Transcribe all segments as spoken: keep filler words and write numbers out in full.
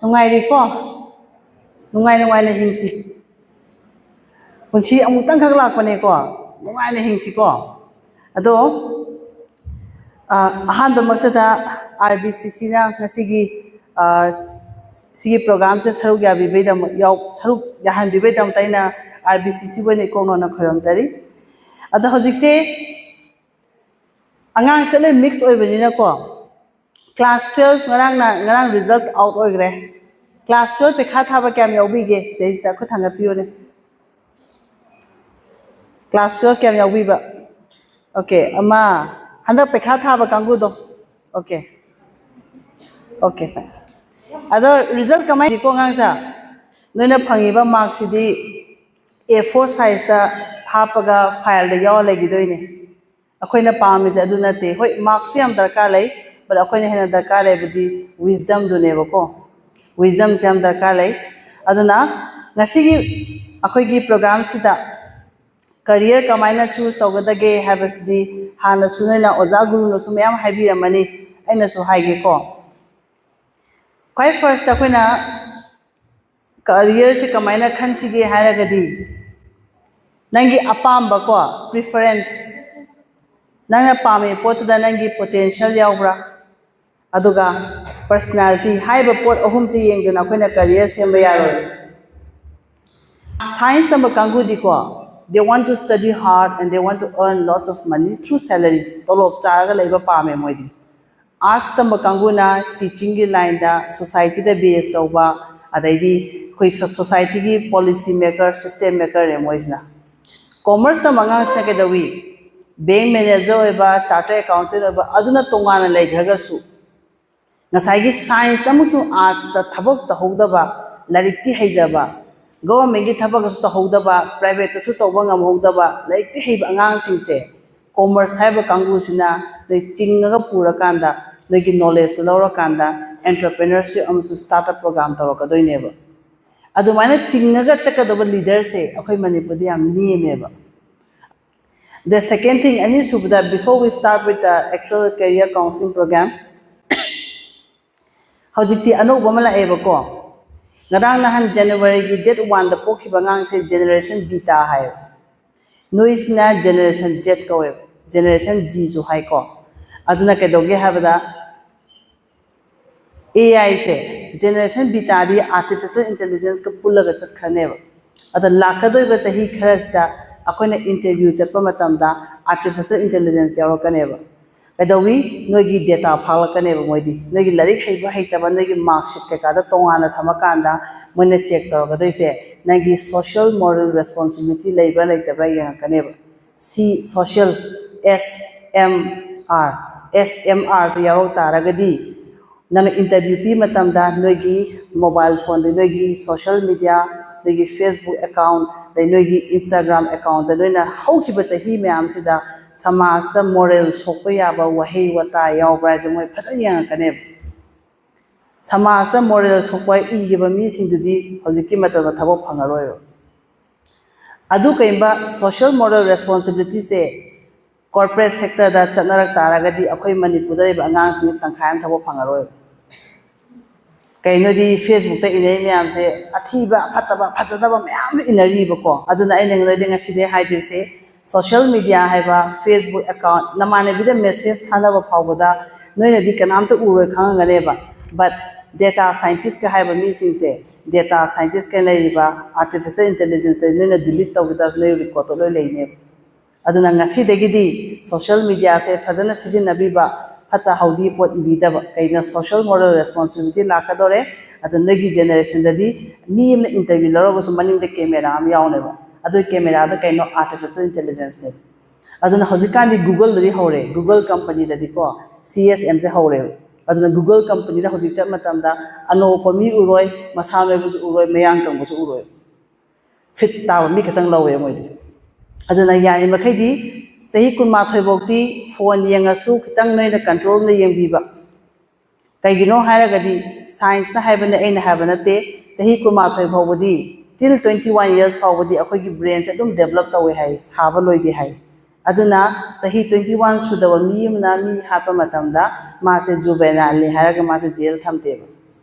ꯅꯨꯡꯉꯥꯏꯔꯤꯀꯣ? ꯅꯨꯡꯉꯥꯏ ꯅꯨꯡꯉꯥꯏꯅ ꯍꯤꯡꯁꯤ꯫ ꯄꯨꯟꯁꯤ ꯑꯃꯨꯛꯇꯪꯈꯛ ꯂꯥꯛꯄꯅꯦꯀꯣ, ꯅꯨꯡꯉꯥꯏꯅ ꯍꯤꯡꯁꯤꯀꯣ꯫ ꯑꯗꯣ ꯑ, ꯑꯍꯥꯟꯕꯃꯛꯇꯗ ꯑꯥꯔ ꯕꯤ ꯁꯤ ꯁꯤꯅ ꯉꯁꯤꯒꯤ ꯑ, ꯁꯤꯒꯤ ꯄ꯭ꯔꯣꯒ꯭ꯔꯥꯝꯁꯦ ꯁꯔꯨꯛ ꯌꯥꯕꯤꯕꯩꯗꯃꯛ ꯌꯥꯎ ꯁꯔꯨꯛ ꯌꯥꯍꯟꯕꯤꯕꯩꯗꯃꯛꯇ ꯑꯩꯅ ꯑꯥꯔ ꯕꯤ ꯁꯤ ꯁꯤꯕꯨ ꯑꯣꯏꯅ ꯏꯀꯣꯛꯅꯣꯅ ꯈꯣꯏꯔꯝꯖꯔꯤ꯫ ꯑꯗꯣ ꯍꯧꯖꯤꯛꯁꯦ ꯑꯉꯥꯡꯁꯦ ꯂꯣꯏ ꯃꯤꯛꯁ ꯑꯣꯏꯕꯅꯤꯅꯀꯣ, ꯀ꯭ꯂꯥꯁ ꯇꯨꯋꯦꯜꯐ ꯉꯔꯥꯡꯅ ꯉꯔꯥꯡ ꯔꯤꯖꯜꯠ ꯑꯥꯎꯠ ꯑꯣꯏꯈ꯭ꯔꯦ꯫ ꯀ꯭ꯂꯥꯁ ꯇꯨꯋꯦꯜꯐ ꯄꯩꯈꯥ ꯊꯥꯕ ꯀꯌꯥꯝ ꯌꯥꯎꯕꯤꯒꯦ? ꯁꯤꯗꯩꯁꯤꯗ ꯈꯨꯠ ꯊꯥꯡꯒꯠꯄꯤꯌꯨꯅꯦ꯫ ꯀ꯭ꯂꯥꯁ ꯇꯨꯋꯦꯜꯐ ꯀꯌꯥꯝ ꯌꯥꯎꯕꯤꯕ? ꯑꯣꯀꯦ, ꯑꯃ꯫ ꯍꯟꯗꯛ ꯄꯩꯈꯥ ꯊꯥꯕ ꯀꯥꯡꯕꯨꯗꯣ? ꯑꯣꯀꯦ꯫ ꯑꯣꯀꯦ, ꯐꯥꯏꯟ꯫ ꯑꯗꯣ ꯔꯤꯖꯜꯠ ꯀꯃꯥꯏꯅ ꯇꯧꯏꯀꯣ ꯑꯉꯥꯡꯁꯦ? ꯅꯣꯏꯅ ꯐꯪꯉꯤꯕ ꯃꯥꯔꯛꯁꯤꯗꯤ ꯑꯦ ꯐꯣꯔ ꯁꯥꯏꯖꯇ ꯍꯥꯞꯄꯒ ꯐꯥꯏꯜꯗ ꯌꯥꯎꯔ ꯂꯩꯈꯤꯗꯣꯏꯅꯦ꯫ ꯑꯩꯈꯣꯏꯅ ꯄꯥꯝꯃꯤꯁꯦ ꯑꯗꯨ ꯅꯠꯇꯦ꯫ ꯍꯣꯏ, ꯃꯥꯔꯛꯁꯨ ꯌꯥꯝ ꯗꯔꯀꯥꯔ ꯂꯩ, but ꯑꯩꯈꯣꯏꯅ ꯍꯦꯟꯅ ꯗꯔꯀꯥꯔ ꯂꯩꯕꯗꯤ wisdomꯗꯨꯅꯦꯕꯀꯣ꯫ Wisdomꯁꯦ ꯌꯥꯝ ꯗꯔꯀꯥꯔ ꯂꯩ꯫ ꯑꯗꯨꯅ ꯉꯁꯤꯒꯤ ꯑꯩꯈꯣꯏꯒꯤ ꯄ꯭ꯔꯣꯒ꯭ꯔꯥꯝꯁꯤꯗ ꯀꯔꯤꯌꯔ ꯀꯃꯥꯏꯅ ꯆꯨꯁ ꯇꯧꯒꯗꯒꯦ ꯍꯥꯏꯕꯁꯤꯗꯤ ꯍꯥꯟꯅꯁꯨ ꯅꯣꯏꯅ ꯑꯣꯖꯥ ꯒꯨꯔꯨꯅꯁꯨ ꯃꯌꯥꯝ ꯍꯥꯏꯕꯤꯔꯝꯃꯅꯤ, ꯑꯩꯅꯁꯨ ꯍꯥꯏꯒꯦꯀꯣ꯫ ꯈ꯭ꯋꯥꯏ ꯐꯥꯔꯁꯇ ꯑꯩꯈꯣꯏꯅ ꯀꯔꯤꯌꯔꯁꯦ ꯀꯃꯥꯏꯅ ꯈꯟꯁꯤꯒꯦ ꯍꯥꯏꯔꯒꯗꯤ, ꯅꯪꯒꯤ ꯑꯄꯥꯝꯕꯀꯣ, preference, ꯅꯪꯅ ꯄꯥꯝꯃꯤꯕ ꯄꯣꯠꯇꯨꯗ ꯅꯪꯒꯤ ꯄꯣꯇꯦꯟꯁꯤꯌꯦꯜ ꯌꯥꯎꯕ꯭ꯔꯥ? ꯑꯗꯨꯒ ꯄꯔꯁꯅꯦꯂꯤꯇꯤ ꯍꯥꯏꯔꯤꯕ ꯄꯣꯠ ꯑꯍꯨꯝꯁꯦ ꯌꯦꯡꯗꯅ ꯑꯩꯈꯣꯏꯅ ꯀꯔꯤꯌꯔ ꯁꯦꯝꯕ ꯌꯥꯔꯣꯏ꯫ ꯁꯥꯏꯟꯁ ꯇꯝꯕ ꯀꯥꯡꯕꯨꯗꯤꯀꯣ, they want to study hard and they want to earn lots of money through salary, ꯇꯣꯂꯣꯞ ꯆꯥꯔꯒ ꯂꯩꯕ ꯄꯥꯝꯃꯦ ꯃꯣꯏꯗꯤ꯫ ꯑꯥꯔꯠꯁ ꯇꯝꯕ ꯀꯥꯡꯕꯨꯅ ꯇꯤꯆꯤꯡꯒꯤ ꯂꯥꯏꯟꯗ, ꯁꯣꯁꯥꯏꯇꯤꯗ ꯕꯦꯁ ꯇꯧꯕ, ꯑꯗꯩꯗꯤ ꯑꯩꯈꯣꯏ ꯁꯣ- ꯁꯣꯁꯥꯏꯇꯤꯒꯤ ꯄꯣꯂꯤꯁꯤ ꯃꯦꯀꯔ, ꯁꯤꯁꯇꯦꯝ ꯃꯦꯀꯔꯅꯦ ꯃꯣꯏꯁꯤꯅ꯫ ꯀꯣꯃꯔꯁ ꯇꯝꯕ ꯑꯉꯥꯡꯁꯤꯅ ꯀꯩꯗꯧꯏ? ꯕꯦꯡ ꯃꯦꯅꯦꯖꯔ ꯑꯣꯏꯕ, ꯆꯥꯔꯇꯔ ꯑꯦꯀꯥꯎꯟꯇꯦꯟ ꯑꯣꯏꯕ, ꯑꯗꯨꯅ ꯇꯣꯉꯥꯟꯅ ꯂꯩꯈ꯭ꯔꯒꯁꯨ, ꯉꯁꯥꯏꯒꯤ ꯁꯥꯏꯟꯁ ꯑꯃꯁꯨꯡ ꯑꯥꯔꯠꯁꯇ ꯊꯕꯛ ꯇꯧꯍꯧꯗꯕ, ꯂꯥꯏꯔꯤꯛꯇꯤ ꯍꯩꯖꯕ, ꯒꯣꯚꯔꯟꯃꯦꯟꯒꯤ ꯊꯕꯛꯇꯁꯨ ꯇꯧꯍꯧꯗꯕ, ꯄ꯭ꯔꯥꯏꯚꯦꯠꯇꯁꯨ ꯇꯧꯕ ꯉꯝꯍꯧꯗꯕ, ꯂꯥꯏꯔꯤꯛꯇꯤ ꯍꯩꯕ ꯑꯉꯥꯡꯁꯤꯡꯁꯦ, ꯀꯣꯃꯔꯁ ꯍꯥꯏꯕ ꯀꯥꯡꯕꯨꯁꯤꯅ ꯅꯣꯏ ꯆꯤꯡꯉꯒ ꯄꯨꯔꯀꯥꯟꯗ, ꯅꯣꯏꯒꯤ ꯅꯣꯂꯦꯖꯇꯨ ꯂꯧꯔꯀꯥꯟꯗ, ꯑꯦꯟꯇꯔꯄ꯭ꯔꯦꯅꯔꯁꯤꯞ ꯑꯃꯁꯨꯡ ꯁ꯭ꯇꯥꯔꯠ ꯑꯞ ꯄ꯭ꯔꯣꯒ꯭ꯔꯥꯝ ꯇꯧꯔꯛꯀꯗꯣꯏꯅꯦꯕ꯫ ꯑꯗꯨꯃꯥꯏꯅ ꯆꯤꯡꯉꯒ ꯆꯠꯀꯗꯕ ꯂꯤꯗꯔꯁꯦ ꯑꯩꯈꯣꯏ ꯃꯅꯤꯄꯨꯔꯗ ꯌꯥꯝ ꯅꯦꯝꯃꯦꯕ꯫ The second thing, ꯑꯅꯤꯁꯨꯕꯗ, before we start with the actual career counseling program, ꯍꯧꯖꯤꯛꯇꯤ ꯑꯅꯧꯕ ꯑꯃ ꯂꯥꯛꯑꯦꯕꯀꯣ꯫ ꯉꯔꯥꯡ ꯅꯍꯥꯟ January ꯒꯤ date one ꯗ ꯄꯣꯛꯈꯤꯕ ꯑꯉꯥꯡꯁꯦ generation beta ꯍꯥꯏꯌꯦꯕ꯫ ꯅꯣꯏꯁꯤꯅ generation Z ꯀꯧꯋꯦꯕ, generation Zꯁꯨ ꯍꯥꯏꯀꯣ꯫ ꯑꯗꯨꯅ ꯀꯩꯗꯧꯒꯦ ꯍꯥꯏꯕꯗ, AI ꯁꯦ, generation beta ꯗꯤ artificial intelligence ꯀ ꯄꯨꯜꯂꯒ ꯆꯠꯈ꯭ꯔꯅꯦꯕ꯫ ꯑꯗ ꯂꯥꯛꯀꯗꯣꯏꯕ ꯆꯍꯤ ꯈꯔꯁꯤꯗ ꯑꯩꯈꯣꯏꯅ interview ꯆꯠꯄ ꯃꯇꯝꯗ artificial intelligence ꯌꯥꯎꯔꯛꯀꯅꯦꯕ꯫ ꯀꯩꯗꯧꯏ? ꯅꯣꯏꯒꯤ data ꯐꯥꯛꯂꯛꯀꯅꯦꯕ ꯃꯣꯏꯗꯤ꯫ ꯅꯣꯏꯒꯤ ꯂꯥꯏꯔꯤꯛ ꯍꯩꯕ ꯍꯩꯇꯕ, ꯅꯣꯏꯒꯤ mark sheet ꯀꯩꯀꯥꯗꯣ ꯇꯣꯉꯥꯟꯅ ꯊꯝꯃꯀꯥꯟꯗ ꯃꯣꯏꯅ check ꯇꯧꯔꯛꯀꯗꯣꯏꯁꯦ ꯅꯪꯒꯤ social moral responsibility ꯂꯩꯕ꯭ꯔꯥ ꯂꯩꯇꯕ꯭ꯔꯥ ꯌꯦꯡꯉꯛꯀꯅꯦꯕ꯫ C, social, S M R, S M R ꯁꯦ ꯌꯥꯎꯔꯛ ꯇꯥꯔꯒꯗꯤ ꯅꯪꯅ interview ꯄꯤ ꯃꯇꯝꯗ ꯅꯣꯏꯒꯤ mobile phone ꯗ, ꯅꯣꯏꯒꯤ social media, ꯅꯣꯏꯒꯤ Facebook account, ꯑꯗꯩ ꯅꯣꯏꯒꯤ Instagram account ꯗ ꯅꯣꯏꯅ ꯍꯧꯈꯤꯕ ꯆꯍꯤ ꯃꯌꯥꯝꯁꯤꯗ ꯁꯃꯥꯖꯇ moral ꯁꯣꯛꯄ ꯌꯥꯕ ꯋꯥꯍꯩ ꯋꯥꯇꯥ ꯌꯥꯎꯕ꯭ꯔꯥ ꯍꯥꯏꯁꯦ ꯃꯣꯏ ꯐꯖꯅ ꯌꯦꯡꯉꯛꯀꯅꯦꯕ꯫ ꯁꯃꯥꯖꯇ moral ꯁꯣꯛꯄ ꯏꯈꯤꯕ ꯃꯤꯁꯤꯡꯗꯨꯗꯤ ꯍꯧꯖꯤꯛꯀꯤ ꯃꯇꯝꯗ ꯊꯕꯛ ꯐꯪꯉꯔꯣꯏꯕ꯫ ꯑꯗꯨ ꯀꯩꯒꯨꯝꯕ social moral responsibility ꯁꯦ corporate sector ꯗ ꯆꯠꯅꯔꯛ ꯇꯥꯔꯒꯗꯤ ꯑꯩꯈꯣꯏ ꯃꯅꯤꯄꯨꯔꯗ ꯂꯩꯕ ꯑꯉꯥꯡꯁꯤꯡ ꯇꯪꯈꯥꯏ ꯑꯃ ꯊꯕꯛ ꯐꯪꯉꯔꯣꯏꯕ꯫ ꯀꯩꯅꯣꯗꯤ Facebook ꯇ ꯏꯅꯩ ꯃꯌꯥꯝꯁꯦ ꯑꯊꯤꯕ, ꯐꯠꯇꯕ, ꯐꯖꯗꯕ ꯃꯌꯥꯝꯁꯦ ꯏꯅꯔꯤꯕꯀꯣ꯫ ꯑꯗꯨꯅ ꯑꯩꯅ ꯅꯣꯏꯗ ꯉꯁꯤꯗꯩ ꯍꯥꯏꯗꯣꯏꯁꯦ, social media ꯍꯥꯏꯕ Facebook account, ꯅꯃꯥꯟꯅꯕꯤꯗ message ꯊꯥꯅꯕ ꯐꯥꯎꯕꯗ ꯅꯣꯏꯅꯗꯤ ꯀꯅꯥꯝꯇ ꯎꯔꯣꯏ ꯈꯪꯉꯝꯒꯅꯦꯕ, but data scientist ꯀ ꯍꯥꯏꯕ ꯃꯤꯁꯤꯡꯁꯦ, data scientist ꯀ ꯂꯩꯔꯤꯕ artificial intelligence ꯁꯦ ꯅꯣꯏꯅ delete ꯇꯧꯒꯦ ꯇꯥꯔꯁꯨ ꯅꯣꯏ record ꯇꯣ ꯂꯣꯏ ꯂꯩꯅꯦꯕ꯫ ꯑꯗꯨꯅ ꯉꯁꯤꯗꯒꯤꯗꯤ social media ꯁꯦ ꯐꯖꯅ ꯁꯤꯖꯤꯟꯅꯕꯤꯕ, ꯐꯠꯇ ꯍꯥꯎꯗꯤ ꯄꯣꯠ ꯏꯕꯤꯗꯕ꯫ ꯀꯩꯅꯣ, social moral responsibility ꯂꯥꯛꯀꯗꯧꯔꯦ꯫ ꯑꯗꯨ ꯅꯣꯏꯒꯤ generation ꯗꯗꯤ ꯃꯤ ꯑꯃꯅ interview ꯂꯧꯔꯒꯁꯨ ꯃꯅꯤꯡꯗ camera ꯑꯃ ꯌꯥꯎꯅꯦꯕ꯫ ꯑꯗꯨ camera ꯗ ꯀꯩꯅꯣ, artificial intelligence ꯅꯦꯕ꯫ ꯑꯗꯨꯅ ꯍꯧꯖꯤꯛꯀꯥꯟꯗꯤ Google ꯗꯗꯤ ꯍꯧꯔꯦ, Google company ꯗꯗꯤꯀꯣ C S M ꯁꯦ ꯍꯧꯔꯦꯕ꯫ ꯑꯗꯨꯅ Google company ꯗ ꯍꯧꯖꯤꯛ ꯆꯠ ꯃꯇꯝꯗ ꯑꯅꯣꯛꯄ ꯃꯤ ꯎꯔꯣꯏ, ꯃꯁꯥ ꯅꯣꯏꯕꯁꯨ ꯎꯔꯣꯏ, ꯃꯌꯥꯡ ꯀꯪꯕꯁꯨ ꯎꯔꯣꯏ꯫ Fit ꯇꯥꯕ ꯃꯤ ꯈꯛꯇꯪ ꯂꯧꯋꯦ ꯃꯣꯏꯗꯤ꯫ ꯑꯗꯨꯅ ꯌꯥꯔꯤꯃꯈꯩꯗꯤ ꯆꯍꯤ ꯀꯨꯟꯃꯥꯊꯣꯏ ꯐꯥꯎꯗꯤ phone ꯌꯦꯡꯉꯁꯨ ꯈꯤꯇꯪ ꯅꯣꯏꯅ control ꯗ ꯌꯦꯡꯕꯤꯕ꯫ ꯀꯩꯒꯤꯅꯣ ꯍꯥꯏꯔꯒꯗꯤ science ꯅ ꯍꯥꯏꯕꯅꯦ, ꯑꯩꯅ ꯍꯥꯏꯕ ꯅꯠꯇꯦ, ꯆꯍꯤ ꯀꯨꯟꯃꯥꯊꯣꯏ ꯐꯥꯎꯕꯗꯤ, till twenty one years ꯐꯥꯎꯕꯗꯤ ꯑꯩꯈꯣꯏꯒꯤ brain ꯁꯦ ꯑꯗꯨꯝ develop ꯇꯧꯋꯦ ꯍꯥꯏ, ꯁꯥꯕ ꯂꯣꯏꯗꯦ ꯍꯥꯏ꯫ ꯑꯗꯨꯅ ꯆꯍꯤ twenty one ꯁꯨꯗꯕ ꯃꯤ ꯑꯃꯅ ꯃꯤ ꯍꯥꯠꯄ ꯃꯇꯝꯗ ꯃꯥꯁꯦ ꯖꯨꯕꯦꯅꯥꯏꯜꯅꯤ ꯍꯥꯏꯔꯒ ꯃꯥꯁꯦ ꯖꯦꯜ ꯊꯝꯗꯦꯕ꯫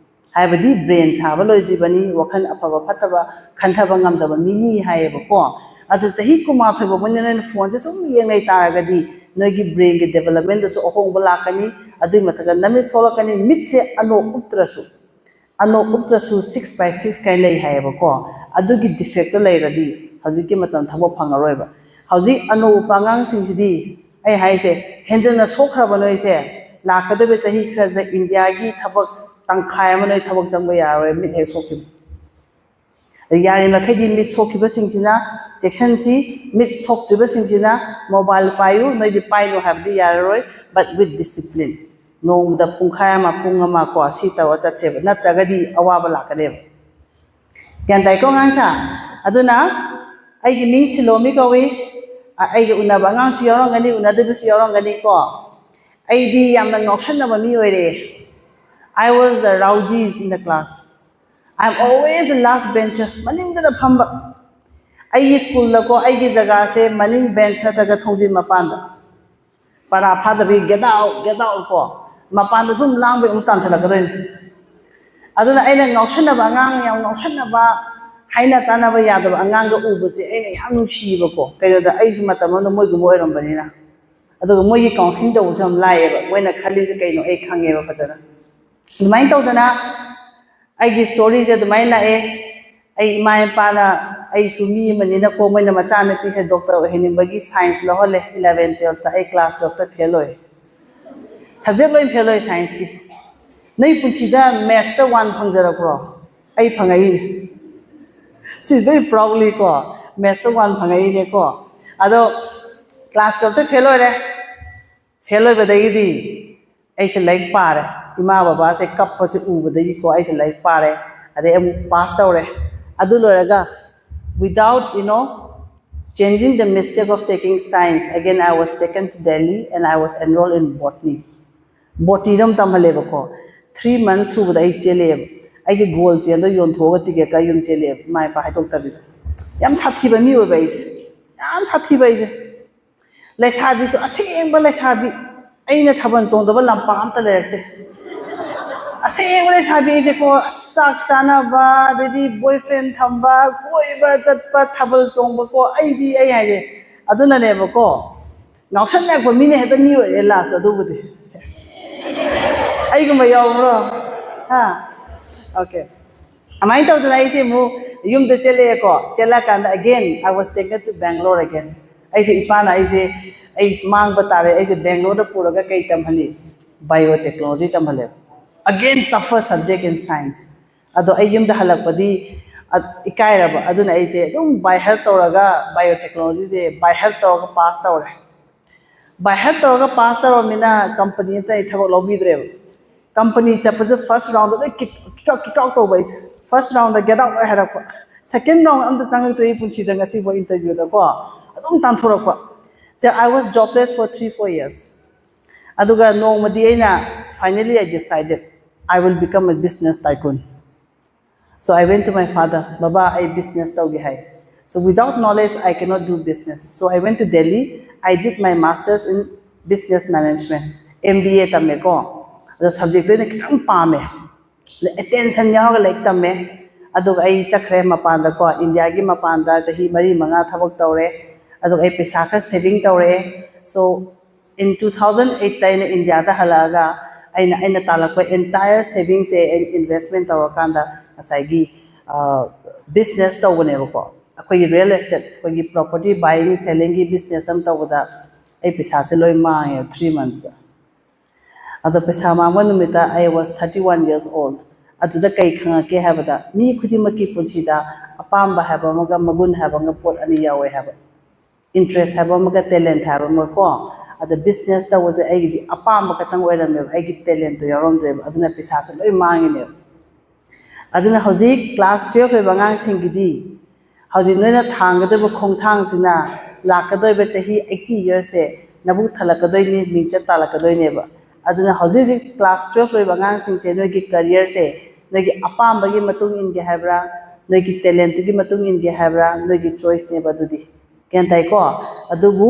ꯍꯥꯏꯕꯗꯤ ꯕ꯭ꯔꯦꯟ ꯁꯥꯕ ꯂꯣꯏꯗ꯭ꯔꯤꯕꯅꯤ, ꯋꯥꯈꯜ ꯑꯐꯕ ꯐꯠꯇꯕ ꯈꯟꯊꯕ ꯉꯝꯗꯕ ꯃꯤꯅꯤ ꯍꯥꯏꯌꯦꯕꯀꯣ꯫ ꯑꯗꯨ ꯆꯍꯤ ꯀꯨꯟꯃꯥꯊꯣꯏ ꯐꯥꯎꯕ ꯅꯣꯏꯅ ꯐꯣꯟꯁꯦ ꯁꯨꯝ ꯌꯦꯡ ꯂꯩ ꯇꯥꯔꯒꯗꯤ ꯅꯣꯏꯒꯤ ꯕ꯭ꯔꯦꯟꯒꯤ ꯗꯦꯕꯂꯞꯃꯦꯟꯗꯁꯨ ꯑꯍꯣꯡꯕ ꯂꯥꯛꯀꯅꯤ꯫ ꯑꯗꯨꯒꯤ ꯃꯊꯛꯇ ꯅꯃꯤꯠ ꯁꯣꯛꯂꯛꯀꯅꯤ, ꯃꯤꯠꯁꯦ ꯑꯅꯣꯛ ꯎꯞꯇ꯭ꯔꯁꯨ꯫ ꯑꯅꯣꯛ ꯎꯞꯇ꯭ꯔꯁꯨ six by six ꯀꯥꯏ ꯂꯩ ꯍꯥꯏꯌꯦꯕꯀꯣ꯫ ꯑꯗꯨꯒꯤ ꯗꯤꯐꯦꯛꯇꯣ ꯂꯩꯔꯗꯤ ꯍꯧꯖꯤꯛꯀꯤ ꯃꯇꯝ ꯊꯕꯛ ꯐꯪꯉꯔꯣꯏꯕ꯫ ꯍꯧꯖꯤꯛ ꯑꯅꯣꯛ ꯎꯞꯄ ꯑꯉꯥꯡꯁꯤꯡꯁꯤꯗꯤ ꯑꯩ ꯍꯥꯏꯁꯦ ꯍꯦꯟꯖꯟꯅ ꯁꯣꯛꯈ꯭ꯔꯕ ꯅꯣꯏꯁꯦ ꯂꯥꯛꯀꯗꯧꯕ ꯆꯍꯤ ꯈꯔꯁꯤꯗ ꯏꯟꯗꯤꯌꯥꯒꯤ ꯊꯕꯛ ꯇꯪꯈꯥꯏ ꯑꯃ ꯅꯣꯏ ꯊꯕꯛ ꯆꯪꯕ ꯌꯥꯔꯔꯣꯏ ꯃꯤꯠ ꯍꯦꯛ ꯁꯣꯛꯈꯤꯕ꯫ ꯌꯥꯔꯤꯃꯈꯩꯗꯤ ꯃꯤꯠ ꯁꯣꯛꯈꯤꯕꯁꯤꯡꯁꯤꯅ ꯆꯦꯛꯁꯤꯟꯁꯤ꯫ ꯃꯤꯠ ꯁꯣꯛꯇ꯭ꯔꯤꯕꯁꯤꯡꯁꯤꯅ ꯃꯣꯕꯥꯏꯜ ꯄꯥꯏꯌꯨ, ꯅꯣꯏꯗꯤ ꯄꯥꯏꯅꯨ ꯍꯥꯏꯕꯗꯤ ꯌꯥꯔꯔꯣꯏ, but with discipline꯫ ꯅꯣꯡꯃꯗ ꯄꯨꯡꯈꯥꯏ ꯑꯃ, ꯄꯨꯡ ꯑꯃ ꯀꯣ ꯁꯤ ꯇꯧꯔ ꯆꯠꯁꯦꯕ, ꯅꯠꯇ꯭ꯔꯒꯗꯤ ꯑꯋꯥꯕ ꯂꯥꯛꯀꯅꯦꯕ꯫ ꯒ꯭ꯌꯥꯟ ꯇꯥꯏꯀꯣ ꯑꯉꯥꯡꯁꯥ? ꯑꯗꯨꯅ ꯑꯩꯒꯤ ꯃꯤꯡ ꯁꯤꯂꯣꯃꯤ ꯀꯧꯏ꯫ ꯑ- ꯑꯩꯒ ꯎꯅꯕ ꯑꯉꯥꯡꯁꯨ ꯌꯥꯎꯔꯝꯒꯅꯤ, ꯎꯅꯗꯕꯁꯨ ꯌꯥꯎꯔꯝꯒꯅꯤꯀꯣ꯫ ꯑꯩꯗꯤ ꯌꯥꯝꯅ ꯉꯥꯎꯁꯟꯅꯕ ꯃꯤ ꯑꯣꯏꯔꯦ꯫ I was the rowdies in the class. I'm always the last bencher, ꯃꯅꯤꯡꯗꯅ ꯐꯝꯕ꯫ ꯑꯩꯒꯤ ꯁ꯭ꯀꯨꯜꯗꯀꯣ ꯑꯩꯒꯤ ꯖꯒꯥꯁꯦ ꯃꯅꯤꯡ ꯕꯦꯟꯁ ꯅꯠꯇ꯭ꯔꯒ ꯊꯣꯡꯖꯤꯟ ꯃꯄꯥꯟꯗ꯫ ꯄꯔꯥ ꯐꯥꯗꯕꯤ get out, get out ꯀꯣ꯫ ꯃꯄꯥꯟꯗ ꯁꯨꯝ ꯂꯥꯡꯕꯩ ꯑꯃꯨꯛ ꯇꯥꯟꯁꯤꯜꯂꯛꯀꯗꯣꯏꯅꯤ꯫ ꯑꯗꯨꯅ ꯑꯩꯅ ꯉꯥꯎꯁꯟꯅꯕ ꯑꯉꯥꯡ, ꯌꯥꯝ ꯉꯥꯎꯁꯟꯅꯕ, ꯍꯥꯏꯅ ꯇꯥꯟꯅꯕ ꯌꯥꯗꯕ ꯑꯉꯥꯡꯒ ꯎꯕꯁꯦ ꯑꯩꯅ ꯌꯥꯝ ꯅꯨꯡꯁꯤꯕꯀꯣ꯫ ꯀꯩꯅꯣꯗ ꯑꯩꯁꯨ ꯃꯇꯝ ꯑꯃꯗ ꯃꯣꯏꯒꯨꯝꯕ ꯑꯣꯏꯔꯝꯕꯅꯤꯅ꯫ ꯑꯗꯨꯒ ꯃꯣꯏꯒꯤ ꯀꯥꯎꯟꯁꯤꯂꯤꯡ ꯇꯧꯕꯁꯨ ꯌꯥꯝ ꯂꯥꯏꯌꯦꯕ, ꯃꯣꯏꯅ ꯈꯜꯂꯤꯁꯦ ꯀꯩꯅꯣ ꯑꯩ ꯈꯪꯉꯦꯕ ꯐꯖꯅ꯫ ꯑꯗꯨꯃꯥꯏꯅ ꯇꯧꯗꯅ ꯑꯩꯒꯤ ꯁ꯭ꯇꯣꯔꯤꯁꯦ ꯑꯗꯨꯃꯥꯏꯅ ꯂꯥꯛꯑꯦ꯫ ꯑꯩ ꯏꯃꯥ ꯏꯄꯥꯅ ꯑꯩꯁꯨ ꯃꯤ ꯑꯃꯅꯤꯅꯀꯣ, ꯃꯣꯏꯅ ꯃꯆꯥꯅꯨꯄꯤꯁꯦ ꯗꯣꯛꯇꯔ ꯑꯣꯏꯍꯟꯅꯤꯡꯕꯒꯤ ꯁꯥꯏꯟꯁ ꯂꯧꯍꯜꯂꯦ꯫ Eleven twelfth ꯑꯩ ꯀ꯭ꯂꯥꯁ twelfthꯇ ꯐꯦꯜ ꯑꯣꯏ꯫ ꯁꯕꯖꯦꯛ ꯂꯣꯏ ꯐꯦꯜ ꯑꯣꯏ ꯁꯥꯏꯟꯁꯀꯤ꯫ ꯅꯣꯏ ꯄꯨꯟꯁꯤꯗ ꯃꯦꯠꯁꯇ ꯋꯥꯟ ꯐꯪꯖꯔꯛꯄ꯭ꯔꯣ? ꯑꯩ ꯐꯪꯉꯛꯏꯅꯦ꯫ ꯁꯤ very proudly ꯀꯣ, ꯃꯦꯠꯁꯇ ꯋꯥꯟ ꯐꯪꯉꯛꯏꯅꯦꯀꯣ꯫ ꯑꯗꯣ ꯀ꯭ꯂꯥꯁ twelfthꯇ ꯐꯦꯜ ꯑꯣꯏꯔꯦ꯫ ꯐꯦꯜ ꯑꯣꯏꯕꯗꯒꯤꯗꯤ ꯑꯩꯁꯦ ꯂꯥꯏꯔꯤꯛ ꯄꯥꯔꯦ꯫ ꯏꯃꯥ ꯕꯕꯥꯁꯦ ꯀꯞꯄꯁꯦ ꯎꯕꯗꯒꯤꯀꯣ ꯑꯩꯁꯦ ꯂꯥꯏꯔꯤꯛ ꯄꯥꯔꯦ꯫ ꯑꯗꯩ ꯑꯃꯨꯛ ꯄꯥꯁ ꯇꯧꯔꯦ꯫ ꯑꯗꯨ ꯂꯣꯏꯔꯒ without you know changing the mistake of taking science, again I was taken to Delhi and I was enrolled in botany. ꯕꯣꯇꯅꯤꯗ ꯑꯃꯨꯛ ꯇꯝꯍꯜꯂꯦꯕꯀꯣ꯫ Three months ꯁꯨꯕꯗ ꯑꯩ ꯆꯦꯜꯂꯛꯑꯦꯕ꯫ ꯑꯩꯒꯤ ꯒꯣꯜ ꯆꯦꯟꯗꯣ ꯌꯣꯟꯊꯣꯛꯑꯒ ꯇꯤꯀꯦꯠ ꯀꯛꯑ ꯌꯨꯝ ꯆꯦꯜꯂꯛꯑꯦꯕ, ꯏꯃꯥ ꯏꯄꯥ ꯍꯥꯏꯗꯣꯛꯇꯕꯤꯗ꯫ ꯌꯥꯝ ꯁꯥꯊꯤꯕ ꯃꯤ ꯑꯣꯏꯕ ꯑꯩꯁꯦ, ꯌꯥꯝ ꯁꯥꯊꯤꯕ ꯑꯩꯁꯦ꯫ ꯂꯩꯁꯥꯕꯤꯁꯨ ꯑꯁꯦꯡꯕ ꯂꯩꯁꯥꯕꯤ, ꯑꯩꯅ ꯊꯥꯕꯜ ꯆꯣꯡꯗꯕ ꯂꯝꯄꯥꯛ ꯑꯝꯇ ꯂꯩꯔꯛꯇꯦ꯫ ꯑꯁꯦꯡꯕ ꯂꯩꯁꯥꯕꯤ ꯑꯩꯁꯦꯀꯣ, ꯑꯁ, ꯆꯥꯛ ꯆꯥꯅꯕ, ꯑꯗꯩꯗꯤ boyfriend ꯊꯝꯕ, ꯀꯣꯏꯕ ꯆꯠꯄ, ꯊꯥꯕꯜ ꯆꯣꯡꯕꯀꯣ, ꯑꯩꯗꯤ ꯑꯩ ꯍꯥꯏꯁꯦ꯫ ꯑꯗꯨꯅꯅꯦꯕꯀꯣ, ꯉꯥꯎꯁꯟꯅꯔꯛꯄ ꯃꯤꯅ ꯍꯦꯛꯇ ꯃꯤ ꯑꯣꯏꯔꯦ last ꯑꯗꯨꯕꯨꯗꯤ꯫ ꯁꯦꯁ꯫ ꯑꯩꯒꯨꯝꯕ ꯌꯥꯎꯕ꯭ꯔꯣ? ꯍꯥ? Okay꯫ ꯑꯗꯨꯃꯥꯏꯅ ꯇꯧꯗꯅ ꯑꯩꯁꯦ ꯑꯃꯨꯛ ꯌꯨꯝꯗ ꯆꯦꯜꯂꯛꯑꯦꯀꯣ꯫ ꯆꯦꯜꯂꯛꯑꯀꯥꯟꯗ again I was taken to Bangalore again꯫ ꯑꯩꯁꯦ ꯏꯄꯥꯅ ꯑꯩꯁꯦ, "ꯑꯩ ꯃꯥꯡꯕ ꯇꯥꯔꯦ, ꯑꯩꯁꯦ ꯕꯦꯡꯒ꯭ꯂꯣꯔꯗ ꯄꯨꯔꯒ ꯀꯩ ꯇꯝꯍꯜꯂꯤ? Biotechnology ꯇꯝꯍꯜꯂꯦꯕ꯫ Again tougher subject in science꯫ ꯑꯗꯣ ꯑꯩ ꯌꯨꯝꯗ ꯍꯜꯂꯛꯄꯗꯤ, ꯑ, ꯏꯀꯥꯏꯔꯕ꯫ ꯑꯗꯨꯅ ꯑꯩꯁꯦ ꯑꯗꯨꯝ by heart ꯇꯧꯔꯒ biotechnologyꯁꯦ by heart ꯇꯧꯔꯒ ꯄꯥꯁ ꯇꯧꯔꯦ꯫ By heart ꯇꯧꯔꯒ ꯄꯥꯁ ꯇꯧꯔꯕꯅꯤꯅ ꯀꯝꯄꯅꯤ ꯑꯝꯇ ꯑꯩ ꯊꯕꯛ ꯂꯧꯕꯤꯗ꯭ꯔꯦꯕ꯫ ꯀꯝꯄꯅꯤ ꯆꯠꯄꯁꯦ first roundꯗ ꯂꯣꯏ ꯀꯤꯛ, ꯀꯤꯛ ꯑꯥꯎꯠ, ꯀꯤꯛ ꯑꯥꯎꯠ ꯇꯧꯕ ꯑꯩꯁꯦ꯫ First roundꯗ get out ꯂꯣꯏ ꯍꯥꯏꯔꯛꯄ꯫ Second round ꯑꯝꯇ ꯆꯪꯉꯛꯇ꯭ꯔꯦ ꯑꯩ ꯄꯨꯟꯁꯤꯗ ꯉꯁꯤꯐꯥꯎ interviewꯗꯀꯣ꯫ ꯑꯗꯨꯝ ꯇꯥꯟꯊꯣꯔꯛꯄ꯫ So I was jobless for three, four years꯫ ꯑꯗꯨꯒ ꯅꯣꯡꯃꯗꯤ ꯑꯩꯅ, finally I decided I will become a business tycoon꯫ So I went to my father, "ꯕꯕꯥ, ꯑꯩ business ꯇꯧꯒꯦ" ꯍꯥꯏ꯫ So without knowledge, I cannot do business. So I went to Delhi. I did my master's in business management, M B A ꯇꯝꯃꯦꯀꯣ꯫ ꯑꯗꯣ subjectꯇꯣ ꯑꯩꯅ ꯈꯤꯇꯪ ꯄꯥꯝꯃꯦ꯫ ꯑꯗ attention ꯌꯥꯎꯔꯒ ꯂꯥꯏꯔꯤꯛ ꯇꯝꯃꯦ꯫ ꯑꯗꯨꯒ ꯑꯩ ꯆꯠꯈ꯭ꯔꯦ ꯃꯄꯥꯟꯗꯀꯣ, ꯏꯟꯗꯤꯌꯥꯒꯤ ꯃꯄꯥꯟꯗ ꯆꯍꯤ ꯃꯔꯤ ꯃꯉꯥ ꯊꯕꯛ ꯇꯧꯔꯦ꯫ ꯑꯗꯨꯒ ꯑꯩ ꯄꯩꯁꯥ ꯈꯔ saving ꯇꯧꯔꯛꯑꯦ꯫ So in two thousand eight ꯑꯩꯅ ꯏꯟꯗꯤꯌꯥꯗ ꯍꯜꯂꯛꯑꯒ ꯑꯩꯅ, ꯑꯩꯅ ꯇꯥꯜꯂꯛꯄ entire savingꯁꯦ ꯑꯩꯅ investment ꯇꯧꯔꯀꯥꯟꯗ ꯉꯁꯥꯏꯒꯤ, ꯑ, business ꯇꯧꯕꯅꯦꯕꯀꯣ꯫ ꯑꯩꯈꯣꯏꯒꯤ real estate, ꯑꯩꯈꯣꯏꯒꯤ property buying sellingꯒꯤ business ꯑꯃ ꯇꯧꯕꯗ ꯑꯩ ꯄꯩꯁꯥꯁꯦ ꯂꯣꯏ ꯃꯥꯡꯉꯦ three months꯫ ꯑꯗꯣ ꯄꯩꯁꯥ ꯃꯥꯡꯕ ꯅꯨꯃꯤꯠꯇ I was thirty one years old꯫ ꯑꯗꯨꯗ ꯀꯩ ꯈꯪꯉꯛꯀꯦ ꯍꯥꯏꯕꯗ, ꯃꯤ ꯈꯨꯗꯤꯡꯃꯛꯀꯤ ꯄꯨꯟꯁꯤꯗ ꯑꯄꯥꯝꯕ ꯍꯥꯏꯕ ꯑꯃꯒ ꯃꯒꯨꯟ ꯍꯥꯏꯕ ꯑꯃꯒ ꯄꯣꯠ ꯑꯅꯤ ꯌꯥꯎꯋꯦ ꯍꯥꯏꯕ꯫ Interest ꯍꯥꯏꯕ ꯑꯃꯒ talent ꯍꯥꯏꯕ ꯑꯃꯒ ꯀꯣ꯫ ꯑꯗ business ꯇꯧꯕꯁꯦ ꯑꯩꯒꯤꯗꯤ ꯑꯄꯥꯝꯕ ꯈꯛꯇꯪ ꯑꯣꯏꯔꯝꯃꯦꯕ, ꯑꯩꯒꯤ talentꯇꯣ ꯌꯥꯎꯔꯝꯗ꯭ꯔꯦꯕ꯫ ꯑꯗꯨꯅ ꯄꯩꯁꯥꯁꯦ ꯂꯣꯏ ꯃꯥꯡꯉꯤꯅꯦꯕ꯫ ꯑꯗꯨꯅ ꯍꯧꯖꯤꯛ class twelve ꯂꯣꯏꯕ ꯑꯉꯥꯡꯁꯤꯡꯒꯤꯗꯤ ꯍꯧꯖꯤꯛ ꯅꯣꯏꯅ ꯊꯥꯡꯒꯗꯣꯏꯕ ꯈꯣꯡꯊꯥꯡꯁꯤꯅ ꯂꯥꯛꯀꯗꯣꯏꯕ ꯆꯍꯤ eighty yearsꯁꯦ ꯅꯕꯨꯛ ꯊꯜꯂꯛꯀꯗꯣꯏꯅꯤ, ꯃꯤꯡꯆꯠ ꯇꯥꯜꯂꯛꯀꯗꯣꯏꯅꯦꯕ꯫ ꯑꯗꯨꯅ ꯍꯧꯖꯤꯛ ꯍꯧꯖꯤꯛ class twelve ꯂꯣꯏꯕ ꯑꯉꯥꯡꯁꯤꯡꯁꯦ ꯅꯣꯏꯒꯤ careerꯁꯦ ꯅꯣꯏꯒꯤ ꯑꯄꯥꯝꯕꯒꯤ ꯃꯇꯨꯡ ꯏꯟꯒꯦ ꯍꯥꯏꯕ꯭ꯔꯥ, ꯅꯣꯏꯒꯤ talentꯇꯨꯒꯤ ꯃꯇꯨꯡ ꯏꯟꯒꯦ ꯍꯥꯏꯕ꯭ꯔꯥ, ꯅꯣꯏꯒꯤ choiceꯅꯦꯕ ꯑꯗꯨꯗꯤ꯫ ꯒ꯭ꯌꯥꯟ ꯇꯥꯏꯀꯣ? ꯑꯗꯨꯕꯨ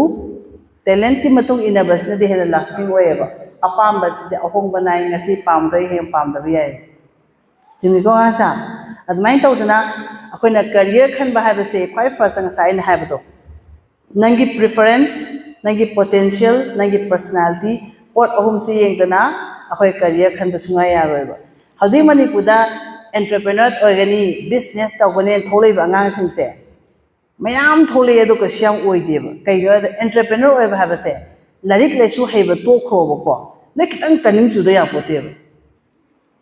ꯇꯦꯂꯦꯟꯠꯀꯤ ꯃꯇꯨꯡ ꯏꯟꯅꯕꯁꯤꯅꯗꯤ ꯍꯦꯟꯅ ꯂꯥꯁꯇꯤꯡ ꯑꯣꯏꯌꯦꯕ꯫ ꯑꯄꯥꯝꯕꯁꯤꯗꯤ ꯑꯍꯣꯡꯕ ꯅꯥꯏ, ꯉꯁꯤ ꯄꯥꯝꯗꯣꯏ ꯍꯌꯦꯡ ꯄꯥꯝꯗꯕ ꯌꯥꯏ꯫ ꯆꯨꯝꯃꯤꯀꯣ ꯑꯉꯥꯡꯁꯥ? ꯑꯗꯨꯃꯥꯏꯅ ꯇꯧꯗꯅ ꯑꯩꯈꯣꯏꯅ ꯀꯦꯔꯤꯌꯔ ꯈꯟꯕ ꯍꯥꯏꯕꯁꯦ ꯈ꯭ꯋꯥꯏ ꯐꯥꯔꯁꯇ ꯉꯁꯥꯏ ꯑꯩꯅ ꯍꯥꯏꯕꯗꯣ, ꯅꯪꯒꯤ ꯄ꯭ꯔꯤꯐꯔꯦꯟꯁ, ꯅꯪꯒꯤ ꯄꯣꯇꯦꯟꯁꯤꯌꯦꯜ, ꯅꯪꯒꯤ ꯄꯔꯁꯅꯦꯂꯤꯇꯤ, ꯄꯣꯠ ꯑꯍꯨꯝꯁꯤ ꯌꯦꯡꯗꯅ ꯑꯩꯈꯣꯏ ꯀꯦꯔꯤꯌꯔ ꯈꯟꯕ ꯁꯨꯡꯌꯥ ꯌꯥꯔꯣꯏꯕ꯫ ꯍꯧꯖꯤꯛ ꯃꯅꯤꯄꯨꯔꯗ ꯑꯦꯟꯇꯔꯄ꯭ꯔꯦꯅꯔ ꯑꯣꯏꯒꯅꯤ, ꯕꯤꯖꯤꯅꯦꯁ ꯇꯧꯒꯅꯤꯅ ꯊꯣꯛꯂꯛꯏꯕ ꯑꯉꯥꯡꯁꯤꯡꯁꯦ ꯃꯌꯥꯝ ꯊꯣꯛꯂꯛꯑꯦ, ꯑꯗꯣ ꯀꯩꯁꯨ ꯌꯥꯝ ꯑꯣꯏꯗꯦꯕ꯫ ꯀꯩꯒꯤꯅꯣ ꯍꯥꯏꯕꯗ ꯑꯦꯟꯇꯔꯄ꯭ꯔꯦꯅꯔ ꯑꯣꯏꯕ ꯍꯥꯏꯕꯁꯦ ꯂꯥꯏꯔꯤꯛ ꯂꯥꯏꯁꯨ ꯍꯩꯕ ꯇꯣꯛꯈ꯭ꯔꯣꯕꯀꯣ, ꯅꯣꯏ ꯈꯤꯇꯪ ꯀꯟꯅꯤꯡ ꯆꯨꯗ ꯌꯥꯄꯣꯠꯇꯦꯕ꯫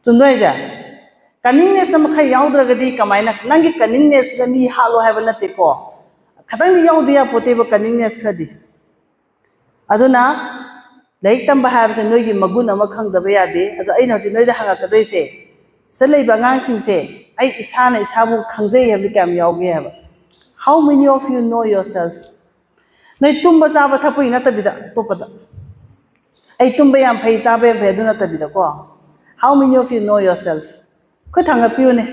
ꯆꯨꯝꯗ꯭ꯔꯣ ꯍꯥꯏꯁꯦ? ꯀꯟꯅꯤꯡꯅꯦꯁ ꯑꯃꯈꯛ ꯌꯥꯎꯗ꯭ꯔꯒꯗꯤ ꯀꯃꯥꯏꯅ ꯅꯪꯒꯤ ꯀꯟꯅꯤꯡꯅꯦꯁꯇꯨꯅ ꯃꯤ ꯍꯥꯠꯂꯣ ꯍꯥꯏꯕ ꯅꯠꯇꯦꯀꯣ? ꯈꯤꯇꯪꯗꯤ ꯌꯥꯎꯗ ꯌꯥꯄꯣꯠꯇꯦꯕ ꯀꯟꯅꯤꯡꯅꯦꯁ ꯈꯔꯗꯤ꯫ ꯑꯗꯨꯅ ꯂꯥꯏꯔꯤꯛ ꯇꯝꯕ ꯍꯥꯏꯕꯁꯦ ꯅꯣꯏꯒꯤ ꯃꯒꯨꯟ ꯑꯃ ꯈꯪꯗꯕ ꯌꯥꯗꯦ꯫ ꯑꯗꯣ ꯑꯩꯅ ꯍꯧꯖꯤꯛ ꯅꯣꯏꯗ ꯍꯪꯉꯛꯀꯗꯣꯏꯁꯦ, ꯁꯤꯗ ꯂꯩꯕ ꯑꯉꯥꯡꯁꯤꯡꯁꯦ, ꯑꯩ ꯏꯁꯥꯅ ꯏꯁꯥꯕꯨ ꯈꯪꯖꯩ ꯍꯥꯏꯕꯁꯦ ꯀꯌꯥꯝ ꯌꯥꯎꯒꯦ ꯍꯥꯏꯕ? How many of you know yourself? ꯅꯣꯏ ꯇꯨꯝꯕ ꯆꯥꯕ ꯊꯛꯄꯒꯤ ꯅꯠꯇꯕꯤꯗ ꯑꯇꯣꯞꯄꯗ, ꯑꯩ ꯇꯨꯝꯕ ꯌꯥꯝ ꯐꯩ, ꯆꯥꯕ ꯌꯥꯝ ꯐꯩ, ꯑꯗꯨ ꯅꯠꯇꯕꯤꯗꯀꯣ, how many of you know yourself? ꯈꯨꯠ ꯊꯥꯡꯒꯠꯄꯤꯌꯨꯅꯦ꯫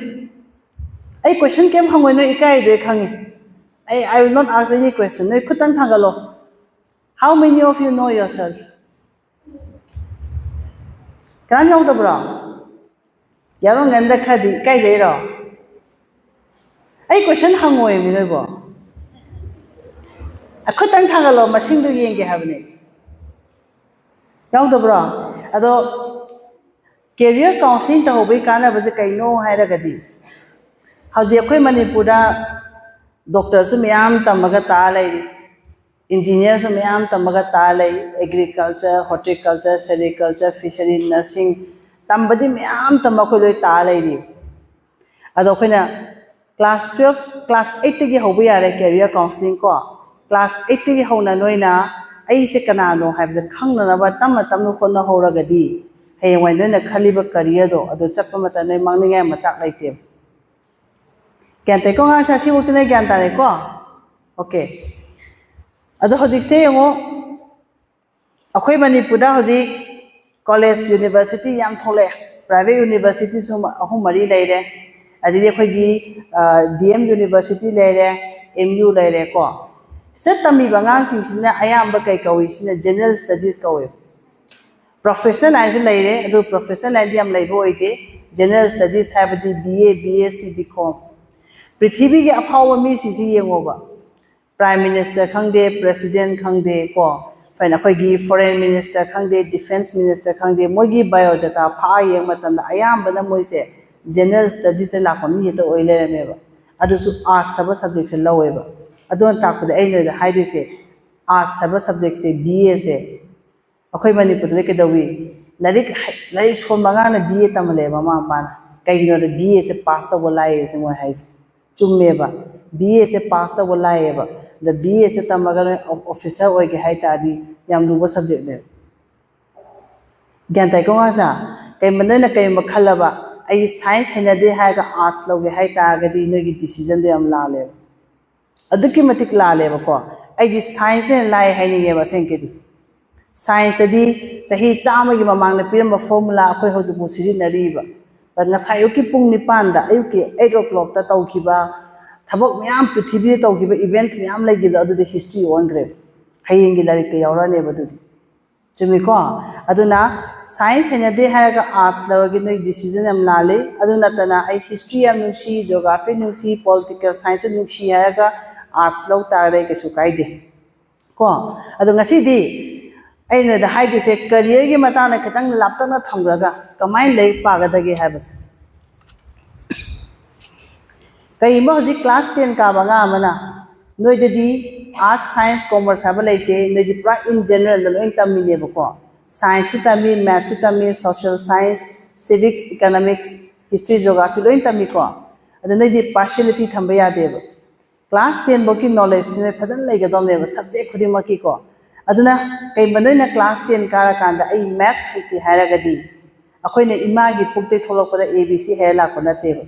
ꯑꯩ ꯀꯣꯏꯁꯟ ꯀꯩꯝ ꯍꯪꯉꯣꯏ, ꯅꯣꯏ ꯏꯀꯥꯏꯗꯣꯏ ꯈꯪꯉꯤ꯫ ꯑꯩ, I will not ask any question. ꯅꯣꯏ ꯈꯨꯠꯇꯪ ꯊꯥꯡꯒꯠꯂꯣ꯫ How many of you know yourself? ꯀꯅꯥꯝ ꯌꯥꯎꯗꯕ꯭ꯔꯣ? ꯌꯥꯎꯔꯝꯒꯟꯗ ꯈꯔꯗꯤ ꯏꯀꯥꯏꯖꯩꯔꯣ? ꯑꯩ ꯀꯣꯏꯁꯟ ꯍꯪꯉꯣꯏꯃꯤ ꯅꯣꯏꯕꯣ꯫ ꯈꯨꯠꯇꯪ ꯊꯥꯡꯒꯠꯂꯣ, ꯃꯁꯤꯡꯗꯣ ꯌꯦꯡꯒꯦ ꯍꯥꯏꯕꯅꯦ꯫ ꯌꯥꯎꯗꯕ꯭ꯔꯣ? ꯑꯗꯣ ꯀꯦꯔꯤꯌꯔ ꯀꯥꯎꯟꯁꯤꯂꯤꯡ ꯇꯧꯍꯧꯕꯒꯤ ꯀꯥꯟꯅꯕꯁꯦ ꯀꯩꯅꯣ ꯍꯥꯏꯔꯒꯗꯤ, ꯍꯧꯖꯤꯛ ꯑꯩꯈꯣꯏ ꯃꯅꯤꯄꯨꯔꯗ ꯗꯣꯛꯇꯔꯁꯨ ꯃꯌꯥꯝ ꯇꯝꯃꯒ ꯇꯥ ꯂꯩꯔꯤ, ꯏꯟꯖꯤꯅꯤꯌꯥꯔꯁꯨ ꯃꯌꯥꯝ ꯇꯝꯃꯒ ꯇꯥ ꯂꯩ, ꯑꯦꯒ꯭ꯔꯤꯀꯜꯆꯔ, ꯍꯣꯔꯇꯤꯀꯜꯆꯔ, ꯁꯦꯔꯤꯀꯜꯆꯔ, ꯐꯤꯁꯔꯤ, ꯅꯔꯁꯤꯡ ꯇꯝꯕꯗꯤ ꯃꯌꯥꯝ ꯇꯝꯕ ꯑꯩꯈꯣꯏ ꯂꯣꯏ ꯇꯥ ꯂꯩꯔꯤ꯫ ꯑꯗꯣ ꯑꯩꯈꯣꯏꯅ ꯀ꯭ꯂꯥꯁ ꯇꯨꯌꯦꯜꯐ, ꯀ꯭ꯂꯥꯁ ꯑꯩꯠꯇꯒꯤ ꯍꯧꯕ ꯌꯥꯔꯦ ꯀꯦꯔꯤꯌꯔ ꯀꯥꯎꯟꯁꯤꯂꯤꯡ ꯀꯣ꯫ ꯀ꯭ꯂꯥꯁ ꯑꯩꯠꯇꯒꯤ ꯍꯧꯅ ꯅꯣꯏꯅ ꯑꯩꯁꯦ ꯀꯅꯥꯅꯣ ꯍꯥꯏꯕꯁꯦ ꯈꯪꯅꯅꯕ ꯇꯞꯅ ꯇꯞꯅ ꯍꯣꯠꯅꯍꯧꯔꯒꯗꯤ, ꯍꯌꯦꯡꯋꯥꯏ ꯅꯣꯏꯅ ꯈꯜꯂꯤꯕ ꯀꯦꯔꯤꯌꯔꯗꯣ ꯑꯗꯨ ꯆꯠꯄ ꯃꯇꯝꯗ ꯅꯣꯏ ꯃꯥꯡꯅꯤꯡꯉꯥꯏ ꯃꯆꯥꯛ ꯂꯩꯇꯦꯕ꯫ ꯒ꯭ꯌꯥꯟ ꯇꯥꯏꯀꯣ ꯑꯉꯥꯡꯁꯦ? ꯑꯁꯤꯐꯥꯎꯗꯤ ꯅꯣꯏ ꯒ꯭ꯌꯥꯟ ꯇꯥꯔꯦꯀꯣ? ꯑꯣꯀꯦ꯫ ꯑꯗꯣ ꯍꯧꯖꯤꯛꯁꯦ ꯌꯦꯡꯉꯣ, ꯑꯩꯈꯣꯏ ꯃꯅꯤꯄꯨꯔꯗ ꯍꯧꯖꯤꯛ ꯀꯣꯂꯦꯖ, ꯌꯨꯅꯤꯚꯔꯁꯤꯇꯤ ꯌꯥꯝ ꯊꯣꯛꯂꯛꯑꯦ꯫ ꯄ꯭ꯔꯥꯏꯚꯦꯠ ꯌꯨꯅꯤꯚꯔꯁꯤꯇꯤꯁꯨ ꯑꯍꯨꯝ ꯃꯔꯤ ꯂꯩꯔꯦ꯫ ꯑꯗꯒꯤ ꯑꯩꯈꯣꯏꯒꯤ ꯗꯤ ꯑꯦꯝ ꯌꯨꯅꯤꯚꯔꯁꯤꯇꯤ ꯂꯩꯔꯦ, ꯑꯦꯝ ꯌꯨ ꯂꯩꯔꯦꯀꯣ꯫ ꯁꯤꯗ ꯇꯝꯃꯤꯕ ꯑꯉꯥꯡꯁꯤꯡꯁꯤꯅ ꯑꯌꯥꯝꯕ ꯀꯩ ꯀꯧꯏ? ꯁꯤꯅ ꯖꯦꯅꯔꯦꯜ ꯁ꯭ꯇꯗꯤꯁ ꯀꯧꯏ꯫ ꯄ꯭ꯔꯣꯐꯦꯁꯅꯦꯜ ꯂꯥꯏꯟꯁꯨ ꯂꯩꯔꯦ, ꯑꯗꯨ ꯄ꯭ꯔꯣꯐꯦꯁꯅꯦꯜ ꯂꯥꯏꯟꯗꯤ ꯌꯥꯝ ꯂꯩꯕ ꯑꯣꯏꯗꯦ꯫ ꯖꯦꯅꯔꯦꯜ ꯁ꯭ꯇꯗꯤꯁ ꯍꯥꯏꯕꯗꯤ B A, B S C, B ꯀꯣꯝ꯫ ꯄ꯭ꯔꯤꯊꯤꯕꯤꯒꯤ ꯑꯐꯥꯎꯕ ꯃꯤꯁꯤꯡꯁꯤ ꯌꯦꯡꯉꯣꯕ꯫ ꯄ꯭ꯔꯥꯏꯝ ꯃꯤꯅꯤꯁꯇꯔ ꯈꯪꯗꯦ, ꯄ꯭ꯔꯦꯁꯤꯗꯦꯟ ꯈꯪꯗꯦ ꯀꯣ, ꯐꯩꯅ ꯑꯩꯈꯣꯏꯒꯤ ꯐꯣꯔꯦꯟ ꯃꯤꯅꯤꯁꯇꯔ ꯈꯪꯗꯦ, ꯗꯤꯐꯦꯟꯁ ꯃꯤꯅꯤꯁꯇꯔ ꯈꯪꯗꯦ, ꯃꯣꯏꯒꯤ ꯕꯥꯏꯑꯣꯗꯥꯇꯥ ꯐꯥꯛꯑ ꯌꯦꯡꯕ ꯃꯇꯝꯗ ꯑꯌꯥꯝꯕꯅ ꯃꯣꯏꯁꯦ ꯖꯦꯅꯔꯦꯜ ꯁ꯭ꯇꯗꯤꯁꯇ ꯂꯥꯛꯄ ꯃꯤ ꯍꯦꯛꯇ ꯑꯣꯏ ꯂꯩꯔꯝꯃꯦꯕ꯫ ꯑꯗꯨꯁꯨ ꯑꯥꯔꯠꯁ ꯍꯥꯏꯕ ꯁꯕꯖꯦꯛꯁꯦ ꯂꯧꯋꯦꯕ꯫ ꯑꯗꯨꯅ ꯇꯥꯛꯄꯗꯤ ꯑꯩ ꯅꯣꯏꯗ ꯍꯥꯏꯗꯣꯏꯁꯦ, ꯑꯥꯔꯠꯁ ꯍꯥꯏꯕ ꯁꯕꯖꯦꯛꯁꯦ, ꯕꯤ ꯑꯦꯁꯦ, ꯑꯩꯈꯣꯏ ꯃꯅꯤꯄꯨꯔꯗꯗꯤ ꯀꯩꯗꯧꯏ? ꯂꯥꯏꯔꯤꯛ ꯍꯩ-, ꯂꯥꯏꯔꯤꯛ ꯁꯣꯟꯕ ꯑꯉꯥꯡꯅ ꯕꯤ ꯑꯦ ꯇꯝꯍꯜꯂꯦꯕ ꯃꯃꯥ ꯃꯄꯥꯅ꯫ ꯀꯩꯒꯤꯅꯣꯗ ꯕꯤ ꯑꯦꯁꯦ ꯄꯥꯁ ꯇꯧꯕ ꯂꯥꯏꯌꯦꯁꯦ ꯃꯣꯏ ꯍꯥꯏꯁꯦ꯫ ꯆꯨꯝꯃꯦꯕ, ꯕꯤ ꯑꯦꯁꯦ ꯄꯥꯁ ꯇꯧꯕ ꯂꯥꯏꯌꯦꯕ꯫ ꯑꯗ ꯕꯤ ꯑꯦꯁꯦ ꯇꯝꯃꯒ ꯅꯣꯏ ꯑꯣ-, ꯑꯣꯐꯤꯁꯥꯔ ꯑꯣꯏꯒꯦ ꯍꯥꯏ ꯇꯥꯔꯗꯤ ꯌꯥꯝ ꯂꯨꯕ ꯁꯕꯖꯦꯛꯅꯦꯕ꯫ ꯒ꯭ꯌꯥꯟ ꯇꯥꯏꯀꯣ ꯉꯥꯁꯥ? ꯀꯩꯒꯨꯝꯕ ꯅꯣꯏꯅ ꯀꯩꯒꯨꯝꯕ ꯈꯜꯂꯕ, "ꯑꯩ ꯁꯥꯏꯟꯁ ꯍꯩꯅꯗꯦ" ꯍꯥꯏꯔꯒ ꯑꯥꯔꯠꯁ ꯂꯧꯒꯦ ꯍꯥꯏ ꯇꯥꯔꯒꯗꯤ ꯅꯣꯏꯒꯤ ꯗꯤꯁꯤꯖꯟꯗꯣ ꯌꯥꯝ ꯂꯥꯜꯂꯦꯕ꯫ ꯑꯗꯨꯛꯀꯤ ꯃꯇꯤꯛ ꯂꯥꯜꯂꯦꯕꯀꯣ꯫ ꯑꯩꯗꯤ ꯁꯥꯏꯟꯁꯅ ꯍꯦꯟꯅ ꯂꯥꯏ ꯍꯥꯏꯅꯤꯡꯉꯦꯕ ꯑꯁꯦꯡꯀꯤꯗꯤ꯫ ꯁꯥꯏꯟꯁꯇꯗꯤ ꯆꯍꯤ ꯆꯥꯝꯃꯒꯤ ꯃꯃꯥꯡꯗ ꯄꯤꯔꯝꯕ ꯐꯣꯔꯃꯨꯂꯥ ꯑꯩꯈꯣꯏ ꯍꯧꯖꯤꯛꯐꯥꯎ ꯁꯤꯖꯤꯟꯅꯔꯤꯕ꯫ ꯉꯁꯥꯏ ꯑꯌꯨꯛꯀꯤ ꯄꯨꯡ ꯅꯤꯄꯥꯟꯗ, ꯑꯌꯨꯛꯀꯤ ꯑꯩꯠ ꯑꯣ ꯀ꯭ꯂꯣꯛꯇ ꯇꯧꯈꯤꯕ ꯊꯕꯛ ꯃꯌꯥꯝ, ꯄ꯭ꯔꯤꯊꯤꯕꯤꯗ ꯇꯧꯈꯤꯕ ꯏꯚꯦꯟꯠ ꯃꯌꯥꯝ ꯂꯩꯈꯤꯕꯗꯣ, ꯑꯗꯨꯗꯤ ꯍꯤꯁꯇ꯭ꯔꯤ ꯑꯣꯟꯈ꯭ꯔꯦꯕ꯫ ꯍꯌꯦꯡꯒꯤ ꯂꯥꯏꯔꯤꯛꯇ ꯌꯥꯎꯔꯛꯑꯅꯦꯕ ꯑꯗꯨꯗꯤ꯫ ꯆꯨꯝꯃꯤꯀꯣ? ꯑꯗꯨꯅ ꯁꯥꯏꯟꯁ ꯍꯩꯅꯗꯦ ꯍꯥꯏꯔꯒ ꯑꯥꯔꯠꯁ ꯂꯧꯔꯒꯦ, ꯅꯣꯏ ꯗꯤꯁꯤꯖꯟ ꯌꯥꯝ ꯂꯥꯜꯂꯤ꯫ ꯑꯗꯨ ꯅꯠꯇꯅ ꯑꯩ ꯍꯤꯁꯇ꯭ꯔꯤ ꯌꯥꯝ ꯅꯨꯡꯁꯤ, ꯖꯤꯑꯣꯒ꯭ꯔꯥꯐꯤ ꯅꯨꯡꯁꯤ, ꯄꯣꯂꯤꯇꯤꯀꯦꯜ ꯁꯥꯏꯟꯁꯁꯨ ꯅꯨꯡꯁꯤ ꯍꯥꯏꯔꯒ ꯑꯥꯔꯠꯁ ꯂꯧ ꯇꯥꯔꯒꯗꯤ ꯑꯩ ꯀꯩꯁꯨ ꯀꯥꯏꯗꯦ ꯀꯣ꯫ ꯑꯗꯣ ꯉꯁꯤꯗꯤ ꯑꯩꯅ ꯅꯣꯏꯗ ꯍꯥꯏꯗꯣꯏꯁꯦ ꯀꯔꯤꯌꯔꯒꯤ ꯃꯇꯥꯡꯗ ꯈꯤꯇꯪ ꯂꯥꯞꯇꯛꯅ ꯊꯝꯈ꯭ꯔꯒ ꯀꯃꯥꯏꯅ ꯂꯥꯏꯔꯤꯛ ꯄꯥꯒꯗꯒꯦ ꯍꯥꯏꯕꯁꯦ꯫ ꯀꯩꯒꯨꯝꯕ ꯍꯧꯖꯤꯛ ꯀ꯭ꯂꯥꯁ ꯇꯦꯟ ꯀꯥꯕ ꯑꯉꯥꯡ ꯑꯃꯅ, ꯅꯣꯏꯗꯗꯤ ꯑꯥꯔꯠꯁ, ꯁꯥꯏꯟꯁ, ꯀꯣꯃꯔꯁ ꯍꯥꯏꯕ ꯂꯩꯇꯦ, ꯅꯣꯏꯗꯤ ꯄꯨꯔꯥ ꯏꯟ ꯖꯦꯅꯔꯦꯜꯗ ꯂꯣꯏ ꯇꯝꯃꯤꯅꯦꯕꯀꯣ꯫ ꯁꯥꯏꯟꯁꯁꯨ ꯇꯝꯃꯤ, ꯃꯦꯠꯁꯁꯨ ꯇꯝꯃꯤ, social science, civics, economics, history, geography ꯂꯣꯏ ꯇꯝꯃꯤꯀꯣ꯫ ꯑꯗ ꯅꯣꯏꯗꯤ ꯄꯥꯔꯁꯤꯌꯦꯂꯤꯇꯤ ꯊꯝꯕ ꯌꯥꯗꯦꯕ꯫ ꯀ꯭ꯂꯥꯁ ꯇꯦꯟ ꯐꯧꯀꯤ ꯅꯣꯂꯦꯖꯁꯤ ꯅꯣꯏ ꯐꯖꯅ ꯂꯩꯒꯗꯧꯅꯦꯕ, ꯁꯕꯖꯦꯛ ꯈꯨꯗꯤꯡꯃꯛꯀꯤꯀꯣ꯫ ꯑꯗꯨꯅ ꯀꯩꯒꯨꯝꯕ ꯅꯣꯏꯅ ꯀ꯭ꯂꯥꯁ ꯇꯦꯟ ꯀꯥꯔꯀꯥꯟꯗ "ꯑꯩ ꯃꯦꯠꯁ ꯍꯩꯇꯦ" ꯍꯥꯏꯔꯒꯗꯤ, ꯑꯩꯈꯣꯏꯅ ꯏꯃꯥꯒꯤ ꯄꯨꯛꯇꯩ ꯊꯣꯛꯂꯛꯄꯗ ꯑꯦ ꯕꯤ ꯁꯤ ꯍꯩꯔ ꯂꯥꯛꯄ ꯅꯠꯇꯦꯕ꯫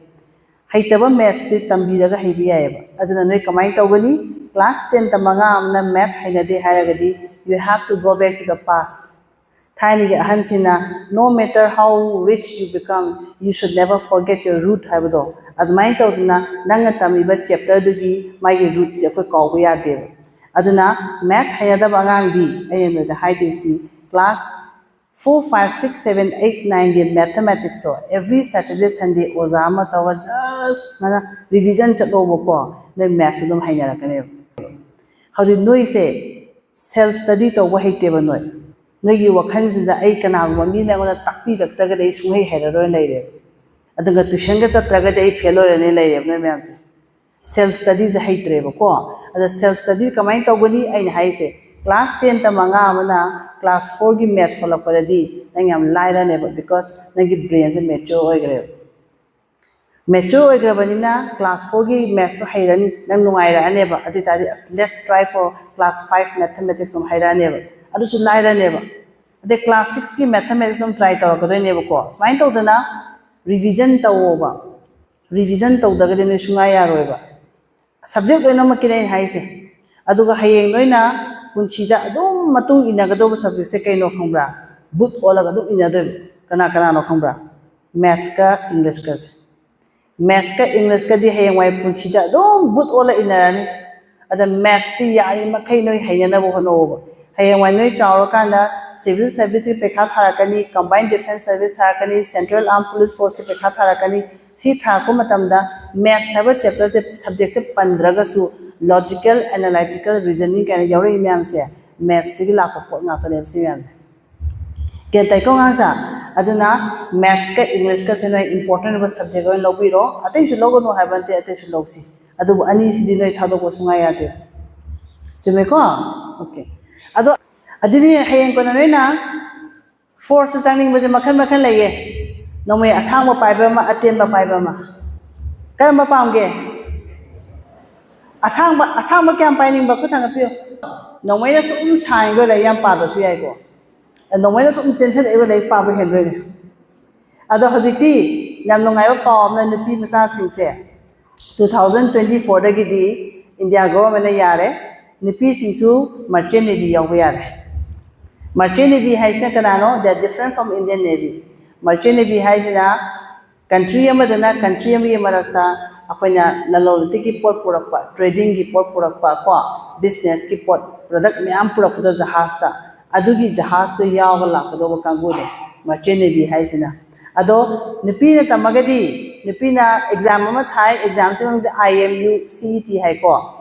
ꯍꯩꯇꯕ ꯃꯦꯠꯁꯇꯤ ꯇꯝꯕꯤꯔꯒ ꯍꯩꯕ ꯌꯥꯏꯑꯕ꯫ ꯑꯗꯨꯅ ꯅꯣꯏ ꯀꯃꯥꯏꯅ ꯇꯧꯒꯅꯤ? ꯀ꯭ꯂꯥꯁ ꯇꯦꯟ ꯇꯝꯕ ꯑꯉꯥꯡ ꯑꯃꯅ ꯃꯦꯠꯁ ꯍꯩꯅꯗꯦ ꯍꯥꯏꯔꯒꯗꯤ, you have to go back to the past. ꯊꯥꯏꯅꯒꯤ ꯑꯍꯟꯁꯤꯡꯅ, "No matter how rich you become, you should never forget your root" ꯍꯥꯏꯕꯗꯣ, ꯑꯗꯨꯃꯥꯏꯅ ꯇꯧꯗꯅ ꯅꯪꯅ ꯇꯝꯃꯤꯕ ꯆꯦꯞꯇꯔꯗꯨꯒꯤ ꯃꯥꯒꯤ ꯔꯨꯠꯁꯦ ꯑꯩꯈꯣꯏ ꯀꯥꯎꯕ ꯌꯥꯗꯦꯕ꯫ ꯑꯗꯨꯅ maths ꯍꯩꯅꯗꯕ ꯑꯉꯥꯡꯗꯤ ꯑꯩꯅ ꯅꯣꯏꯗ ꯍꯥꯏꯗꯣꯏꯁꯤ, class four, five, six, seven, eight, nineꯒꯤ mathematicsꯇꯣ every Saturday, Sunday ꯑꯣꯖꯥ ꯑꯃ ꯇꯧꯔꯒ just ꯃꯥꯅ revision ꯆꯠꯂꯣꯕꯀꯣ, ꯅꯣꯏ maths ꯑꯗꯨꯝ ꯍꯩꯅꯔꯛꯀꯅꯦꯕ꯫ ꯍꯧꯖꯤꯛ ꯅꯣꯏꯁꯦ self study ꯇꯧꯕ ꯍꯩꯇꯦꯕ ꯅꯣꯏ꯫ ꯅꯣꯏꯒꯤ ꯋꯥꯈꯜꯁꯤꯗ ꯑꯩ ꯀꯅꯥꯒꯨꯝꯕ ꯃꯤꯅ ꯑꯩꯉꯣꯟꯗ ꯇꯥꯛꯄꯤꯔꯛꯇ꯭ꯔꯒꯗꯤ ꯑꯩ ꯁꯨꯡꯍꯩ ꯍꯩꯔꯔꯣꯏꯅ ꯂꯩꯔꯦꯕ꯫ ꯑꯗꯨꯒ tuitionꯒ ꯆꯠꯇ꯭ꯔꯒꯗꯤ ꯑꯩ fail ꯑꯣꯏꯔꯅꯤ ꯂꯩꯔꯦꯕ ꯅꯣꯏ ꯃꯌꯥꯝꯁꯦ꯫ Self studyꯁꯦ ꯍꯩꯇ꯭ꯔꯦꯕꯀꯣ꯫ ꯑꯗ self study ꯀꯃꯥꯏꯅ ꯇꯧꯒꯅꯤ? ꯑꯩꯅ ꯍꯥꯏꯁꯦ, class ten ꯇꯝꯕ ꯑꯉꯥꯡ ꯑꯃꯅ class fourꯒꯤ maths ꯍꯣꯠꯂꯛꯄꯗꯗꯤ ꯅꯪ ꯌꯥꯝ ꯂꯥꯏꯔꯅꯦꯕ, because ꯅꯪꯒꯤ brainꯁꯦ mature ꯑꯣꯏꯈ꯭ꯔꯦꯕ꯫ Mature ꯑꯣꯏꯈ꯭ꯔꯕꯅꯤꯅ class fourꯒꯤ mathsꯁꯨ ꯍꯩꯔꯅꯤ, ꯅꯪ ꯅꯨꯡꯉꯥꯏꯔꯛꯑꯅꯦꯕ꯫ ꯑꯗꯨ ꯑꯣꯏꯇꯥꯔꯗꯤ, ꯑꯁ, let's try for class five mathematics ꯑꯃ ꯍꯥꯏꯔꯛꯑꯅꯦꯕ, ꯑꯗꯨꯁꯨ ꯂꯥꯏꯔꯅꯦꯕ꯫ ꯑꯗꯩ class sixꯀꯤ mathematics ꯑꯃ try ꯇꯧꯔꯛꯀꯗꯣꯏꯅꯦꯕꯀꯣ꯫ ꯁꯨꯃꯥꯏꯅ ꯇꯧꯗꯅ revision ꯇꯧꯋꯣꯕ꯫ Revision ꯇꯧꯗ꯭ꯔꯒꯗꯤ ꯅꯣꯏ ꯁꯨꯡꯌꯥ ꯌꯥꯔꯣꯏꯕ꯫ Subject ꯂꯣꯏꯅꯃꯛꯀꯤꯅꯦ ꯑꯩꯅ ꯍꯥꯏꯁꯦ꯫ ꯑꯗꯨꯒ ꯍꯌꯦꯡ ꯅꯣꯏꯅ ꯄꯨꯟꯁꯤꯗ ꯑꯗꯨꯝ ꯃꯇꯨꯡ ꯏꯟꯅꯒꯗꯧꯕ subjectꯁꯦ ꯀꯩꯅꯣ ꯈꯪꯕ꯭ꯔꯥ? ꯕꯨꯠ ꯑꯣꯜꯂꯒ ꯑꯗꯨꯝ ꯏꯟꯅꯗꯣꯏꯕ꯫ ꯀꯅꯥ ꯀꯅꯥꯅꯣ ꯈꯪꯕ꯭ꯔꯥ? Mathsꯀ Englishꯀꯁꯦ꯫ Mathsꯀ Englishꯀꯗꯤ ꯍꯌꯦꯡꯋꯥꯏ ꯄꯨꯟꯁꯤꯗ ꯑꯗꯨꯝ ꯕꯨꯠ ꯑꯣꯜꯂ ꯏꯟꯅꯔꯅꯤ꯫ ꯑꯗ mathsꯇꯤ ꯌꯥꯔꯤꯃꯈꯩ ꯅꯣꯏ ꯍꯩꯅꯅꯕ ꯍꯣꯠꯅꯧꯑꯣꯕ꯫ ꯍꯌꯦꯡꯋꯥꯏ ꯅꯣꯏ ꯆꯥꯎꯔꯀꯥꯟꯗ civil serviceꯀꯤ ꯄꯩꯈꯥ ꯊꯥꯔꯛꯀꯅꯤ, combined defence service ꯊꯥꯔꯛꯀꯅꯤ, central armed police forceꯀꯤ ꯄꯩꯈꯥ ꯊꯥꯔꯛꯀꯅꯤ꯫ ꯁꯤ ꯊꯥꯔꯛꯄ ꯃꯇꯝꯗ maths ꯍꯥꯏꯕ chapterꯁꯦ, subjectꯁꯦ ꯄꯟꯗ꯭ꯔꯒꯁꯨ logical, analytical, reasoning ꯀꯥꯏꯅ ꯌꯥꯎꯔꯛꯏ ꯃꯌꯥꯝꯁꯦ mathsꯇꯒꯤ ꯂꯥꯛꯄ ꯄꯣꯠ ꯉꯥꯛꯇꯅꯦꯕ ꯁꯤ ꯃꯌꯥꯝꯁꯦ꯫ ꯒ꯭ꯌꯥꯟ ꯇꯥꯏꯀꯣ ꯑꯉꯥꯡꯁꯦ? ꯑꯗꯨꯅ mathsꯀ Englishꯀꯁꯦ ꯅꯣꯏ important ꯑꯣꯏꯕ subject ꯑꯣꯏꯅ ꯂꯧꯕꯤꯔꯣ꯫ ꯑꯇꯩꯁꯨ ꯂꯧꯒꯅꯨ ꯍꯥꯏꯕ ꯅꯠꯇꯦ, ꯑꯇꯩꯁꯨ ꯂꯧꯁꯤ꯫ ꯑꯗꯨꯕꯨ ꯑꯅꯤꯁꯤꯗꯤ ꯅꯣꯏ ꯊꯥꯗꯣꯛꯄ ꯁꯨꯡꯌꯥ ꯌꯥꯗꯦ꯫ ꯆꯨꯝꯃꯦꯀꯣ? Okay꯫ ꯑꯗꯣ ꯑꯗꯨꯗꯤ ꯍꯌꯦꯡ ꯀꯣꯟꯅ ꯅꯣꯏꯅ forceꯇ ꯆꯪꯅꯤꯡꯕꯁꯦ ꯃꯈꯜ ꯃꯈꯜ ꯂꯩꯌꯦ꯫ ꯅꯣꯡꯃꯩ ꯑꯁꯥꯡꯕ ꯄꯥꯏꯕ ꯑꯃ, ꯑꯇꯦꯟꯕ ꯄꯥꯏꯕ ꯑꯃ꯫ ꯀꯔꯝꯕ ꯄꯥꯝꯒꯦ? ꯑꯁꯥꯡꯕ, ꯑꯁꯥꯡꯕ ꯀꯌꯥꯝ ꯄꯥꯏꯅꯤꯡꯕ? ꯈꯨꯠ ꯊꯥꯡꯒꯠꯄꯤꯌꯨ꯫ ꯅꯣꯡꯃꯩꯅ ꯁꯨꯝ ꯁꯥꯡꯉꯤꯗꯣ ꯂꯥꯏꯔꯤꯛ ꯌꯥꯝ ꯄꯥꯗ꯭ꯔꯁꯨ ꯌꯥꯏꯀꯣ꯫ ꯅꯣꯡꯃꯩꯅ ꯁꯨꯝ ꯇꯦꯟꯁꯤꯜꯂꯛꯏꯕ ꯂꯥꯏꯔꯤꯛ ꯄꯥꯕ ꯍꯦꯟꯗꯣꯏꯅꯦ꯫ ꯑꯗꯣ ꯍꯧꯖꯤꯛꯇꯤ ꯌꯥꯝ ꯅꯨꯡꯉꯥꯏꯕ ꯄꯥꯎ ꯑꯃꯅ, ꯅꯨꯄꯤ ꯃꯆꯥꯁꯤꯡꯁꯦ two thousand twenty fourꯗꯒꯤꯗꯤ India governmentꯅ ꯌꯥꯔꯦ, ꯅꯨꯄꯤꯁꯤꯡꯁꯨ merchant navy ꯌꯥꯎꯕ ꯌꯥꯔꯦ꯫ Merchant navy ꯍꯥꯏꯁꯤꯅ ꯀꯅꯥꯅꯣ? They are different from Indian navy꯫ Merchant navy ꯍꯥꯏꯁꯤꯅ country ꯑꯃꯗꯅ country ꯑꯃꯒꯤ ꯃꯔꯛꯇ ꯑꯩꯈꯣꯏꯅ ꯂꯂꯣꯟ ꯏꯇꯤꯛꯀꯤ ꯄꯣꯠ ꯄꯨꯔꯛꯄ, ꯇ꯭ꯔꯦꯗꯤꯡꯒꯤ ꯄꯣꯠ ꯄꯨꯔꯛꯄ ꯀꯣ, ꯕꯤꯖꯤꯅꯦꯁꯀꯤ ꯄꯣꯠ, ꯄ꯭ꯔꯗꯛ ꯃꯌꯥꯝ ꯄꯨꯔꯛꯄꯗꯣ ꯖꯍꯥꯖꯇ, ꯑꯗꯨꯒꯤ ꯖꯍꯥꯖꯇꯣ ꯌꯥꯎꯔꯒ ꯂꯥꯛꯀꯗꯧꯕ ꯀꯥꯡꯕꯨꯅꯦ ꯃꯔꯆꯦꯟ ꯅꯦꯚꯤ ꯍꯥꯏꯁꯤꯅ꯫ ꯑꯗꯣ ꯅꯨꯄꯤꯅ ꯇꯝꯃꯒꯗꯤ, ꯅꯨꯄꯤꯅ ꯑꯦꯛꯖꯥꯝ ꯑꯃ ꯊꯥꯏ, ꯑꯦꯛꯖꯥꯝꯁꯤ ꯃꯃꯤꯡꯁꯦ ꯑꯥꯏ ꯑꯦꯝ ꯌꯨ ꯁꯤ ꯏ ꯇꯤ ꯍꯥꯏꯀꯣ꯫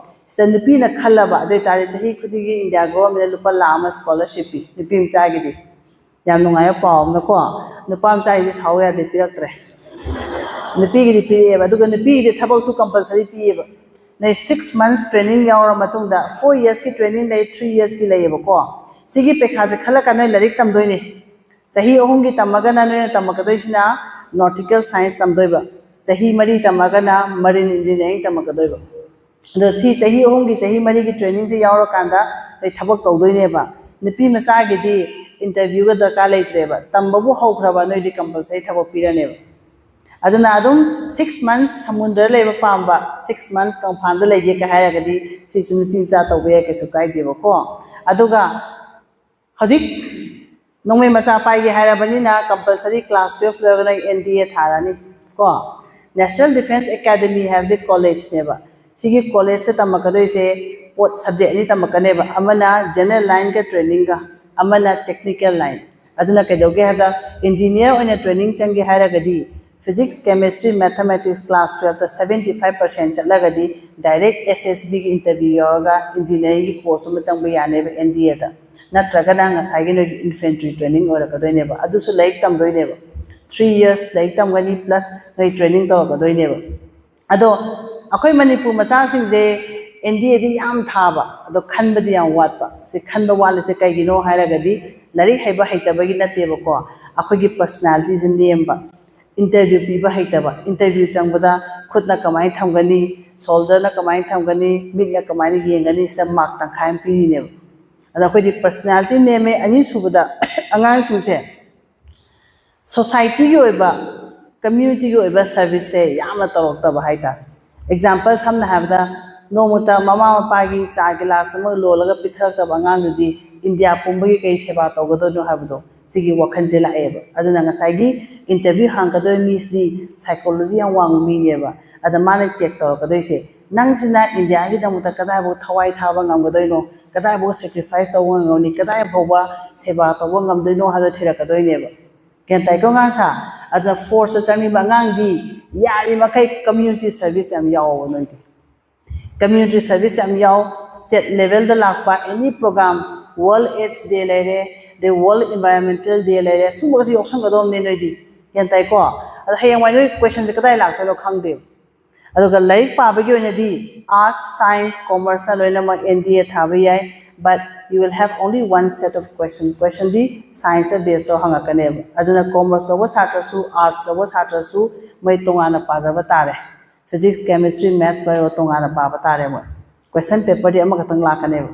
ꯁꯤꯗ ꯅꯨꯄꯤꯅ ꯈꯜꯂꯕ ꯑꯗꯨ ꯑꯣꯏꯇꯥꯔꯗꯤ ꯆꯍꯤ ꯈꯨꯗꯤꯡꯒꯤ ꯏꯟꯗꯤꯌꯥ ꯒꯣꯚꯔꯟꯃꯦꯟꯠꯅ ꯂꯨꯄꯥ ꯂꯥꯈ ꯑꯃ ꯁ꯭ꯀꯣꯂꯔꯁꯤꯞ ꯄꯤ ꯅꯨꯄꯤ ꯃꯆꯥꯒꯤꯗꯤ꯫ ꯌꯥꯝ ꯅꯨꯡꯉꯥꯏꯕ ꯄꯥꯎ ꯑꯃꯅꯀꯣ, ꯅꯨꯄꯥ ꯃꯆꯥꯒꯤꯗꯤ ꯁꯥꯎ ꯌꯥꯗꯦ, ꯄꯤꯔꯛꯇ꯭ꯔꯦ꯫ ꯅꯨꯄꯤꯒꯤꯗꯤ ꯄꯤꯔꯛꯑꯦꯕ꯫ ꯑꯗꯨꯒ ꯅꯨꯄꯤꯒꯤꯗꯤ ꯊꯕꯛꯁꯨ ꯀꯝꯄꯜꯁꯔꯤ ꯄꯤꯌꯦꯕ꯫ ꯅꯣꯏ ꯁꯤꯛꯁ ꯃꯟꯁ ꯇ꯭ꯔꯦꯅꯤꯡ ꯌꯥꯎꯔ ꯃꯇꯨꯡꯗ, ꯐꯣꯔ ꯌꯔꯁꯀꯤ ꯇ꯭ꯔꯦꯅꯤꯡ ꯂꯩ, ꯊ꯭ꯔꯤ ꯌꯔꯁꯀꯤ ꯂꯩꯌꯦꯕꯀꯣ꯫ ꯁꯤꯒꯤ ꯄꯩꯈꯥꯁꯦ ꯈꯜꯂꯀꯥꯟꯗ ꯅꯣꯏ ꯂꯥꯏꯔꯤꯛ ꯇꯝꯗꯣꯏꯅꯦ꯫ ꯆꯍꯤ ꯑꯍꯨꯝꯒꯤ ꯇꯝꯃꯒꯅ ꯅꯣꯏꯅ ꯇꯝꯃꯛꯀꯗꯣꯏꯁꯤꯅ ꯅꯣꯇꯤꯀꯦꯜ ꯁꯥꯏꯟꯁ ꯇꯝꯗꯣꯏꯕ, ꯆꯍꯤ ꯃꯔꯤ ꯇꯝꯃꯒꯅ ꯃꯔꯤꯟ ꯏꯟꯖꯤꯅꯤꯌꯥꯔꯤꯡ ꯇꯝꯃꯛꯀꯗꯣꯏꯕ꯫ ꯑꯗꯣ ꯁꯤ ꯆꯍꯤ ꯑꯍꯨꯝꯒꯤ, ꯆꯍꯤ ꯃꯔꯤꯒꯤ ꯇ꯭ꯔꯦꯅꯤꯡꯁꯦ ꯌꯥꯎꯔꯀꯥꯟꯗ ꯅꯣꯏ ꯊꯕꯛ ꯇꯧꯗꯣꯏꯅꯦꯕ꯫ ꯅꯨꯄꯤ ꯃꯆꯥꯒꯤꯗꯤ ꯏꯟꯇꯔꯚ꯭ꯌꯨꯒ ꯗꯔꯀꯥꯔ ꯂꯩꯇ꯭ꯔꯦꯕ, ꯇꯝꯕꯕꯨ ꯍꯧꯈ꯭ꯔꯕ ꯅꯣꯏꯗꯤ ꯀꯝꯄꯜꯁꯔꯤ ꯊꯕꯛ ꯄꯤꯔꯅꯦꯕ꯫ ꯑꯗꯨꯅ ꯑꯗꯨꯝ ꯁꯤꯛꯁ ꯃꯟꯁ ꯁꯃꯨꯗ꯭ꯔ ꯂꯩꯕ ꯄꯥꯝꯕ, ꯁꯤꯛꯁ ꯃꯟꯁ ꯀꯪꯐꯥꯟꯗ ꯂꯩꯒꯦ ꯀ ꯍꯥꯏꯔꯒꯗꯤ ꯁꯤꯁꯨ ꯅꯨꯄꯤ ꯃꯆꯥ ꯇꯧꯕ ꯌꯥꯏ, ꯀꯩꯁꯨ ꯀꯥꯏꯗꯦꯕꯀꯣ꯫ ꯑꯗꯨꯒ ꯍꯧꯖꯤꯛ ꯅꯣꯡꯃꯩ ꯃꯆꯥ ꯄꯥꯏꯒꯦ ꯍꯥꯏꯔꯕꯅꯤꯅ ꯀꯝꯄꯜꯁꯔꯤ ꯀ꯭ꯂꯥꯁ ꯇꯨꯌꯦꯜꯐ ꯂꯣꯏꯔꯒ ꯅꯪ ꯑꯦꯟ ꯗꯤ ꯑꯦ ꯊꯥꯔꯅꯤ ꯀꯣ꯫ ꯅꯦꯁꯅꯦꯜ ꯗꯤꯐꯦꯟꯁ ꯑꯦꯀꯥꯗꯃꯤ ꯍꯥꯏꯕꯁꯦ ꯀꯣꯂꯦꯖꯅꯦꯕ꯫ ꯁꯤꯒꯤ ꯀꯣꯂꯦꯖꯁꯦ ꯇꯝꯃꯛꯀꯗꯣꯏꯁꯦ ꯄꯣꯠ ꯁꯕꯖꯦꯛ ꯑꯅꯤ ꯇꯝꯃꯛꯀꯅꯦꯕ, ꯑꯃꯅ ꯖꯦꯅꯔꯦꯜ ꯂꯥꯏꯟꯒ ꯇ꯭ꯔꯦꯅꯤꯡꯒ, ꯑꯃꯅ ꯇꯦꯛꯅꯤꯀꯦꯜ ꯂꯥꯏꯟ꯫ ꯑꯗꯨꯅ ꯀꯩꯗꯧꯒꯦ ꯍꯥꯏꯕꯗ, ꯏꯟꯖꯤꯅꯤꯌꯥꯔ ꯑꯣꯏꯅ ꯇ꯭ꯔꯦꯅꯤꯡ ꯆꯪꯒꯦ ꯍꯥꯏꯔꯒꯗꯤ ꯐꯤꯖꯤꯛꯁ, ꯀꯦꯃꯦꯁꯇ꯭ꯔꯤ, ꯃꯦꯊꯃꯦꯇꯤꯛꯁ ꯀ꯭ꯂꯥꯁ ꯇꯨꯌꯦꯜꯐꯇ ꯁꯕꯦꯟꯇꯤ ꯐꯥꯏꯚ ꯄꯥꯔꯁꯦꯟ ꯆꯠꯂꯒꯗꯤ ꯗꯥꯏꯔꯦꯛ ꯑꯦꯁ ꯑꯦꯁ ꯕꯤꯒꯤ ꯏꯟꯇꯔꯚ꯭ꯌꯨ ꯌꯥꯎꯔꯒ ꯏꯟꯖꯤꯅꯤꯌꯥꯔꯤꯡꯒꯤ ꯀꯣꯔꯁ ꯑꯃ ꯆꯪꯕ ꯌꯥꯅꯦꯕ ꯑꯦꯟ ꯗꯤ ꯑꯦꯗ꯫ ꯅꯠꯇ꯭ꯔꯒꯅ ꯉꯁꯥꯏꯒꯤ ꯅꯣꯏꯒꯤ ꯏꯟꯐꯦꯟꯇ꯭ꯔꯤ ꯇ꯭ꯔꯦꯅꯤꯡ ꯑꯣꯏꯔꯛꯀꯗꯣꯏꯅꯦꯕ, ꯑꯗꯨꯁꯨ ꯂꯥꯏꯔꯤꯛ ꯇꯝꯗꯣꯏꯅꯦꯕ꯫ ꯊ꯭ꯔꯤ ꯌꯔꯁ ꯂꯥꯏꯔꯤꯛ ꯇꯝꯒꯅꯤ, ꯄ꯭ꯂꯁ ꯅꯣꯏ ꯇ꯭ꯔꯦꯅꯤꯡ ꯇꯧꯔꯛꯀꯗꯣꯏꯅꯦꯕ꯫ ꯑꯗꯣ ꯑꯩꯈꯣꯏ ꯃꯅꯤꯄꯨꯔ ꯃꯆꯥꯁꯤꯡꯁꯦ ꯑꯦꯟ ꯗꯤ ꯑꯦꯗꯤ ꯌꯥꯝ ꯊꯥꯕ, ꯑꯗꯣ ꯈꯟꯕꯗꯤ ꯌꯥꯝ ꯋꯥꯠꯄ꯫ ꯁꯤ ꯈꯟꯕ ꯋꯥꯠꯂꯤꯁꯦ ꯀꯩꯒꯤꯅꯣ ꯍꯥꯏꯔꯒꯗꯤ ꯂꯥꯏꯔꯤꯛ ꯍꯩꯕ ꯍꯩꯇꯕꯒꯤ ꯅꯠꯇꯦꯕꯀꯣ, ꯑꯩꯈꯣꯏꯒꯤ ꯄꯔꯁꯅꯦꯂꯤꯇꯤꯁꯦ ꯅꯦꯝꯕ꯫ ꯏꯟꯇꯔꯚ꯭ꯌꯨ ꯄꯤꯕ ꯍꯩꯇꯕ, ꯏꯟꯇꯔꯚ꯭ꯌꯨ ꯆꯪꯕꯗ ꯈꯨꯠꯅ ꯀꯃꯥꯏꯅ ꯊꯝꯒꯅꯤ, ꯁꯣꯜꯗꯔꯅ ꯀꯃꯥꯏꯅ ꯊꯝꯒꯅꯤ, ꯃꯤꯠꯅ ꯀꯃꯥꯏꯅ ꯌꯦꯡꯒꯅꯤ, ꯁꯤꯗ ꯃꯥꯔꯛ ꯇꯪꯈꯥꯏ ꯑꯃ ꯄꯤꯔꯤꯅꯦꯕ꯫ ꯑꯗꯣ ꯑꯩꯈꯣꯏꯗꯤ ꯄꯔꯁꯅꯦꯂꯤꯇꯤ ꯅꯦꯝꯃꯦ꯫ ꯑꯅꯤꯁꯨꯕꯗ, ꯑꯉꯥꯡꯁꯤꯡꯁꯦ ꯁꯣꯁꯥꯏꯇꯤꯒꯤ ꯑꯣꯏꯕ, ꯀꯝꯃ꯭ꯌꯨꯅꯤꯇꯤꯒꯤ ꯑꯣꯏꯕ ꯁꯔꯚꯤꯁꯁꯦ ꯌꯥꯝꯅ ꯇꯧꯔꯛꯇꯕ ꯍꯥꯏꯇꯥꯔꯦ꯫ ꯑꯦꯛꯖꯥꯝꯄꯜ ꯁꯝꯅ ꯍꯥꯏꯔꯕꯗ, ꯅꯣꯡꯃꯇ ꯃꯃꯥ ꯃꯄꯥꯒꯤ ꯆꯥ ꯒꯤꯂꯥꯁ ꯑꯃ ꯂꯣꯜꯂꯒ ꯄꯤꯊꯔꯛꯇꯕ ꯑꯉꯥꯡꯗꯨꯗꯤ ꯏꯟꯗꯤꯌꯥ ꯄꯨꯝꯕꯒꯤ ꯀꯩ ꯁꯦꯕꯥ ꯇꯧꯒꯗꯣꯏꯅꯣ ꯍꯥꯏꯕꯗꯣ, ꯁꯤꯒꯤ ꯋꯥꯈꯜꯁꯦ ꯂꯥꯛꯑꯦꯕ꯫ ꯑꯗꯨꯅ ꯉꯁꯥꯏꯒꯤ ꯏꯟꯇꯔꯚ꯭ꯌꯨ ꯍꯥꯡꯒꯗꯣꯏ ꯃꯤꯁꯤꯗꯤ ꯁꯥꯏꯀꯣꯂꯣꯖꯤ ꯌꯥꯝ ꯋꯥꯡꯕ ꯃꯤꯅꯦꯕ꯫ ꯑꯗ ꯃꯥꯅ ꯆꯦꯛ ꯇꯧꯔꯛꯀꯗꯣꯏꯁꯦ, ꯅꯪꯁꯤꯅ ꯏꯟꯗꯤꯌꯥꯒꯤꯗꯃꯛꯇ ꯀꯗꯥꯏꯐꯥꯎ ꯊꯋꯥꯏ ꯊꯥꯕ ꯉꯝꯒꯗꯣꯏꯅꯣ, ꯀꯗꯥꯏꯐꯥꯎ ꯁꯦꯀ꯭ꯔꯤꯐꯥꯏꯁ ꯇꯧꯕ ꯉꯝꯒꯅꯤ, ꯀꯗꯥꯏ ꯐꯥꯎꯕ ꯁꯦꯕꯥ ꯇꯧꯕ ꯉꯝꯗꯣꯏꯅꯣ ꯍꯥꯏꯕꯗꯣ ꯊꯤꯔꯛꯀꯗꯣꯏꯅꯦꯕ꯫ ꯒ꯭ꯌꯥꯟ ꯇꯥꯏꯀꯣ ꯑꯉꯥꯡꯁꯥ? ꯑꯗꯨꯅ ꯐꯣꯔꯁꯇ ꯆꯪꯉꯤꯕ ꯑꯉꯥꯡꯗꯤ ꯌꯥꯔꯤꯃꯈꯩ ꯀꯝꯃ꯭ꯌꯨꯅꯤꯇꯤ ꯁꯔꯚꯤꯁ ꯌꯥꯝ ꯌꯥꯎꯕ ꯅꯣꯏꯗꯤ꯫ ꯀꯝꯃ꯭ꯌꯨꯅꯤꯇꯤ ꯁꯔꯚꯤꯁ ꯌꯥꯝ ꯌꯥꯎ, ꯁ꯭ꯇꯦꯠ ꯂꯦꯚꯦꯜꯗ ꯂꯥꯛꯄ ꯑꯦꯅꯤ ꯄ꯭ꯔꯣꯒ꯭ꯔꯥꯝ, ꯋꯥꯔꯜ ꯑꯦꯗꯁ ꯗꯦ ꯂꯩꯔꯦ, ꯑꯗꯩ ꯋꯥꯔꯜ ꯏꯟꯚꯥꯏꯔꯣꯟꯃꯦꯟꯇꯦꯜ ꯗꯦ ꯂꯩꯔꯦ, ꯁꯨꯝꯕꯒꯁꯨ ꯌꯥꯎꯁꯟꯒꯗꯧꯕꯅꯦ ꯅꯣꯏꯗꯤ꯫ ꯒ꯭ꯌꯥꯟ ꯇꯥꯏꯀꯣ? ꯑꯗꯣ ꯍꯌꯦꯡꯋꯥꯏ ꯅꯣꯏ ꯀꯣꯏꯁꯟꯁꯦ ꯀꯗꯥꯏ ꯂꯥꯛꯇꯣꯏꯅꯣ ꯈꯪꯗꯦꯕ꯫ ꯑꯗꯨꯒ ꯂꯥꯏꯔꯤꯛ ꯄꯥꯕꯒꯤ ꯑꯣꯏꯅꯗꯤ ꯑꯥꯔꯠꯁ, ꯁꯥꯏꯟꯁ, ꯀꯣꯃꯔꯁꯅ ꯂꯣꯏꯅꯃꯛ ꯑꯦꯟ ꯗꯤ ꯑꯦ ꯊꯥꯕ ꯌꯥꯏ, but you will have only one set of question꯫ ꯀꯣꯏꯁꯟꯗꯤ ꯁꯥꯏꯟꯁꯇ ꯕꯦꯁ ꯇꯧꯔ ꯍꯪꯉꯛꯀꯅꯦꯕ꯫ ꯑꯗꯨꯅ ꯀꯣꯃꯔꯁ ꯂꯧꯕ ꯁꯥꯇ꯭ꯔꯁꯨ, ꯑꯥꯔꯠꯁ ꯂꯧꯕ ꯁꯥꯇ꯭ꯔꯁꯨ ꯃꯣꯏ ꯇꯣꯉꯥꯟꯅ ꯄꯥꯖꯕ ꯇꯥꯔꯦ꯫ ꯐꯤꯖꯤꯛꯁ, ꯀꯦꯃꯤꯁꯇ꯭ꯔꯤ, ꯃꯦꯠꯁ, ꯕꯥꯏꯑꯣ ꯇꯣꯉꯥꯟꯅ ꯄꯥꯕ ꯇꯥꯔꯦ ꯃꯣꯏ꯫ ꯀꯣꯏꯁꯟ ꯄꯦꯄꯔꯗꯤ ꯑꯃꯈꯛꯇꯪ ꯂꯥꯛꯀꯅꯦꯕ꯫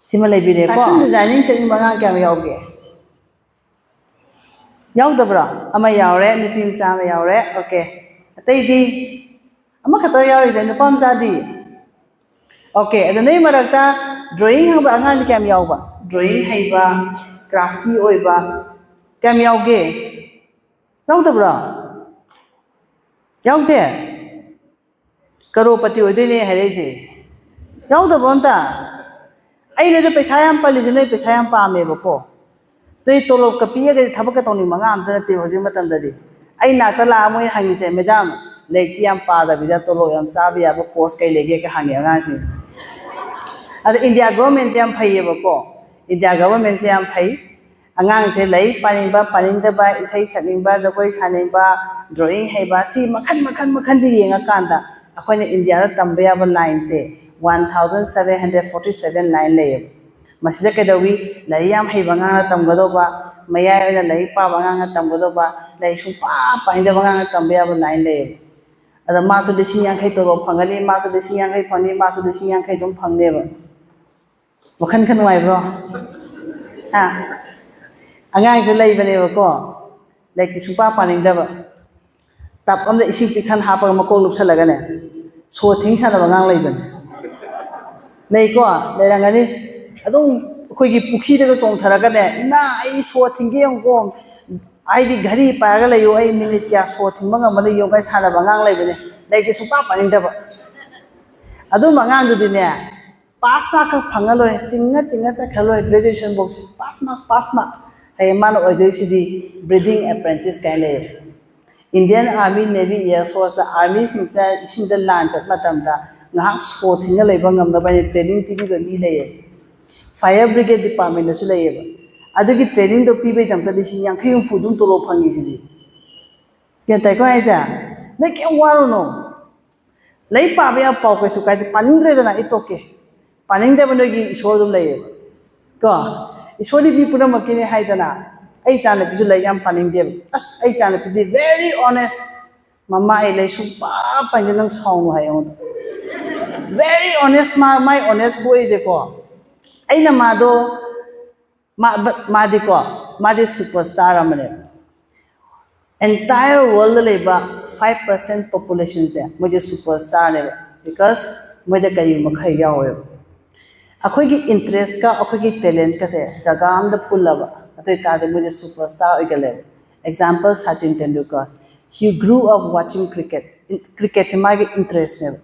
ꯁꯤꯃ ꯂꯩꯕꯤꯔꯦꯀꯣ꯫ ꯐꯦꯁꯟ ꯗꯤꯖꯥꯏꯅꯤꯡ ꯆꯠꯅꯤꯡꯕ ꯑꯉꯥꯡ ꯀꯌꯥꯝ ꯌꯥꯎꯒꯦ? ꯌꯥꯎꯗꯕ꯭ꯔꯣ? ꯑꯃ ꯌꯥꯎꯔꯦ, ꯅꯨꯄꯤ ꯃꯆꯥ ꯑꯃ ꯌꯥꯎꯔꯦ꯫ ꯑꯣꯀꯦ꯫ ꯑꯇꯩꯗꯤ? ꯑꯃꯈꯛꯇ ꯌꯥꯎꯔꯤꯁꯦ, ꯅꯨꯄꯥ ꯃꯆꯥꯗꯤ? ꯑꯣꯀꯦ꯫ ꯑꯗꯣ ꯅꯣꯏ ꯃꯔꯛꯇ ꯗ꯭ꯔꯣꯌꯤꯡ ꯍꯩꯕ ꯑꯉꯥꯡꯗꯤ ꯀꯌꯥꯝ ꯌꯥꯎꯕ? ꯗ꯭ꯔꯣꯌꯤꯡ ꯍꯩꯕ, ꯀ꯭ꯔꯥꯐꯇꯤ ꯑꯣꯏꯕ ꯀꯌꯥꯝ ꯌꯥꯎꯒꯦ? ꯌꯥꯎꯗꯕ꯭ꯔꯣ? ꯌꯥꯎꯗꯦ? ꯀꯔꯣꯔꯄꯇꯤ ꯑꯣꯏꯗꯣꯏꯅꯦ ꯍꯥꯏꯔꯛꯏꯁꯦ꯫ ꯌꯥꯎꯗꯕ꯭ꯔꯣ ꯑꯝꯇ? ꯑꯩ ꯅꯣꯏꯗ ꯄꯩꯁꯥ ꯌꯥꯝ ꯄꯜꯂꯤꯁꯦ, ꯅꯣꯏ ꯄꯩꯁꯥ ꯌꯥꯝ ꯄꯥꯝꯃꯦꯕꯀꯣ꯫ ꯅꯣꯏ ꯇꯣꯂꯣꯞꯀ ꯄꯤꯔꯒꯗꯤ ꯊꯕꯛꯀ ꯇꯧꯅꯤꯡꯕ ꯑꯉꯥꯡ ꯑꯝꯇ ꯅꯠꯇꯦꯕ ꯍꯧꯖꯤꯛ ꯃꯇꯝꯗꯗꯤ꯫ ꯑꯩ ꯅꯥꯛꯇ ꯂꯥꯛꯑ ꯃꯣꯏ ꯍꯪꯉꯤꯁꯦ, "ꯃꯦꯗꯥꯝ, ꯂꯥꯏꯔꯤꯛꯇꯤ ꯌꯥꯝ ꯄꯥꯗꯕꯤꯗ ꯇꯣꯂꯣꯞ ꯌꯥꯝ ꯆꯥꯕ ꯌꯥꯕ ꯀꯣꯔꯁ ꯀꯩ ꯂꯩꯒꯦꯒ?" ꯍꯪꯉꯦ ꯑꯉꯥꯡꯁꯤꯡꯁꯦ꯫ ꯑꯗ ꯏꯟꯗꯤꯌꯥ ꯒꯣꯚꯔꯟꯃꯦꯟꯠꯁꯦ ꯌꯥꯝ ꯐꯩꯌꯦꯕꯀꯣ꯫ ꯏꯟꯗꯤꯌꯥ ꯒꯣꯚꯔꯟꯃꯦꯟꯠꯁꯦ ꯌꯥꯝ ꯐꯩ꯫ ꯑꯉꯥꯡꯁꯦ ꯂꯥꯏꯔꯤꯛ ꯄꯥꯅꯤꯡꯕ, ꯄꯥꯅꯤꯡꯗꯕ, ꯏꯁꯩ ꯁꯛꯅꯤꯡꯕ, ꯖꯒꯣꯏ ꯁꯥꯅꯤꯡꯕ, ꯗ꯭ꯔꯣꯌꯤꯡ ꯍꯩꯕ, ꯁꯤ ꯃꯈꯜ, ꯃꯈꯜ, ꯃꯈꯜꯁꯦ ꯌꯦꯡꯉꯀꯥꯟꯗ ꯑꯩꯈꯣꯏꯅ ꯏꯟꯗꯤꯌꯥꯗ ꯇꯝꯕ ꯌꯥꯕ ꯂꯥꯏꯟꯁꯦ one thousand seven hundred forty seven line ꯂꯩꯌꯦꯕ꯫ ꯃꯁꯤꯗ ꯀꯩꯗꯧꯏ? ꯂꯥꯏꯔꯤꯛ ꯌꯥꯝ ꯍꯩꯕ ꯑꯉꯥꯡꯅ ꯇꯝꯒꯗꯧꯕ, ꯃꯌꯥꯏ ꯑꯣꯏꯅ ꯂꯥꯏꯔꯤꯛ ꯄꯥꯕ ꯑꯉꯥꯡꯅ ꯇꯝꯒꯗꯧꯕ, ꯂꯥꯏꯔꯤꯛ ꯁꯨꯡꯄꯥ ꯄꯥꯅꯤꯡꯗꯕ ꯑꯉꯥꯡꯅ ꯇꯝꯕ ꯌꯥꯕ ꯂꯥꯏꯟ ꯂꯩꯌꯦꯕ꯫ ꯑꯗ ꯃꯥꯁꯨ ꯂꯤꯁꯤꯡ ꯌꯥꯡꯈꯩ ꯇꯣꯂꯣꯞ ꯐꯪꯒꯅꯤ, ꯃꯥꯁꯨ ꯂꯤꯁꯤꯡ ꯌꯥꯡꯈꯩ ꯐꯪꯅꯤ, ꯃꯥꯁꯨ ꯂꯤꯁꯤꯡ ꯌꯥꯡꯈꯩ ꯑꯗꯨꯝ ꯐꯪꯅꯦꯕ꯫ ꯋꯥꯈꯜ ꯈꯔ ꯅꯨꯡꯉꯥꯏꯕ꯭ꯔꯣ? ꯍꯥ? ꯑꯉꯥꯡꯁꯦ ꯂꯩꯕꯅꯦꯕꯀꯣ, ꯂꯥꯏꯔꯤꯛꯇꯤ ꯁꯨꯡꯄꯥ ꯄꯥꯅꯤꯡꯗꯕ, ꯇꯞ ꯑꯃꯗ ꯏꯁꯤꯡ ꯄꯤꯛꯊꯟ ꯍꯥꯞꯄꯒ ꯃꯀꯣꯛ ꯂꯨꯞꯁꯜꯂꯒꯅꯦ, ꯁꯣ ꯊꯤꯡ ꯁꯥꯟꯅꯕ ꯑꯉꯥꯡ ꯂꯩꯕꯅꯦ꯫ ꯂꯩꯀꯣ? ꯂꯩꯔꯝꯒꯅꯤ꯫ ꯑꯗꯨꯝ ꯑꯩꯈꯣꯏꯒꯤ ꯄꯨꯈ꯭ꯔꯤꯗꯒ ꯆꯣꯡꯊꯔꯒꯅꯦ, "ꯏꯃꯥ, ꯑꯩ ꯁꯣ ꯊꯤꯡꯒꯦ ꯌꯦꯡꯉꯨꯀꯣ, ꯍꯥꯏꯗꯤ ꯘꯔꯤ ꯄꯥꯏꯔꯒ ꯂꯩꯌꯨ, ꯑꯩ ꯃꯤꯅꯤꯠ ꯀꯌꯥ ꯁꯣ ꯊꯤꯡꯕ ꯉꯝꯕꯅ ꯌꯦꯡꯉꯨ" ꯀꯥꯏ ꯁꯥꯟꯅꯕ ꯑꯉꯥꯡ ꯂꯩꯕꯅꯦ꯫ ꯂꯥꯏꯔꯤꯛꯇꯤ ꯁꯨꯡꯄꯥ ꯄꯥꯅꯤꯡꯗꯕ꯫ ꯑꯗꯨꯝꯕ ꯑꯉꯥꯡꯗꯨꯗꯤꯅꯦ, ꯄꯥꯁ ꯃꯥꯔꯛ ꯈꯛ ꯐꯪꯉ ꯂꯣꯏꯔꯦ, ꯆꯤꯡꯉ ꯆꯤꯡꯉ ꯆꯠꯈ꯭ꯔ ꯂꯣꯏꯔꯦ꯫ ꯒ꯭ꯔꯦꯖꯨꯑꯦꯁꯟ ꯐꯥꯎꯁꯦ ꯄꯥꯁ ꯃꯥꯔꯛ, ꯄꯥꯁ ꯃꯥꯔꯛ꯫ ꯍꯌꯦꯡ ꯃꯥꯅ ꯑꯣꯏꯗꯣꯏꯁꯤꯗꯤ ꯕ꯭ꯔꯤꯗꯤꯡ ꯑꯦꯄ꯭ꯔꯦꯟꯇꯤꯁ ꯀꯥꯏꯅ ꯂꯩꯌꯦ꯫ Indian army, navy, air force ꯑꯥꯔꯃꯤꯁꯤꯡꯁꯤꯅ ꯏꯁꯤꯡꯗ ꯂꯥꯟ ꯆꯠꯄ ꯃꯇꯝꯗ ꯉꯥꯏꯍꯥꯛ ꯁꯣ ꯊꯤꯡꯉ ꯂꯩꯕ ꯉꯝꯅꯕ ꯍꯥꯏꯅ ꯇ꯭ꯔꯦꯅꯤꯡ ꯄꯤꯕꯤꯕ ꯃꯤ ꯂꯩꯌꯦ꯫ ꯐꯥꯌꯔ ꯕ꯭ꯔꯤꯒꯦꯗ ꯗꯤꯄꯥꯔꯠꯃꯦꯟꯗꯁꯨ ꯂꯩꯌꯦꯕ꯫ ꯑꯗꯨꯒꯤ ꯇ꯭ꯔꯦꯅꯤꯡꯗꯣ ꯄꯤꯕꯩꯗꯃꯛꯇ ꯂꯤꯁꯤꯡ ꯌꯥꯡꯈꯩ ꯍꯨꯝꯐꯨ ꯑꯗꯨꯝ ꯇꯣꯂꯣꯞ ꯐꯪꯉꯤꯁꯤꯗꯤ꯫ ꯒ꯭ꯌꯥꯟ ꯇꯥꯏꯀꯣ ꯍꯥꯏꯁꯦ? ꯅꯣꯏ ꯀꯩꯝ ꯋꯥꯔꯨꯅꯣ꯫ ꯂꯥꯏꯔꯤꯛ ꯄꯥꯕ ꯌꯥꯝ ꯄꯥꯎ, ꯀꯩꯁꯨ ꯀꯥꯏꯗꯦ꯫ ꯄꯥꯅꯤꯡꯗ꯭ꯔꯦꯗꯅ, it's okay꯫ ꯄꯥꯅꯤꯡꯗꯕ ꯅꯣꯏꯒꯤ ꯏꯁꯣꯔ ꯑꯗꯨꯝ ꯂꯩꯌꯦꯕ꯫ ꯀꯣ? ꯏꯁꯣꯔꯗꯤ ꯃꯤ ꯄꯨꯝꯅꯃꯛꯀꯤꯅꯦ ꯍꯥꯏꯗꯅ꯫ ꯑꯩ ꯏꯆꯥꯅꯨꯄꯤꯁꯨ ꯂꯥꯏꯔꯤꯛ ꯌꯥꯝ ꯄꯥꯅꯤꯡꯗꯦꯕ꯫ ꯑꯁ, ꯑꯩ ꯏꯆꯥꯅꯨꯄꯤꯗꯤ very honest꯫ "ꯃꯃꯥ, ꯑꯩ ꯂꯥꯏꯔꯤꯛ ꯁꯨꯡꯄꯥ ꯄꯥꯅꯤꯡꯗꯦ, ꯅꯪ ꯁꯥꯎꯅꯨ" ꯍꯥꯏ ꯑꯩꯉꯣꯟꯗ꯫ Very honest, ꯃꯥ, ꯃꯥꯏ honest ꯕꯣꯏꯁꯦꯀꯣ꯫ ꯑꯩꯅ ꯃꯥꯗꯣ, ꯃꯥ-, but ꯃꯥꯗꯤꯀꯣ, ꯃꯥꯗꯤ ꯁꯨꯄꯔ ꯁ꯭ꯇꯥꯔ ꯑꯃꯅꯦꯕ꯫ ꯑꯦꯟꯇꯥꯌꯔ ꯋꯥꯔꯜꯗ ꯂꯩꯕ ꯐꯥꯏꯚ ꯄꯥꯔꯁꯦꯟ ꯄꯣꯄꯨꯂꯦꯁꯟꯁꯦ ꯃꯣꯏꯗꯤ ꯁꯨꯄꯔ ꯁ꯭ꯇꯥꯔꯅꯦꯕ꯫ ꯕꯤꯀꯣꯁ ꯃꯣꯏꯗ ꯀꯔꯤꯒꯨꯝꯕ ꯈꯔ ꯌꯥꯎꯋꯦꯕ꯫ ꯑꯩꯈꯣꯏꯒꯤ ꯏꯟꯇꯔꯦꯁꯀ ꯑꯩꯈꯣꯏꯒꯤ ꯇꯦꯂꯦꯟꯠꯀꯁꯦ ꯖꯒꯥ ꯑꯃꯗ ꯄꯨꯜꯂꯕ, ꯑꯗꯨ ꯑꯣꯏꯇꯥꯔꯗꯤ ꯃꯣꯏꯁꯦ ꯁꯨꯄꯔ ꯁ꯭ꯇꯥꯔ ꯑꯣꯏꯒꯜꯂꯦꯕ꯫ Example, Sachin Tendulkar. He grew up watching cricket꯫ ꯀ꯭ꯔꯤꯀꯦꯠꯁꯦ ꯃꯥꯒꯤ ꯏꯟꯇꯔꯦꯁꯅꯦꯕ꯫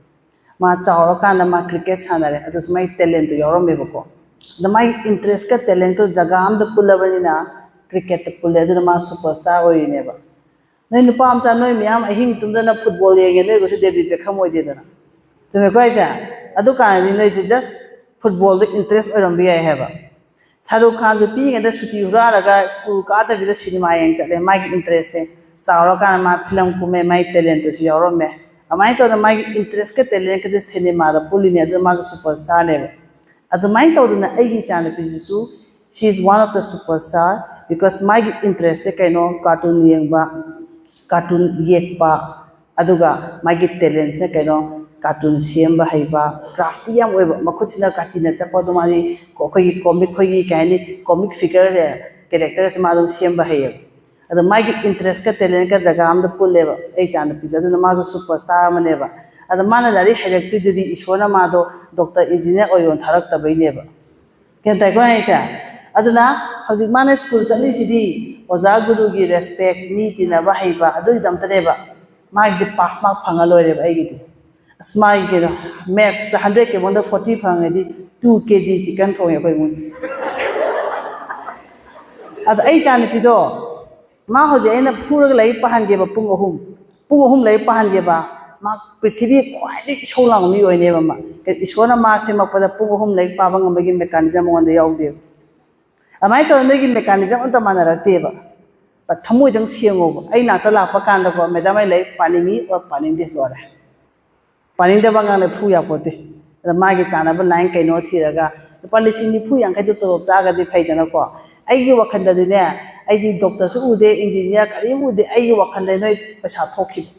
ꯃꯥ ꯆꯥꯎꯔꯀꯥꯟꯗ ꯃꯥ ꯀ꯭ꯔꯤꯀꯦꯠ ꯁꯥꯟꯅꯔꯦ, ꯑꯗꯨꯁꯨ ꯃꯥꯒꯤ ꯇꯦꯂꯦꯟꯠꯇꯨ ꯌꯥꯎꯔꯝꯃꯦꯕꯀꯣ꯫ ꯑꯗ ꯃꯥꯒꯤ ꯏꯟꯇꯔꯦꯁꯀ ꯇꯦꯂꯦꯟꯠꯀ ꯖꯒꯥ ꯑꯃꯗ ꯄꯨꯜꯂꯕꯅꯤꯅ ꯀ꯭ꯔꯤꯀꯦꯠꯇ ꯄꯨꯜꯂꯦ, ꯑꯗꯨꯅ ꯃꯥ ꯁꯨꯄꯔ ꯁ꯭ꯇꯥꯔ ꯑꯣꯏꯔꯤꯅꯦꯕ꯫ ꯅꯣꯏ ꯅꯨꯄꯥ ꯃꯆꯥ, ꯅꯣꯏ ꯃꯌꯥꯝ ꯑꯍꯤꯡ ꯇꯨꯝꯗꯅ ꯐꯨꯠꯕꯣꯜ ꯌꯦꯡꯉꯦ, ꯅꯣꯏꯕꯨꯁꯨ ꯗꯦꯕꯤꯠ ꯕꯦꯈꯝ ꯑꯣꯏꯗꯦꯗꯅ꯫ ꯆꯨꯝꯃꯦꯀꯣ ꯍꯥꯏꯁꯦ? ꯑꯗꯨ ꯀꯥꯟꯗꯗꯤ ꯅꯣꯏꯁꯦ just ꯐꯨꯠꯕꯣꯜꯗ ꯏꯟꯇꯔꯦꯁ ꯑꯣꯏꯔꯝꯕ ꯌꯥꯏ ꯍꯥꯏꯕ꯫ ꯁꯥꯔꯨꯈ ꯈꯥꯟꯁꯨ ꯄꯤꯛꯏꯉꯩꯗ ꯁꯨꯇꯤ ꯍꯨꯔꯥꯜꯂꯒ ꯁ꯭ꯀꯨꯜ ꯀꯥꯗꯕꯤꯗ ꯁꯤꯅꯦꯃꯥ ꯌꯦꯡ ꯆꯠꯂꯦ, ꯃꯥꯒꯤ ꯏꯟꯇꯔꯦꯁꯅꯦ꯫ ꯆꯥꯎꯔꯀꯥꯟꯗ ꯃꯥ ꯐꯤꯂꯝ ꯀꯨꯝꯃꯦ, ꯃꯥꯒꯤ ꯇꯦꯂꯦꯟꯠꯇꯨꯁꯨ ꯌꯥꯎꯔꯝꯃꯦ꯫ ꯑꯗꯨꯃꯥꯏꯅ ꯇꯧꯗꯅ ꯃꯥꯒꯤ ꯏꯟꯇꯔꯦꯁꯀ ꯇꯦꯂꯦꯟꯠꯀꯗꯤ ꯁꯤꯅꯦꯃꯥꯗ ꯄꯨꯜꯂꯤꯅꯦ, ꯑꯗꯨꯅ ꯃꯥꯁꯨ ꯁꯨꯄꯔ ꯁ꯭ꯇꯥꯔꯅꯦꯕ꯫ ꯑꯗꯨꯃꯥꯏꯅ ꯇꯧꯗꯅ ꯑꯩꯒꯤ ꯏꯆꯥꯅꯨꯄꯤꯁꯤꯁꯨ, she is one of the superstar, because ꯃꯥꯒꯤ ꯏꯟꯇꯔꯦꯁꯁꯦ ꯀꯩꯅꯣ, ꯀꯥꯔꯇꯨꯟ ꯌꯦꯡꯕ, ꯀꯥꯔꯇꯨꯟ ꯌꯦꯛꯄ, ꯑꯗꯨꯒ ꯃꯥꯒꯤ ꯇꯦꯂꯦꯟꯁꯤꯅ ꯀꯩꯅꯣ, ꯀꯥꯔꯇꯨꯟ ꯁꯦꯝꯕ ꯍꯩꯕ, ꯀ꯭ꯔꯥꯐꯇꯤ ꯌꯥꯝ ꯑꯣꯏꯕ, ꯃꯈꯨꯠꯁꯤꯅ ꯀꯥꯇꯤꯅ ꯆꯞꯄ, ꯑꯗꯨ ꯃꯥꯗꯤ ꯑꯩꯈꯣꯏꯒꯤ ꯀꯣꯃꯤꯛ, ꯑꯩꯈꯣꯏꯒꯤ ꯀꯩ ꯍꯥꯏꯅꯤ, ꯀꯣꯃꯤꯛ ꯐꯤꯒꯔꯁꯦ, ꯀꯦꯔꯦꯛꯇꯔꯁꯦ ꯃꯥ ꯑꯗꯨꯝ ꯁꯦꯝꯕ ꯍꯩꯌꯦꯕ꯫ ꯑꯗꯣ ꯃꯥꯒꯤ ꯏꯟꯇꯔꯦꯁꯀ ꯇꯦꯂꯦꯟꯀ ꯖꯒꯥ ꯑꯃꯗ ꯄꯨꯜꯂꯦꯕ ꯑꯩ ꯏꯆꯥꯅꯨꯄꯤꯁꯦ, ꯑꯗꯨꯅ ꯃꯥꯁꯨ ꯁꯨꯄꯔ ꯁ꯭ꯇꯥꯔ ꯑꯃꯅꯦꯕ꯫ ꯑꯗꯣ ꯃꯥꯅ ꯂꯥꯏꯔꯤꯛ ꯍꯩꯔꯛꯇ꯭ꯔꯤꯗꯨꯗꯤ ꯏꯁꯣꯔꯅ ꯃꯥꯗꯣ ꯗꯣꯛꯇꯔ, ꯏꯟꯖꯤꯅꯤꯌꯥꯔ ꯑꯣꯏꯌꯣꯅ ꯊꯥꯔꯛꯇꯕꯩꯅꯦꯕ꯫ ꯒ꯭ꯌꯥꯟ ꯇꯥꯏꯀꯣ ꯑꯩ ꯍꯥꯏꯁꯦ? ꯑꯗꯨꯅ ꯍꯧꯖꯤꯛ ꯃꯥꯅ ꯁ꯭ꯀꯨꯜ ꯆꯠꯂꯤꯁꯤꯗꯤ ꯑꯣꯖꯥ ꯒꯨꯔꯨꯒꯤ ꯔꯦꯁꯄꯦꯛ, ꯃꯤ ꯇꯤꯟꯅꯕ ꯍꯩꯕ, ꯑꯗꯨꯒꯤꯗꯃꯛꯇꯅꯦꯕ꯫ ꯃꯥꯒꯤꯗꯤ ꯄꯥꯁ ꯃꯥꯔꯛ ꯐꯪꯉ ꯂꯣꯏꯔꯦꯕ꯫ ꯑꯩꯒꯤꯗꯤ ꯑꯁ, ꯃꯥꯒꯤ ꯀꯩꯅꯣ, ꯃꯦꯠꯁꯇ ꯍꯟꯗ꯭ꯔꯦꯠꯀꯤ ꯃꯅꯨꯡꯗ ꯐꯣꯔꯇꯤ ꯐꯪꯉꯗꯤ ꯇꯨ ꯀꯦ ꯖꯤ ꯆꯤꯛꯀꯟ ꯊꯣꯡꯉꯦ ꯑꯩꯈꯣꯏ ꯏꯃꯨꯡ꯫ ꯑꯗ ꯑꯩ ꯏꯆꯥꯅꯨꯄꯤꯗꯣ, ꯃꯥ ꯍꯧꯖꯤꯛ ꯑꯩꯅ ꯐꯨꯔꯒ ꯂꯥꯏꯔꯤꯛ ꯄꯥꯍꯟꯒꯦꯕ ꯄꯨꯡ ꯑꯍꯨꯝ, ꯄꯨꯡ ꯑꯍꯨꯝ ꯂꯥꯏꯔꯤꯛ ꯄꯥꯍꯟꯒꯦꯕ꯫ ꯃꯥ ꯄ꯭ꯔꯤꯊꯤꯕꯤ ꯈ꯭ꯋꯥꯏꯗꯒꯤ ꯏꯁꯧ ꯂꯥꯡꯕ ꯃꯤ ꯑꯣꯏꯅꯦꯕ꯫ ꯃꯥ ꯏꯁꯣꯔꯅ ꯃꯥ ꯁꯦꯝꯃꯛꯄꯗ ꯄꯨꯡ ꯑꯍꯨꯝ ꯂꯥꯏꯔꯤꯛ ꯄꯥꯕ ꯉꯝꯕꯒꯤ ꯃꯦꯀꯥꯅꯤꯖꯝ ꯃꯉꯣꯟꯗ ꯌꯥꯎꯗꯦꯕ꯫ ꯑꯗꯨꯃꯥꯏꯅ ꯇꯧꯔ ꯅꯣꯏꯒꯤ ꯃꯦꯀꯥꯅꯤꯖꯝ ꯑꯝꯇ ꯃꯥꯟꯅꯔꯛꯇꯦꯕ꯫ ꯊꯃꯣꯏꯗꯪ ꯁꯦꯡꯉꯣꯕ꯫ ꯑꯩ ꯅꯥꯛꯇ ꯂꯥꯛꯄ ꯀꯥꯟꯗꯀꯣ, "ꯃꯦꯗꯥꯝ, ꯑꯩ ꯂꯥꯏꯔꯤꯛ ꯄꯥꯅꯤꯡꯉꯤ ꯑꯣꯔ ꯄꯥꯅꯤꯡꯗꯦ, ꯂꯣꯏꯔꯦ"꯫ ꯄꯥꯅꯤꯡꯗꯕ ꯑꯉꯥꯡꯅ ꯐꯨ ꯌꯥꯄꯣꯠꯇꯦ꯫ ꯑꯗ ꯃꯥꯒꯤ ꯆꯥꯅꯕ ꯂꯥꯏꯟ ꯀꯩꯅꯣ ꯊꯤꯔꯒ, ꯂꯨꯄꯥ ꯂꯤꯁꯤꯡ ꯅꯤꯐꯨ ꯌꯥꯡꯈꯩꯗꯣ ꯇꯣꯂꯣꯞ ꯆꯥꯔꯒꯗꯤ ꯐꯩꯗꯅꯀꯣ꯫ ꯑꯩꯒꯤ ꯋꯥꯈꯜꯗꯗꯤꯅꯦ, ꯑꯩꯗꯤ ꯗꯣꯛꯇꯔꯁꯨ ꯎꯗꯦ, ꯏꯟꯖꯤꯅꯤꯌꯥꯔ ꯀꯔꯤꯝ ꯎꯗꯦ, ꯑꯩꯒꯤ ꯋꯥꯈꯜꯗ ꯅꯣꯏ ꯄꯩꯁꯥ ꯊꯣꯛꯈꯤꯕ꯫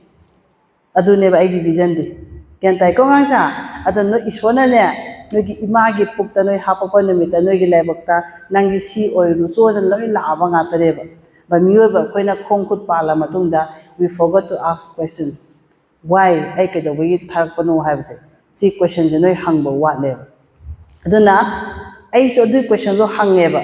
ꯑꯗꯨꯅꯦꯕ ꯑꯩꯒꯤ ꯚꯤꯖꯟꯗꯤ꯫ ꯒ꯭ꯌꯥꯟ ꯇꯥꯏꯀꯣ ꯑꯉꯥꯡꯁꯦ? ꯑꯗꯣ ꯅꯣꯏ ꯏꯁꯣꯔꯅꯅꯦ, ꯅꯣꯏꯒꯤ ꯏꯃꯥꯒꯤ ꯄꯨꯛꯇ ꯅꯣꯏ ꯍꯥꯞꯄꯛꯄ ꯅꯨꯃꯤꯠꯇ ꯅꯣꯏꯒꯤ ꯂꯥꯏꯕꯛꯇ ꯅꯪꯒꯤ ꯁꯤ ꯑꯣꯏꯔꯨꯆꯣꯅ ꯂꯣꯏ ꯂꯥꯛꯑꯕ ꯉꯥꯛꯇꯅꯦꯕ꯫ ꯕ ꯃꯤꯑꯣꯏꯕ ꯑꯩꯈꯣꯏꯅ ꯈꯣꯡ ꯈꯨꯠ ꯄꯥꯜꯂ ꯃꯇꯨꯡꯗ, we forgot to ask question, "Why? ꯑꯩ ꯀꯩꯗꯧꯕꯒꯤ ꯊꯥꯔꯛꯄꯅꯣ?" ꯍꯥꯏꯕꯁꯦ, ꯁꯤ ꯀꯣꯏꯁꯟꯁꯦ ꯅꯣꯏ ꯍꯪꯕ ꯋꯥꯠꯂꯦꯕ꯫ ꯑꯗꯨꯅ ꯑꯩꯁꯨ ꯑꯗꯨꯒꯤ ꯀꯣꯏꯁꯟꯗꯣ ꯍꯪꯉꯦꯕ꯫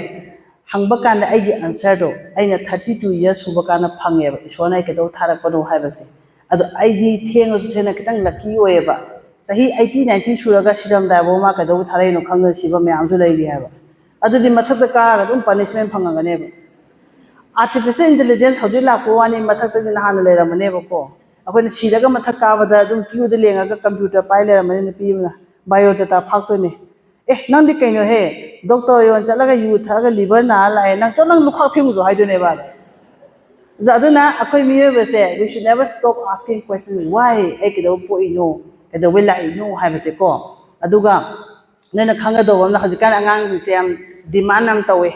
ꯍꯪꯕ ꯀꯥꯟꯗ ꯑꯩꯒꯤ ꯑꯟꯁꯔꯗꯣ ꯑꯩꯅ ꯊꯥꯔꯇꯤ ꯇꯨ ꯌꯔꯁ ꯁꯨꯕ ꯀꯥꯟꯗ ꯐꯪꯉꯦꯕ, ꯏꯁꯣꯔꯅ ꯑꯩ ꯀꯩꯗꯧ ꯊꯥꯔꯛꯄꯅꯣ ꯍꯥꯏꯕꯁꯦ꯫ ꯑꯗꯣ ꯑꯩꯗꯤ ꯊꯦꯡꯉꯁꯨ ꯊꯦꯡꯅ ꯈꯤꯇꯪ ꯂꯛꯀꯤ ꯑꯣꯏꯌꯦꯕ꯫ ꯆꯍꯤ ꯑꯩꯠꯇꯤ ꯅꯥꯏꯟꯇꯤ ꯁꯨꯔꯒ ꯁꯤꯔꯝꯗꯥꯏꯐꯥꯎ ꯃꯥ ꯀꯩꯗꯧꯕ ꯊꯥꯔꯛꯏꯅꯣ ꯈꯪꯗꯅ ꯁꯤꯕ ꯃꯌꯥꯝꯁꯨ ꯂꯩꯔꯤ ꯍꯥꯏꯕ꯫ ꯑꯗꯨꯗꯤ ꯃꯊꯛꯇ ꯀꯥꯔꯒ ꯑꯗꯨꯝ ꯄꯅꯤꯁꯃꯦꯟ ꯐꯪꯉꯒꯅꯦꯕ꯫ ꯑꯥꯔꯇꯤꯐꯤꯁꯤꯌꯦꯜ ꯏꯟꯇꯦꯂꯤꯖꯦꯟꯁ ꯍꯧꯖꯤꯛ ꯂꯥꯛꯄ ꯋꯥꯅꯤ, ꯃꯊꯛꯇꯗꯤ ꯅꯍꯥꯟꯅ ꯂꯩꯔꯝꯃꯅꯦꯕꯀꯣ꯫ ꯑꯩꯈꯣꯏꯅ ꯁꯤꯔꯒ ꯃꯊꯛ ꯀꯥꯕꯗ ꯑꯗꯨꯝ ꯀ꯭ꯌꯨꯗ ꯂꯦꯡꯉꯒ ꯀꯝꯄ꯭ꯌꯨꯇꯔ ꯄꯥꯏ ꯂꯩꯔꯝꯃꯅꯤ ꯅꯨꯄꯤ ꯑꯃꯅ, ꯕꯥꯏꯑꯣꯗꯥꯇꯥ ꯐꯥꯛꯇꯣꯏꯅꯦ꯫ "ꯑꯦ, ꯅꯪꯗꯤ ꯀꯩꯅꯣꯍꯦ, ꯗꯣꯛꯇꯔ ꯌꯣꯟ ꯆꯠꯂꯒ ꯌꯨ ꯊꯛꯑꯒ ꯂꯤꯚꯔ ꯅꯥꯔ ꯂꯥꯛꯑꯦ, ꯅꯪ ꯆꯠꯂꯣ, ꯅꯪ ꯂꯨꯈꯥꯛ ꯐꯦꯡꯉꯨꯆꯣ" ꯍꯥꯏꯗꯣꯏꯅꯦꯕ꯫ ꯑꯗ ꯑꯗꯨꯅ ꯑꯩꯈꯣꯏ ꯃꯤꯑꯣꯏꯕꯁꯦ, we should never stop asking question, "Why? ꯑꯩ ꯀꯩꯗꯧꯕ ꯄꯣꯛꯏꯅꯣ? ꯀꯩꯗꯧꯕꯩ ꯂꯥꯛꯏꯅꯣ?" ꯍꯥꯏꯕꯁꯦꯀꯣ꯫ ꯑꯗꯨꯒ ꯅꯣꯏꯅ ꯈꯪꯒꯗꯧꯕ ꯑꯃꯅ, ꯍꯧꯖꯤꯛꯀꯥꯟ ꯑꯉꯥꯡꯁꯤꯡꯁꯦ ꯌꯥꯝ ꯗꯤꯃꯥꯟ ꯌꯥꯝ ꯇꯧꯋꯦ꯫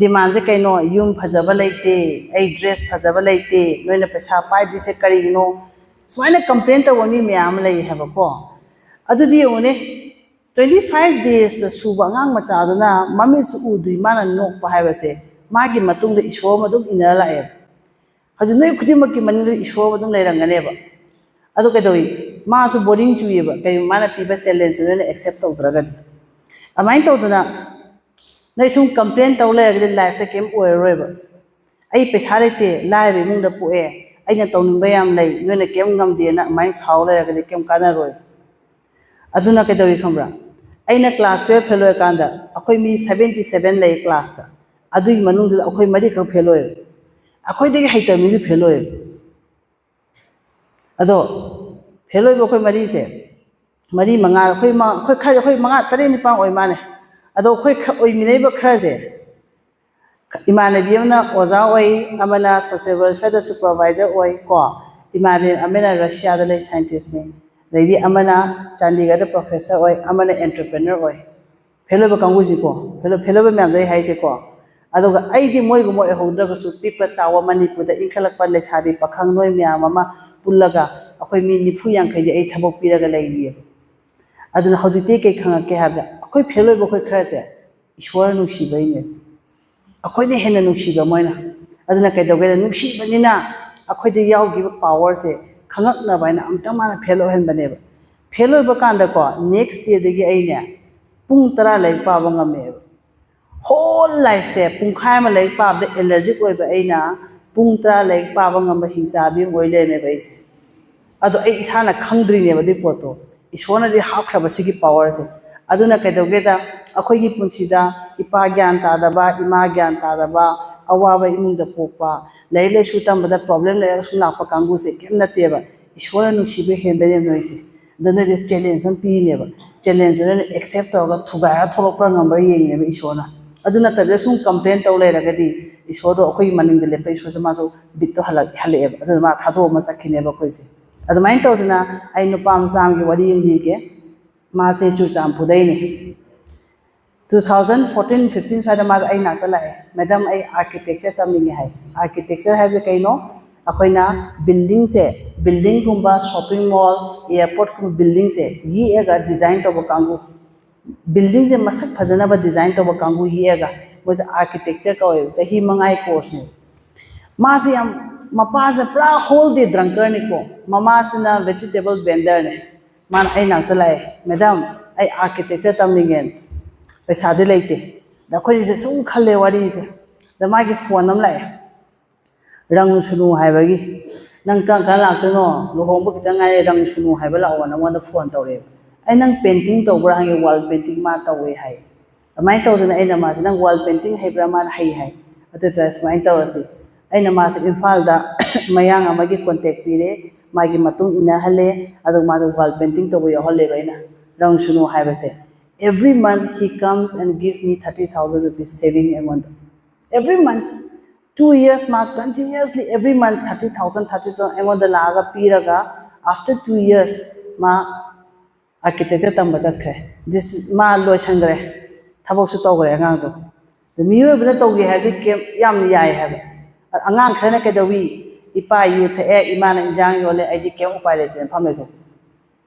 ꯗꯤꯃꯥꯟꯁꯦ ꯀꯩꯅꯣ? "ꯌꯨꯝ ꯐꯖꯕ ꯂꯩꯇꯦ, ꯑꯩ ꯗ꯭ꯔꯦꯁ ꯐꯖꯕ ꯂꯩꯇꯦ, ꯅꯣꯏꯅ ꯄꯩꯁꯥ ꯄꯥꯏꯗ꯭ꯔꯤꯁꯦ ꯀꯔꯤꯒꯤꯅꯣ?" ꯁꯨꯃꯥꯏꯅ ꯀꯝꯄ꯭ꯂꯦꯟ ꯇꯧꯕ ꯃꯤ ꯃꯌꯥꯝ ꯑꯃ ꯂꯩ ꯍꯥꯏꯕꯀꯣ꯫ ꯑꯗꯨꯗꯤ ꯌꯦꯡꯉꯨꯅꯦ, ꯇ꯭ꯋꯦꯟꯇꯤ ꯐꯥꯏꯚ ꯗꯦꯖꯇ ꯁꯨꯕ ꯑꯉꯥꯡ ꯃꯆꯥꯗꯨꯅ ꯃꯃꯤꯠꯁꯨ ꯎꯗ꯭ꯔꯤ ꯃꯥꯅ ꯅꯣꯛꯄ ꯍꯥꯏꯕꯁꯦ, ꯃꯥꯒꯤ ꯃꯇꯨꯡꯗ ꯏꯁꯣꯔ ꯑꯃ ꯑꯗꯨꯝ ꯏꯟꯅꯔ ꯂꯥꯛꯑꯦꯕ꯫ ꯍꯧꯖꯤꯛ ꯅꯣꯏ ꯈꯨꯗꯤꯡꯃꯛꯀꯤ ꯃꯅꯤꯡꯗ ꯏꯁꯣꯔ ꯑꯃ ꯑꯗꯨꯝ ꯂꯩꯔꯝꯒꯅꯦꯕ꯫ ꯑꯗꯨ ꯀꯩꯗꯧꯏ? ꯃꯥꯁꯨ ꯕꯣꯔꯤꯡ ꯆꯨꯏꯌꯦꯕ꯫ ꯀꯩꯒꯨꯝꯕ ꯃꯥꯅ ꯄꯤꯕ ꯆꯦꯂꯦꯟꯖꯇꯨ ꯅꯣꯏꯅ ꯑꯦꯛꯁꯦꯞ ꯇꯧꯗ꯭ꯔꯒꯗꯤ꯫ ꯑꯗꯨꯃꯥꯏꯅ ꯇꯧꯗꯅ ꯅꯣꯏ ꯁꯨꯝ ꯀꯝꯄ꯭ꯂꯦꯟ ꯇꯧ ꯂꯩꯔꯒꯗꯤ ꯂꯥꯏꯐꯇ ꯀꯩꯝ ꯑꯣꯏꯔꯔꯣꯏꯕ꯫ "ꯑꯩ ꯄꯩꯁꯥ ꯂꯩꯇꯦ, ꯂꯥꯏꯔꯕ ꯏꯃꯨꯡꯗ ꯄꯣꯛꯑꯦ, ꯑꯩꯅ ꯇꯧꯅꯤꯡꯕ ꯌꯥꯝ ꯂꯩ, ꯅꯣꯏꯅ ꯀꯩꯝ ꯉꯝꯗꯦꯅ ꯑꯗꯨꯃꯥꯏꯅ ꯁꯥꯎ ꯂꯩꯔꯒꯗꯤ ꯀꯩꯝ ꯀꯥꯟꯅꯔꯣꯏ꯫ ꯑꯗꯨꯅ ꯀꯩꯗꯧꯏ ꯈꯪꯕ꯭ꯔꯥ? ꯑꯩꯅ ꯀ꯭ꯂꯥꯁ ꯇꯨꯌꯦꯜꯞ ꯐꯦꯜ ꯑꯣꯏꯔꯀꯥꯟꯗ ꯑꯩꯈꯣꯏ ꯃꯤ ꯁꯕꯦꯟꯇꯤ ꯁꯕꯦꯟ ꯂꯩ ꯀ꯭ꯂꯥꯁꯇ, ꯑꯗꯨꯒꯤ ꯃꯅꯨꯡꯗꯨꯗ ꯑꯩꯈꯣꯏ ꯃꯔꯤꯈꯛ ꯐꯦꯜ ꯑꯣꯏꯌꯦꯕ꯫ ꯑꯩꯈꯣꯏꯗꯒꯤ ꯍꯩꯇꯕ ꯃꯤꯁꯨ ꯐꯦꯜ ꯑꯣꯏꯌꯦꯕ꯫ ꯑꯗꯣ ꯐꯦꯜ ꯑꯣꯏꯕ ꯑꯩꯈꯣꯏ ꯃꯔꯤꯁꯦ, ꯃꯔꯤ ꯃꯉꯥ, ꯑꯩꯈꯣꯏ ꯃ-, ꯑꯩꯈꯣꯏ ꯈꯔ, ꯑꯩꯈꯣꯏ ꯃꯉꯥ ꯇꯔꯦꯠ ꯅꯤꯄꯥꯟ ꯑꯣꯏ ꯃꯥꯜꯂꯦ꯫ ꯑꯗꯣ ꯑꯩꯈꯣꯏ ꯈ-, ꯑꯣꯏꯃꯤꯟꯅꯔꯤꯕ ꯈꯔꯁꯦ, ꯏꯃꯥꯟꯅꯕꯤ ꯑꯃꯅ ꯑꯣꯖꯥ ꯑꯣꯏ, ꯑꯃꯅ social welfare ꯗ supervisor ꯑꯣꯏ ꯀꯣ, ꯏꯃꯥꯟꯅꯕꯤ ꯑꯃꯅ ꯔꯁꯤꯌꯥꯗ ꯂꯩ, scientist ꯅꯤ, ꯑꯗꯩꯗꯤ ꯑꯃꯅ ꯆꯥꯟꯗꯤꯒꯔꯗ professor ꯑꯣꯏ, ꯑꯃꯅ entrepreneur ꯑꯣꯏ꯫ ꯐꯦꯜ ꯑꯣꯏꯕ ꯀꯥꯡꯕꯨꯁꯤꯀꯣ, ꯐꯦꯜ, ꯐꯦꯜ ꯑꯣꯏꯕ ꯃꯌꯥꯝꯗꯣ ꯑꯩ ꯍꯥꯏꯁꯦꯀꯣ꯫ ꯑꯗꯨꯒ ꯑꯩꯗꯤ ꯃꯣꯏꯒꯨꯝꯕ ꯑꯣꯏꯍꯧꯗ꯭ꯔꯒꯁꯨ, ꯄꯤꯛꯄ ꯆꯥꯎꯕ ꯃꯅꯤꯄꯨꯔꯗ ꯏꯟꯈꯠꯂꯛꯄ ꯂꯩꯁꯥꯕꯤ ꯄꯥꯈꯪ ꯅꯣꯏ ꯃꯌꯥꯝ ꯑꯃ ꯄꯨꯜꯂꯒ ꯑꯩꯈꯣꯏ ꯃꯤ ꯅꯤꯐꯨ ꯌꯥꯡꯈꯩꯗꯤ ꯑꯩ ꯊꯕꯛ ꯄꯤꯔꯒ ꯂꯩꯔꯤꯑꯕ꯫ ꯑꯗꯨꯅ ꯍꯧꯖꯤꯛꯇꯤ ꯀꯩ ꯈꯪꯉꯛꯀꯦ ꯍꯥꯏꯕꯗ, ꯑꯩꯈꯣꯏ ꯐꯦꯜ ꯑꯣꯏꯕ ꯑꯩꯈꯣꯏ ꯈꯔꯁꯦ ꯏꯁꯣꯔ ꯅꯨꯡꯁꯤꯕꯩꯅꯦ꯫ ꯑꯩꯈꯣꯏꯅ ꯍꯦꯟꯅ ꯅꯨꯡꯁꯤꯕ ꯃꯣꯏꯅ꯫ ꯑꯗꯨꯅ ꯀꯩꯗꯧꯒꯦꯗ, ꯅꯨꯡꯁꯤꯕꯅꯤꯅ ꯑꯩꯈꯣꯏꯗ ꯌꯥꯎꯈꯤꯕ power ꯁꯦ ꯈꯪꯉꯛꯅꯕ ꯍꯥꯏꯅ ꯑꯃꯨꯛꯇꯪ ꯃꯥꯅ ꯐꯦꯜ ꯑꯣꯏꯍꯟꯕꯅꯦꯕ꯫ ꯐꯦꯜ ꯑꯣꯏꯕ ꯀꯥꯟꯗꯀꯣ, next day ꯗꯒꯤ ꯑꯩꯅꯦ ꯄꯨꯡ ꯇꯔꯥ ꯂꯥꯏꯔꯤꯛ ꯄꯥꯕ ꯉꯝꯃꯦꯕ꯫ Whole life ꯁꯦ ꯄꯨꯡꯈꯥꯏ ꯑꯃ ꯂꯥꯏꯔꯤꯛ ꯄꯥꯕꯗ allergic ꯑꯣꯏꯕ ꯑꯩꯅ ꯄꯨꯡ ꯇꯔꯥ ꯂꯥꯏꯔꯤꯛ ꯄꯥꯕ ꯉꯝꯕ ꯍꯤꯡꯆꯥꯕꯤ ꯑꯃ ꯑꯣꯏ ꯂꯩꯔꯝꯃꯦꯕ ꯑꯩꯁꯦ꯫ ꯑꯗꯣ ꯑꯩ ꯏꯁꯥꯅ ꯈꯪꯗ꯭ꯔꯤꯅꯦꯕ ꯑꯗꯨꯏ ꯄꯣꯠꯇꯣ꯫ ꯏꯁꯣꯔꯅꯗꯤ ꯍꯥꯞꯈ꯭ꯔꯕ ꯁꯤꯒꯤ power ꯁꯦ꯫ ꯑꯗꯨꯅ ꯀꯩꯗꯧꯒꯦꯗ, ꯑꯩꯈꯣꯏꯒꯤ ꯄꯨꯟꯁꯤꯗ ꯏꯄꯥ ꯒ꯭ꯌꯥꯟ ꯇꯥꯗꯕ, ꯏꯃꯥ ꯒ꯭ꯌꯥꯟ ꯇꯥꯗꯕ, ꯑꯋꯥꯕ ꯏꯃꯨꯡꯗ ꯄꯣꯛꯄ, ꯂꯥꯏꯔꯤꯛ ꯂꯥꯏꯁꯨ ꯇꯝꯕꯗ problem ꯂꯩꯔꯒ ꯁꯨꯝ ꯂꯥꯛꯄ ꯀꯥꯡꯕꯨꯁꯦ ꯀꯩꯝ ꯅꯠꯇꯦꯕ꯫ ꯏꯁꯣꯔꯅ ꯅꯨꯡꯁꯤꯕ ꯍꯦꯟꯕꯩꯅꯦꯕ ꯅꯣꯏꯁꯦ꯫ ꯑꯗꯨꯅꯗꯤ challenge ꯑꯃ ꯄꯤꯅꯦꯕ꯫ Challenge ꯗꯨ ꯅꯣꯏꯅ accept ꯇꯧꯔꯒ ꯊꯨꯒꯥꯏꯔ ꯊꯣꯛꯂꯛꯄ꯭ꯔꯥ ꯉꯝꯕ꯭ꯔꯥ ꯌꯦꯡꯉꯤꯅꯦꯕ ꯏꯁꯣꯔꯅ꯫ ꯑꯗꯨ ꯅꯠꯇꯕꯤꯗ ꯁꯨꯝ complain ꯇꯧ ꯂꯩꯔꯒꯗꯤ ꯏꯁꯣꯔꯗꯣ, ꯑꯩꯈꯣꯏꯒꯤ ꯃꯅꯤꯡꯗ ꯂꯦꯞꯄ ꯏꯁꯣꯔꯁꯦ ꯃꯥꯁꯨ ꯕꯤꯠꯇꯣ ꯍꯜꯂꯛ-, ꯍꯜꯂꯛꯑꯦꯕ꯫ ꯑꯗꯨꯅ ꯃꯥ ꯊꯥꯗꯣꯛꯑꯝꯃ ꯆꯠꯈꯤꯅꯦꯕ ꯑꯩꯈꯣꯏꯁꯦ꯫ ꯑꯗꯨꯃꯥꯏꯅ ꯇꯧꯗꯅ ꯑꯩ ꯅꯨꯄꯥ ꯃꯆꯥ ꯑꯃꯒꯤ ꯋꯥꯔꯤ ꯑꯃ ꯂꯤꯒꯦ꯫ ꯃꯥꯁꯦ ꯆꯨꯔꯆꯥꯟꯄꯨꯔꯗꯩꯅꯦ꯫ Two thousand fourteen fifteen ꯁ꯭ꯋꯥꯏꯗ ꯃꯥꯁꯦ ꯑꯩ ꯅꯥꯛꯇ ꯂꯥꯛꯑꯦ, "Madam, ꯑꯩ architecture ꯇꯝꯅꯤꯡꯉꯦ" ꯍꯥꯏ꯫ Architecture ꯍꯥꯏꯕꯁꯦ ꯀꯩꯅꯣ? ꯑꯩꯈꯣꯏꯅ building ꯁꯦ, building ꯒꯨꯝꯕ, shopping mall, airport ꯀꯨꯝꯕ building ꯁꯦ ꯌꯦꯛꯑꯒ design ꯇꯧꯕ ꯀꯥꯡꯕꯨ꯫ Building ꯁꯦ ꯃꯁꯛ ꯐꯖꯅꯕ design ꯇꯧꯕ ꯀꯥꯡꯕꯨ ꯌꯦꯛꯑꯒ ꯃꯣꯏꯁꯦ architecture ꯀꯧꯋꯦꯕ, ꯆꯍꯤ ꯃꯉꯥꯒꯤ course ꯅꯦꯕ꯫ ꯃꯥꯁꯦ ꯌꯥꯝ, ꯃꯄꯥꯁꯦ ꯄꯨꯔꯥ whole day drunkard ꯅꯤꯀꯣ, ꯃꯃꯥꯁꯤꯅ vegetable vendor ꯅꯦ꯫ ꯃꯥꯅ ꯑꯩ ꯅꯥꯛꯇ ꯂꯥꯛꯑꯦ, "Madam, ꯑꯩ architecture ꯇꯝꯅꯤꯡꯉꯦꯅ, ꯄꯩꯁꯥꯗꯤ ꯂꯩꯇꯦ"꯫ ꯑꯗ ꯑꯩꯈꯣꯏꯅꯤꯁꯦ ꯁꯨꯝ ꯈꯜꯂꯦ ꯋꯥꯔꯤꯁꯦ꯫ ꯑꯗ ꯃꯥꯒꯤ phone ꯑꯃ ꯂꯥꯛꯑꯦ, ꯔꯪ ꯁꯨꯅꯨ ꯍꯥꯏꯕꯒꯤ꯫ "ꯅꯪ ꯀꯔꯝ ꯀꯥꯟ ꯂꯥꯛꯇꯣꯏꯅꯣ? ꯂꯨꯍꯣꯡꯕ ꯈꯤꯇꯪ ꯉꯥꯏꯔꯦ, ꯔꯪ ꯁꯨꯅꯨ ꯍꯥꯏꯕ ꯂꯥꯛꯑꯣꯅ" ꯑꯩꯉꯣꯟꯗ ꯐꯣꯟ ꯇꯧꯔꯛꯑꯦꯕ꯫ "ꯑꯩ ꯅꯪ ꯄꯦꯟꯇꯤꯡ ꯇꯧꯕ꯭ꯔꯥ?" ꯍꯪꯉꯦ꯫ "ꯋꯥꯜ ꯄꯦꯟꯇꯤꯡ ꯃꯥ ꯇꯧꯋꯦ" ꯍꯥꯏ꯫ ꯑꯗꯨꯃꯥꯏꯅ ꯇꯧꯗꯅ ꯑꯩꯅ ꯃꯥꯁꯦ, "ꯅꯪ ꯋꯥꯜ ꯄꯦꯟꯇꯤꯡ ꯍꯩꯕ꯭ꯔꯥ?" ꯃꯥꯅ "ꯍꯩ" ꯍꯥꯏ꯫ "ꯑꯗꯨ ꯑꯣꯏꯇꯥꯔꯗꯤ ꯁꯨꯃꯥꯏꯅ ꯇꯧꯔꯁꯤ", ꯑꯩꯅ ꯃꯥꯁꯦ ꯏꯝꯐꯥꯜꯗ ꯃꯌꯥꯡ ꯑꯃꯒꯤ ꯀꯣꯟꯇꯦꯛ ꯄꯤꯔꯦ, ꯃꯥꯒꯤ ꯃꯇꯨꯡ ꯏꯟꯅꯍꯜꯂꯦ, ꯑꯗꯨꯒ ꯃꯥꯗꯣ ꯋꯥꯜ ꯄꯦꯟꯇꯤꯡ ꯇꯧꯕ ꯌꯥꯎꯍꯜꯂꯦꯕ ꯑꯩꯅ, ꯔꯪ ꯁꯨꯅꯨ ꯍꯥꯏꯕꯁꯦ꯫ Every month he comes and give me thirty thousand rupees saving ꯑꯩꯉꯣꯟꯗ꯫ Every month, two years ꯃꯥ continuously every month thirty thousand, thirty thousand ꯑꯩꯉꯣꯟꯗ ꯂꯥꯛꯑꯒ ꯄꯤꯔꯒ, after two years ꯃꯥ architecture ꯇꯝꯕ ꯆꯠꯈ꯭ꯔꯦ꯫ This ꯃꯥ ꯂꯣꯏꯁꯟꯈ꯭ꯔꯦ, ꯊꯕꯛꯁꯨ ꯇꯧꯈ꯭ꯔꯦ ꯑꯉꯥꯡꯗꯣ꯫ ꯑꯗ ꯃꯤꯑꯣꯏꯕꯅ ꯇꯧꯒꯦ ꯍꯥꯏꯔꯗꯤ ꯀꯩꯝ ꯌꯥꯝ ꯌꯥꯏ ꯍꯥꯏꯕ꯫ ꯑꯉꯥꯡ ꯈꯔꯅ ꯀꯩꯗꯧꯏ? "ꯏꯄꯥ ꯌꯨ ꯊꯛꯑꯦ, ꯏꯃꯥꯅ ꯏꯟꯖꯥꯡ ꯌꯣꯜꯂꯦ, ꯑꯩꯗꯤ ꯀꯩꯝ ꯎꯄꯥꯏ ꯂꯩꯇꯦꯅ" ꯐꯝ ꯂꯩꯊꯣꯛ꯫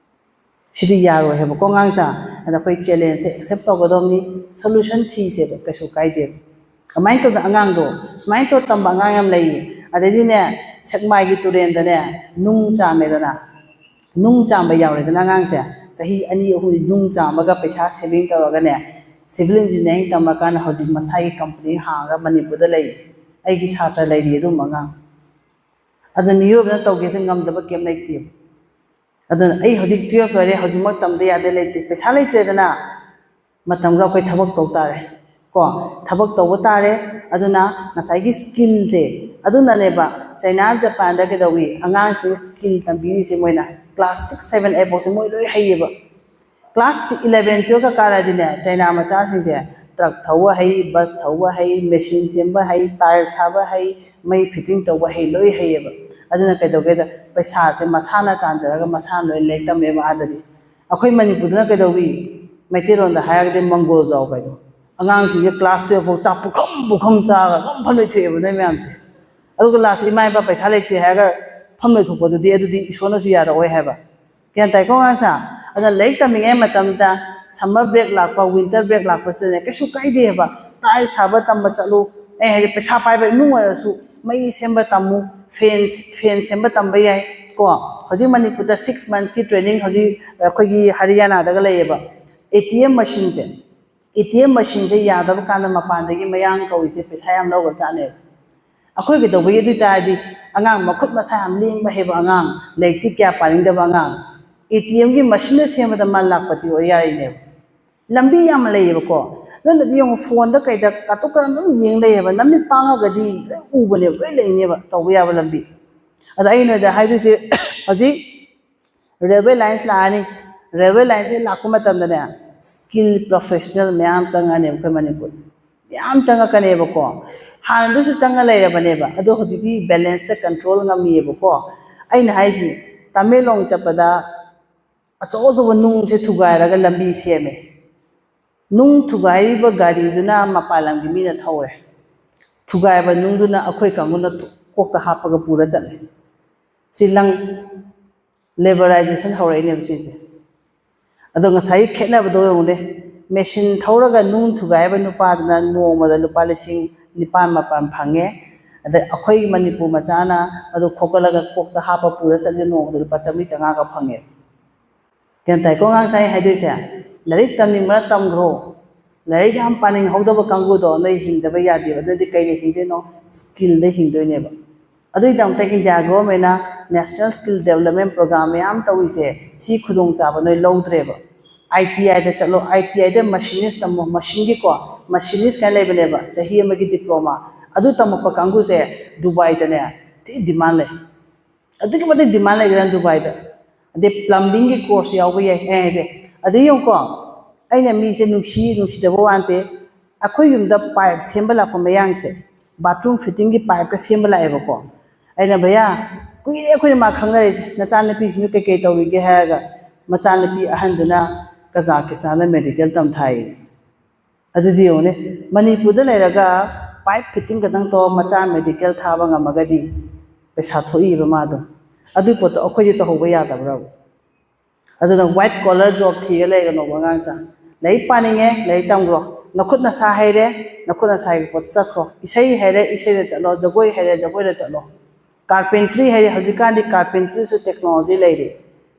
ꯁꯤꯗꯤ ꯌꯥꯔꯣꯏ ꯍꯥꯏꯕꯀꯣ ꯑꯉꯥꯡꯁꯦ꯫ ꯑꯗ ꯑꯩꯈꯣꯏ challengeꯁꯦ accept ꯇꯧꯒꯗꯕꯅꯤ, solution ꯊꯤꯁꯦꯕ, ꯀꯩꯁꯨ ꯀꯥꯏꯗꯦꯕ꯫ ꯑꯗꯨꯃꯥꯏꯅ ꯇꯧꯗꯅ ꯑꯉꯥꯡꯗꯣ, ꯁꯨꯃꯥꯏꯅ ꯇꯧꯔ ꯇꯝꯕ ꯑꯉꯥꯡ ꯌꯥꯝ ꯂꯩꯌꯦ꯫ ꯑꯗꯩꯗꯤꯅꯦ, ꯁꯦꯛꯃꯥꯏꯒꯤ ꯇꯨꯔꯦꯟꯗꯅꯦ, ꯅꯨꯡ ꯆꯥꯝꯃꯦꯗꯅ, ꯅꯨꯡ ꯆꯥꯝꯕ ꯌꯥꯎꯔꯦꯗꯅ ꯑꯉꯥꯡꯁꯦ, ꯆꯍꯤ ꯑꯅꯤ ꯑꯍꯨꯝꯗꯤ ꯅꯨꯡ ꯆꯥꯝꯃꯒ ꯄꯩꯁꯥ saving ꯇꯧꯔꯒꯅꯦ, civil engineering ꯇꯝꯃꯀꯥꯟꯗ ꯍꯧꯖꯤꯛ ꯃꯁꯥꯒꯤ company ꯍꯥꯡꯉꯒ ꯃꯅꯤꯄꯨꯔꯗ ꯂꯩ꯫ ꯑꯩꯒꯤ ꯁꯥꯇ꯭ꯔ ꯂꯩꯔꯤ ꯑꯗꯨꯝꯕ ꯑꯉꯥꯡ꯫ ꯑꯗꯨꯅ ꯃꯤꯑꯣꯏꯕꯅ ꯇꯧꯒꯦꯁꯦ ꯉꯝꯗꯕ ꯀꯩꯝ ꯂꯩꯇꯦꯕ꯫ ꯑꯗꯨꯅ ꯑꯩ ꯍꯧꯖꯤꯛ twelve ꯂꯣꯏꯔꯦ, ꯍꯧꯖꯤꯛꯃꯛ ꯇꯝꯗ ꯌꯥꯗꯦ ꯂꯩꯇꯦ, ꯄꯩꯁꯥ ꯂꯩꯇ꯭ꯔꯦꯗꯅ, ꯃꯇꯝ ꯈꯔ ꯑꯩꯈꯣꯏ ꯊꯕꯛ ꯇꯧ ꯇꯥꯔꯦ ꯀꯣ, ꯊꯕꯛ ꯇꯧꯕ ꯇꯥꯔꯦ꯫ ꯑꯗꯨꯅ ꯉꯁꯥꯏꯒꯤ skillꯁꯦ, ꯑꯗꯨꯅꯅꯦꯕ ꯆꯩꯅꯥ ꯖꯄꯥꯟꯗ ꯀꯩꯗꯧꯏ, ꯑꯉꯥꯡꯁꯤꯡ skill ꯇꯝꯕꯤꯔꯤꯁꯦ ꯃꯣꯏꯅ class six, seven, eight ꯐꯥꯎꯁꯦ ꯃꯣꯏ ꯂꯣꯏ ꯍꯩꯌꯦꯕ꯫ Class eleven, twelve ꯀꯥꯔꯛꯑꯗꯤꯅꯦ, ꯆꯩꯅꯥ ꯃꯆꯥꯁꯤꯡꯁꯦ truck ꯊꯧꯕ ꯍꯩ, bus ꯊꯧꯕ ꯍꯩ, machine ꯁꯦꯝꯕ ꯍꯩ, tiles ꯊꯥꯕ ꯍꯩ, ꯃꯩ fitting ꯇꯧꯕ ꯍꯩ, ꯂꯣꯏ ꯍꯩꯌꯦꯕ꯫ ꯑꯗꯨꯅ ꯀꯩꯗꯧꯒꯦꯗ, ꯄꯩꯁꯥꯁꯦ ꯃꯁꯥꯅ ꯇꯥꯟꯖꯔꯒ ꯃꯁꯥꯅ ꯂꯣꯏ ꯂꯥꯏꯔꯤꯛ ꯇꯝꯃꯦꯕ ꯑꯥꯗꯗꯤ꯫ ꯑꯩꯈꯣꯏ ꯃꯅꯤꯄꯨꯔꯗꯅ ꯀꯩꯗꯧꯏ? ꯃꯩꯇꯩꯂꯣꯟꯗ ꯍꯥꯏꯔꯒꯗꯤ ꯃꯪꯒꯣꯜ ꯖꯥꯎ ꯀꯥꯏꯗꯣ꯫ ꯑꯉꯥꯡꯁꯤꯡꯁꯦ class twelve ꯐꯥꯎ ꯆꯥꯛ ꯄꯨꯈꯝ ꯄꯨꯈꯝ ꯆꯥꯔꯒ ꯑꯗꯨꯝ ꯐꯝ ꯂꯩꯊꯣꯛꯑꯦꯕ ꯅꯣꯏ ꯃꯌꯥꯝꯁꯦ꯫ ꯑꯗꯨꯒ last ꯏꯃꯥ ꯏꯄꯥ ꯄꯩꯁꯥ ꯂꯩꯇꯦ ꯍꯥꯏꯔꯒ ꯐꯝ ꯂꯩꯊꯣꯛꯄꯗꯨꯗꯤ, ꯑꯗꯨꯗꯤ ꯏꯁꯣꯔꯅꯁꯨ ꯌꯥꯔꯛꯑꯣꯏ ꯍꯥꯏꯕ꯫ ꯒ꯭ꯌꯥꯟ ꯇꯥꯏꯀꯣ ꯑꯉꯥꯡꯁꯦ? ꯑꯗꯨꯅ ꯂꯥꯏꯔꯤꯛ ꯇꯝꯃꯤꯉꯩ ꯃꯇꯝꯗ, summer break ꯂꯥꯛꯄ, winter break ꯂꯥꯛꯄꯁꯤꯗꯅꯦ, ꯀꯩꯁꯨ ꯀꯥꯏꯗꯦ ꯍꯥꯏꯕ꯫ Tiles ꯊꯥꯕ ꯇꯝꯕ ꯆꯠꯂꯨ꯫ ꯑꯩ ꯍꯥꯏꯗꯤ ꯄꯩꯁꯥ ꯄꯥꯏꯕ ꯏꯃꯨꯡ ꯑꯣꯏꯔꯁꯨ ꯃꯩ ꯁꯦꯝꯕ ꯇꯝꯃꯨ, fan, fan ꯁꯦꯝꯕ ꯇꯝꯕ ꯌꯥꯏ ꯀꯣ꯫ ꯍꯧꯖꯤꯛ ꯃꯅꯤꯄꯨꯔꯗ six monthsꯀꯤ training ꯍꯧꯖꯤꯛ ꯑꯩꯈꯣꯏꯒꯤ ꯍꯔꯤꯌꯥꯅꯥꯗꯒ ꯂꯩꯌꯦꯕ꯫ ATM machineꯁꯦ, ATM machineꯁꯦ ꯌꯥꯗꯕ ꯀꯥꯟꯗ ꯃꯄꯥꯟꯗꯒꯤ ꯃꯌꯥꯡ ꯀꯧꯏꯁꯦ ꯄꯩꯁꯥ ꯌꯥꯝ ꯂꯧꯈ꯭ꯔꯖꯥꯠꯅꯦꯕ꯫ ꯑꯩꯈꯣꯏ ꯀꯩꯗꯧꯕꯒꯤ ꯑꯗꯨ ꯑꯣꯏ ꯇꯥꯔꯗꯤ ꯑꯉꯥꯡ ꯃꯈꯨꯠ ꯃꯁꯥ ꯌꯥꯝ ꯂꯦꯡꯕ ꯍꯩꯕ ꯑꯉꯥꯡ, ꯂꯥꯏꯔꯤꯛꯇꯤ ꯀꯌꯥ ꯄꯥꯅꯤꯡꯗꯕ ꯑꯉꯥꯡ, ꯑꯦ ꯇꯤ ꯑꯦꯝꯒꯤ ꯃꯁꯤꯟꯗ ꯁꯦꯝꯕꯗ ꯃꯥ ꯂꯥꯛꯄꯇꯤ ꯑꯣꯏ ꯌꯥꯔꯤꯅꯦꯕ꯫ ꯂꯝꯕꯤ ꯌꯥꯝ ꯂꯩꯌꯦꯕꯀꯣ꯫ ꯅꯪꯅꯗꯤ ꯌꯦꯡꯉꯨ, ꯐꯣꯟꯗ ꯀꯩꯗ ꯀꯥꯇꯨ ꯀꯥꯔꯟ ꯑꯗꯨꯝ ꯌꯦꯡ ꯂꯩꯌꯦꯕ꯫ ꯅꯃꯤꯠ ꯄꯥꯡꯉꯒꯗꯤ ꯂꯣꯏ ꯎꯕꯅꯦꯕ, ꯂꯣꯏ ꯂꯩꯅꯦꯕ ꯇꯧꯕ ꯌꯥꯕ ꯂꯝꯕꯤ꯫ ꯑꯗ ꯑꯩ ꯅꯣꯏꯗ ꯍꯥꯏꯗꯣꯏꯁꯦ, ꯍꯧꯖꯤꯛ ꯔꯦꯜꯋꯦ ꯂꯥꯏꯟꯁ ꯂꯥꯛꯑꯅꯤ꯫ ꯔꯦꯜꯋꯦ ꯂꯥꯏꯟꯁꯦ ꯂꯥꯛꯄ ꯃꯇꯝꯗꯅꯦ, ꯁ꯭ꯀꯤꯜ ꯄ꯭ꯔꯣꯐꯦꯁꯅꯦꯜ ꯃꯌꯥꯝ ꯆꯪꯉꯛꯑꯅꯦꯕ ꯑꯩꯈꯣꯏ ꯃꯅꯤꯄꯨꯔ꯫ ꯃꯌꯥꯝ ꯆꯪꯉꯛꯀꯅꯦꯕꯀꯣ꯫ ꯍꯥꯟꯅꯗꯨꯁꯨ ꯆꯪꯉ ꯂꯩꯔꯕꯅꯦꯕ, ꯑꯗꯣ ꯍꯧꯖꯤꯛꯇꯤ ꯕꯦꯂꯦꯟꯁꯇ ꯀꯟꯇ꯭ꯔꯣꯜ ꯉꯝꯃꯤꯑꯕꯀꯣ꯫ ꯑꯩꯅ ꯍꯥꯏꯁꯤꯅꯤ, ꯇꯃꯦꯡꯂꯣꯡ ꯆꯠꯄꯗ ꯑꯆꯧ ꯑꯆꯧꯕ ꯅꯨꯡꯁꯦ ꯊꯨꯒꯥꯏꯔꯒ ꯂꯝꯕꯤ ꯁꯦꯝꯃꯦ꯫ ꯅꯨꯡ ꯊꯨꯒꯥꯏꯔꯤꯕ ꯒꯥꯔꯤꯗꯨꯅ ꯃꯄꯥꯟ ꯂꯝꯒꯤ ꯃꯤꯅ ꯊꯧꯔꯦ, ꯊꯨꯒꯥꯏꯕ ꯅꯨꯡꯗꯨꯅ ꯑꯩꯈꯣꯏ ꯀꯥꯡꯕꯨꯅ ꯀꯣꯛꯇ ꯍꯥꯞꯄꯒ ꯄꯨꯔ ꯆꯠꯂꯦ꯫ ꯁꯤ ꯂꯪ ꯂꯦꯕꯔꯥꯏꯖꯦꯁꯟ ꯍꯧꯔꯛꯏꯅꯦꯕ ꯁꯤꯁꯦ꯫ ꯑꯗꯣ ꯉꯁꯥꯏꯒꯤ ꯈꯦꯠꯅꯕꯗꯣ ꯌꯦꯡꯉꯨꯅꯦ, ꯃꯦꯁꯤꯟ ꯊꯧꯔꯒ ꯅꯨꯡ ꯊꯨꯒꯥꯏꯕ ꯅꯨꯄꯥꯗꯨꯅ ꯅꯣꯡꯃꯗ ꯂꯨꯄꯥ ꯂꯤꯁꯤꯡ ꯅꯤꯄꯥꯟ ꯃꯥꯄꯟ ꯐꯪꯉꯦ꯫ ꯑꯗ ꯑꯩꯈꯣꯏ ꯃꯅꯤꯄꯨꯔ ꯃꯆꯥꯅ ꯑꯗꯨ ꯈꯣꯀꯠꯂꯒ ꯀꯣꯛꯇ ꯍꯥꯞꯄ ꯄꯨꯔ ꯆꯠꯂꯤ, ꯅꯣꯡꯃꯗ ꯂꯨꯄꯥ ꯆꯥꯝꯃꯔꯤ ꯆꯥꯝꯃꯉꯥꯒ ꯐꯪꯉꯦ꯫ ꯒ꯭ꯌꯥꯟ ꯇꯥꯏꯀꯣ ꯑꯉꯥꯡ ꯁꯥꯏ ꯍꯥꯏꯗꯣꯏꯁꯦ? ꯂꯥꯏꯔꯤꯛ ꯇꯝꯅꯤꯡꯕꯅ ꯇꯝꯈ꯭ꯔꯣ꯫ ꯂꯥꯏꯔꯤꯛ ꯌꯥꯝ ꯄꯥꯅꯤꯡꯍꯧꯗꯕ ꯀꯥꯡꯕꯨꯗꯣ ꯅꯣꯏ ꯍꯤꯡꯗꯕ ꯌꯥꯗꯦꯕ꯫ ꯑꯗꯨꯗꯤ ꯀꯩꯗ ꯍꯤꯡꯗꯣꯏꯅꯣ? ꯁ꯭ꯀꯤꯜꯗ ꯍꯤꯡꯗꯣꯏꯅꯦꯕ꯫ ꯑꯗꯨꯒꯤꯗꯃꯛꯇ ꯏꯟꯗꯤꯌꯥ ꯒꯣꯚꯔꯟꯃꯦꯟꯅ ꯅꯦꯁꯅꯦꯜ ꯁ꯭ꯀꯤꯜ ꯗꯦꯕꯂꯞꯃꯦꯟ ꯄ꯭ꯔꯣꯒ꯭ꯔꯥꯝ ꯃꯌꯥꯝ ꯇꯧꯔꯤꯁꯦ, ꯁꯤ ꯈꯨꯗꯣꯡꯆꯥꯕ ꯅꯣꯏ ꯂꯧꯗ꯭ꯔꯦꯕ꯫ ꯑꯥꯏ ꯇꯤ ꯑꯥꯏꯗ ꯆꯠꯂꯣ, ꯑꯥꯏ ꯇꯤ ꯑꯥꯏꯗ ꯃꯁꯤꯅꯤꯁ ꯇꯝꯃꯣ, ꯃꯁꯤꯟꯒꯤꯀꯣ, ꯃꯁꯤꯅꯤꯁ ꯀꯥꯏꯅ ꯂꯩꯕꯅꯦꯕ, ꯆꯍꯤ ꯑꯃꯒꯤ ꯗꯤꯄ꯭ꯂꯣꯃꯥ꯫ ꯑꯗꯨ ꯇꯝꯃꯛꯄ ꯀꯥꯡꯕꯨꯁꯦ ꯗꯨꯕꯥꯏꯗꯅꯦ ꯊꯤ ꯗꯤꯃꯥꯟ ꯂꯩ꯫ ꯑꯗꯨꯛꯀꯤ ꯃꯇꯤꯛ ꯗꯤꯃꯥꯟ ꯂꯩꯈ꯭ꯔꯦ ꯗꯨꯕꯥꯏꯗ꯫ ꯑꯗꯩ ꯄ꯭ꯂꯝꯕꯤꯡꯒꯤ ꯀꯣꯔꯁ ꯌꯥꯎꯕ ꯌꯥꯏ, ꯑꯩ ꯍꯥꯏꯁꯦ꯫ ꯑꯗꯩ ꯌꯦꯡꯉꯨꯀꯣ, ꯑꯩꯅ ꯃꯤꯁꯦ ꯅꯨꯡꯁꯤ ꯅꯨꯡꯁꯤꯗꯕ ꯋꯥ ꯅꯠꯇꯦ, ꯑꯩꯈꯣꯏ ꯌꯨꯝꯗ ꯄꯥꯏꯞ ꯁꯦꯝꯕ ꯂꯥꯛꯄ ꯃꯌꯥꯡꯁꯦ, ꯕꯥꯊꯔꯨꯝ ꯐꯤꯠꯇꯤꯡꯒꯤ ꯄꯥꯏꯞꯀ ꯁꯦꯝꯕ ꯂꯥꯛꯑꯦꯕꯀꯣ꯫ ꯑꯩꯅ, "ꯚꯩꯌꯥ, ꯀꯨꯏꯔꯦ ꯑꯩꯈꯣꯏꯅ ꯃꯥ ꯈꯪꯅꯔꯤꯁꯦ, ꯅꯆꯥꯅꯨꯄꯤꯁꯤꯡꯗꯨ ꯀꯩꯀꯩ ꯇꯧꯔꯤꯒꯦ?" ꯍꯥꯏꯔꯒ, ꯃꯆꯥꯅꯨꯄꯤ ꯑꯍꯟꯗꯨꯅ ꯀꯖꯥꯀꯤꯁꯇꯥꯟꯗ ꯃꯦꯗꯤꯀꯦꯜ ꯇꯝꯊꯥꯏꯌꯦ꯫ ꯑꯗꯨꯗꯤ ꯌꯦꯡꯉꯨꯅꯦ, ꯃꯅꯤꯄꯨꯔꯗ ꯂꯩꯔꯒ ꯄꯥꯏꯞ ꯐꯤꯠꯇꯤꯡ ꯈꯛꯇꯪ ꯇꯧꯔ ꯃꯆꯥ ꯃꯦꯗꯤꯀꯦꯜ ꯊꯥꯕ ꯉꯝꯃꯒꯗꯤ ꯄꯩꯁꯥ ꯊꯣꯛꯏꯕ ꯃꯥꯗꯣ꯫ ꯑꯗꯨꯒꯤ ꯄꯣꯠꯇꯣ ꯑꯩꯈꯣꯏꯗꯤ ꯇꯧꯍꯧꯕ ꯌꯥꯗꯕ꯭ꯔꯕ? ꯑꯗꯨꯅ ꯋꯥꯏꯠ ꯀꯣꯂꯔ ꯖꯣꯕ ꯊꯤꯔ ꯂꯩꯒꯅꯣꯕ ꯑꯉꯥꯡꯁꯦ꯫ ꯂꯥꯏꯔꯤꯛ ꯄꯥꯅꯤꯡꯉꯦ, ꯂꯥꯏꯔꯤꯛ ꯇꯝꯈ꯭ꯔꯣ꯫ ꯅꯈꯨꯠ ꯅꯁꯥ ꯍꯩꯔꯦ, ꯅꯈꯨꯠ ꯅꯁꯥꯒꯤ ꯄꯣꯠꯇ ꯆꯠꯈ꯭ꯔꯣ꯫ ꯏꯁꯩ ꯍꯩꯔꯦ, ꯏꯁꯩꯗ ꯆꯠꯂꯣ꯫ ꯖꯒꯣꯏ ꯍꯩꯔꯦ, ꯖꯒꯣꯏꯗ ꯆꯠꯂꯣ꯫ ꯀꯥꯔꯄꯦꯟꯇ꯭ꯔꯤ ꯍꯩꯔꯦ, ꯍꯧꯖꯤꯛꯀꯥꯟꯗꯤ ꯀꯥꯔꯄꯦꯟꯇ꯭ꯔꯤꯁꯨ ꯇꯦꯛꯅꯣꯂꯣꯖꯤ ꯂꯩꯔꯦ꯫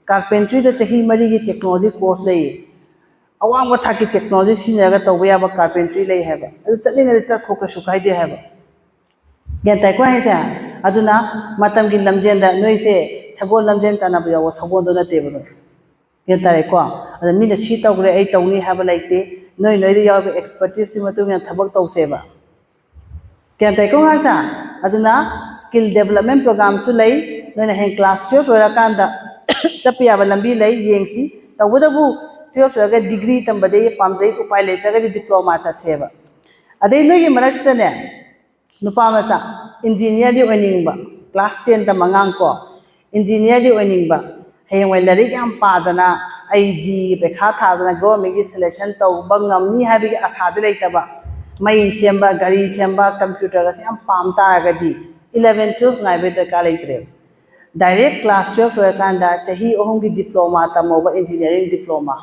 ꯀꯥꯔꯄꯦꯟꯇ꯭ꯔꯤꯗ ꯆꯍꯤ ꯃꯔꯤꯒꯤ ꯇꯦꯛꯅꯣꯂꯣꯖꯤ ꯀꯣꯔꯁ ꯂꯩꯌꯦ꯫ ꯑꯋꯥꯡꯕ ꯊꯥꯛꯀꯤ ꯇꯦꯛꯅꯣꯂꯣꯖꯤ ꯁꯤꯖꯤꯟꯅꯔꯒ ꯇꯧꯕ ꯌꯥꯕ ꯀꯥꯔꯄꯦꯟꯇ꯭ꯔꯤ ꯂꯩ ꯍꯥꯏꯕ꯫ ꯑꯗꯨ ꯆꯠꯅꯤꯡꯉꯗꯤ ꯆꯠꯈꯣ, ꯀꯩꯁꯨ ꯀꯥꯏꯗꯦ ꯍꯥꯏꯕ꯫ ꯒ꯭ꯌꯥꯟ ꯇꯥꯏꯀꯣ ꯍꯥꯏꯁꯦ? ꯑꯗꯨꯅ ꯃꯇꯝꯒꯤ ꯂꯝꯖꯦꯟꯗ ꯅꯣꯏꯁꯦ ꯁꯒꯣꯜ ꯂꯝꯖꯦꯟ ꯇꯥꯟꯅꯕ ꯌꯥꯎꯕ ꯁꯒꯣꯜꯗꯣ ꯅꯠꯇꯦꯕ ꯅꯣꯏ꯫ ꯒ꯭ꯌꯥꯟ ꯇꯥꯔꯦꯀꯣ? ꯑꯗ ꯃꯤꯅ ꯁꯤ ꯇꯧꯈ꯭ꯔꯦ, ꯑꯩ ꯇꯧꯅꯤ ꯍꯥꯏꯕ ꯂꯩꯇꯦ꯫ ꯅꯣꯏ ꯅꯣꯏꯗ ꯌꯥꯎꯔꯤꯕ expertiseꯇꯨꯒꯤ ꯃꯇꯨꯡ ꯏꯟꯅ ꯊꯕꯛ ꯇꯧꯁꯦꯕ꯫ ꯒ꯭ꯌꯥꯟ ꯇꯥꯏꯀꯣ ꯉꯥꯁꯥ? ꯑꯗꯨꯅ skill development programꯁꯨ ꯂꯩ꯫ ꯅꯣꯏꯅ ꯍꯌꯦꯡ class twelve ꯂꯣꯏꯔꯀꯥꯟꯗ ꯆꯠꯄ ꯌꯥꯕ ꯂꯝꯕꯤ ꯂꯩ, ꯌꯦꯡꯁꯤ꯫ ꯇꯧꯕꯇꯕꯨ twelve ꯂꯣꯏꯔꯒ degree ꯇꯝꯕꯗꯤ ꯑꯩ ꯄꯥꯝꯖꯩ, ꯎꯄꯥꯏ ꯂꯩꯇ꯭ꯔꯒꯗꯤ diploma ꯆꯠꯁꯦꯕ꯫ ꯑꯗꯩ ꯅꯣꯏꯒꯤ ꯃꯔꯛꯁꯤꯗꯅꯦ, ꯅꯨꯄꯥ ꯃꯆꯥ engineerꯗꯤ ꯑꯣꯏꯅꯤꯡꯕ, class ten ꯇꯝꯕ ꯑꯉꯥꯡ ꯀꯣ, engineerꯗꯤ ꯑꯣꯏꯅꯤꯡꯕ, ꯍꯌꯦꯡꯋꯥꯏ ꯂꯥꯏꯔꯤꯛ ꯌꯥꯝ ꯄꯥꯗꯅ, ꯑꯩ ꯖꯤꯒꯤ ꯄꯩꯈꯥ ꯊꯥꯗꯅ governmentꯀꯤ selection ꯇꯧꯕ ꯉꯝꯅꯤ ꯍꯥꯏꯕꯒꯤ ꯑꯁꯥꯗꯤ ꯂꯩꯇꯕ, ꯃꯩ ꯁꯦꯝꯕ, ꯒꯥꯔꯤ ꯁꯦꯝꯕ, computerꯒꯁꯦ ꯌꯥꯝ ꯄꯥꯝ ꯇꯥꯔꯒꯗꯤ eleven twelve ꯉꯥꯏꯕꯒꯤ ꯗꯔꯀꯥꯔ ꯂꯩꯇ꯭ꯔꯦꯕ꯫ Direct class twelve ꯂꯣꯏꯔꯀꯥꯟꯗ ꯆꯍꯤ ꯑꯍꯨꯝꯒꯤ diploma ꯇꯝꯍꯧꯕ, engineering diploma,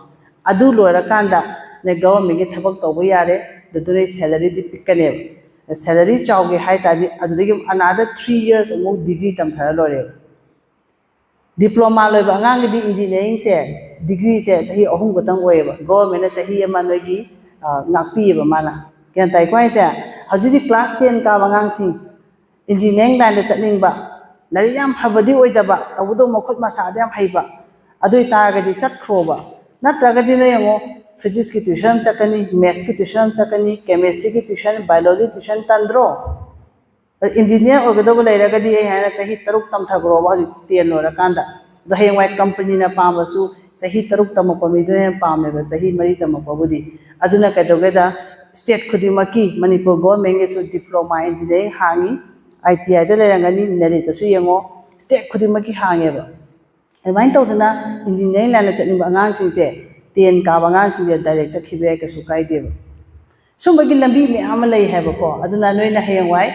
ꯑꯗꯨ ꯂꯣꯏꯔꯀꯥꯟꯗ ꯅꯣꯏ governmentꯀꯤ ꯊꯕꯛ ꯇꯧꯕ ꯌꯥꯔꯦ꯫ ꯑꯗꯨꯗ ꯅꯣꯏ salaryꯗꯤ ꯄꯤꯛꯀꯅꯦꯕ꯫ Salary ꯆꯥꯎꯒꯦ ꯍꯥꯏ ꯇꯥꯔꯗꯤ ꯑꯗꯨꯗꯒꯤ another three years ꯑꯃꯨꯛ degree ꯇꯝꯊꯔ ꯂꯣꯏꯔꯦꯕ꯫ Diploma ꯂꯣꯏꯕ ꯑꯉꯥꯡꯒꯤꯗꯤ engineeringꯁꯦ, degreeꯁꯦ ꯆꯍꯤ ꯑꯍꯨꯝ ꯈꯛꯇꯪ ꯑꯣꯏꯌꯦꯕ꯫ Governmentꯅ ꯆꯍꯤ ꯑꯃ ꯅꯣꯏꯒꯤ, ꯑ, ꯉꯥꯛꯄꯤꯌꯦꯕ ꯃꯥꯅ꯫ ꯒ꯭ꯌꯥꯟ ꯇꯥꯏꯀꯣ ꯍꯥꯏꯁꯦ? ꯍꯧꯖꯤꯛ ꯍꯧꯖꯤꯛ class ten ꯀꯥꯕ ꯑꯉꯥꯡꯁꯤꯡ, engineering lineꯗ ꯆꯠꯅꯤꯡꯕ, ꯂꯥꯏꯔꯤꯛ ꯌꯥꯝ ꯐꯕꯗꯤ ꯑꯣꯏꯗꯕ, ꯇꯧꯕꯇꯕꯨ ꯃꯈꯨꯠ ꯃꯁꯥꯗꯤ ꯌꯥꯝ ꯍꯩꯕ, ꯑꯗꯨ ꯑꯣꯏꯇꯥꯔꯒꯗꯤ ꯆꯠꯈ꯭ꯔꯣꯕ꯫ ꯅꯠꯇ꯭ꯔꯒꯗꯤ ꯅꯣꯏ ꯌꯦꯡꯉꯣ, physicsꯀꯤ tuition ꯑꯃ ꯆꯠꯀꯅꯤ, mathsꯀꯤ tuition ꯑꯃ ꯆꯠꯀꯅꯤ, chemistryꯒꯤ tuition, biology tuition ꯇꯟꯗ꯭ꯔꯣ? Engineer ꯑꯣꯏꯒꯗꯧꯕ ꯂꯩꯔꯒꯗꯤ ꯑꯩ ꯍꯥꯏꯅ ꯆꯍꯤ ꯇꯔꯨꯛ ꯇꯝꯊꯈ꯭ꯔꯣꯕ ꯍꯧꯖꯤꯛ ten ꯂꯣꯏꯔꯀꯥꯟꯗ꯫ ꯑꯗꯣ ꯍꯌꯦꯡꯋꯥꯏ companyꯅ ꯄꯥꯝꯕꯁꯨ ꯆꯍꯤ ꯇꯔꯨꯛ ꯇꯝꯃꯛꯄ ꯃꯤꯗꯨꯅ ꯍꯦꯟꯅ ꯄꯥꯝꯃꯦꯕ, ꯆꯍꯤ ꯃꯔꯤ ꯇꯝꯃꯛꯄꯕꯨꯗꯤ꯫ ꯑꯗꯨꯅ ꯀꯩꯗꯧꯒꯦꯗ, state ꯈꯨꯗꯤꯡꯃꯛꯀꯤ, ꯃꯅꯤꯄꯨꯔ governmentꯀꯤꯁꯨ diploma engineering ꯍꯥꯡꯉꯤ, ITIꯗ ꯂꯩꯔꯝꯒꯅꯤ, NELETꯇꯁꯨ ꯌꯦꯡꯉꯣ, state ꯈꯨꯗꯤꯡꯃꯛꯀꯤ ꯍꯥꯡꯉꯦꯕ꯫ ꯑꯗꯨꯃꯥꯏꯅ ꯇꯧꯗꯅ engineering lineꯗ ꯆꯠꯅꯤꯡꯕ ꯑꯉꯥꯡꯁꯤꯡꯁꯦ, ten ꯀꯥꯕ ꯑꯉꯥꯡꯁꯤꯡꯁꯦ direct ꯆꯠꯈꯤꯕ ꯌꯥꯏ, ꯀꯩꯁꯨ ꯀꯥꯏꯗꯦꯕ꯫ ꯁꯨꯝꯕꯒꯤ ꯂꯝꯕꯤ ꯃꯌꯥꯝ ꯑꯃ ꯂꯩ ꯍꯥꯏꯕꯀꯣ꯫ ꯑꯗꯨꯅ ꯅꯣꯏꯅ ꯍꯌꯦꯡꯋꯥꯏ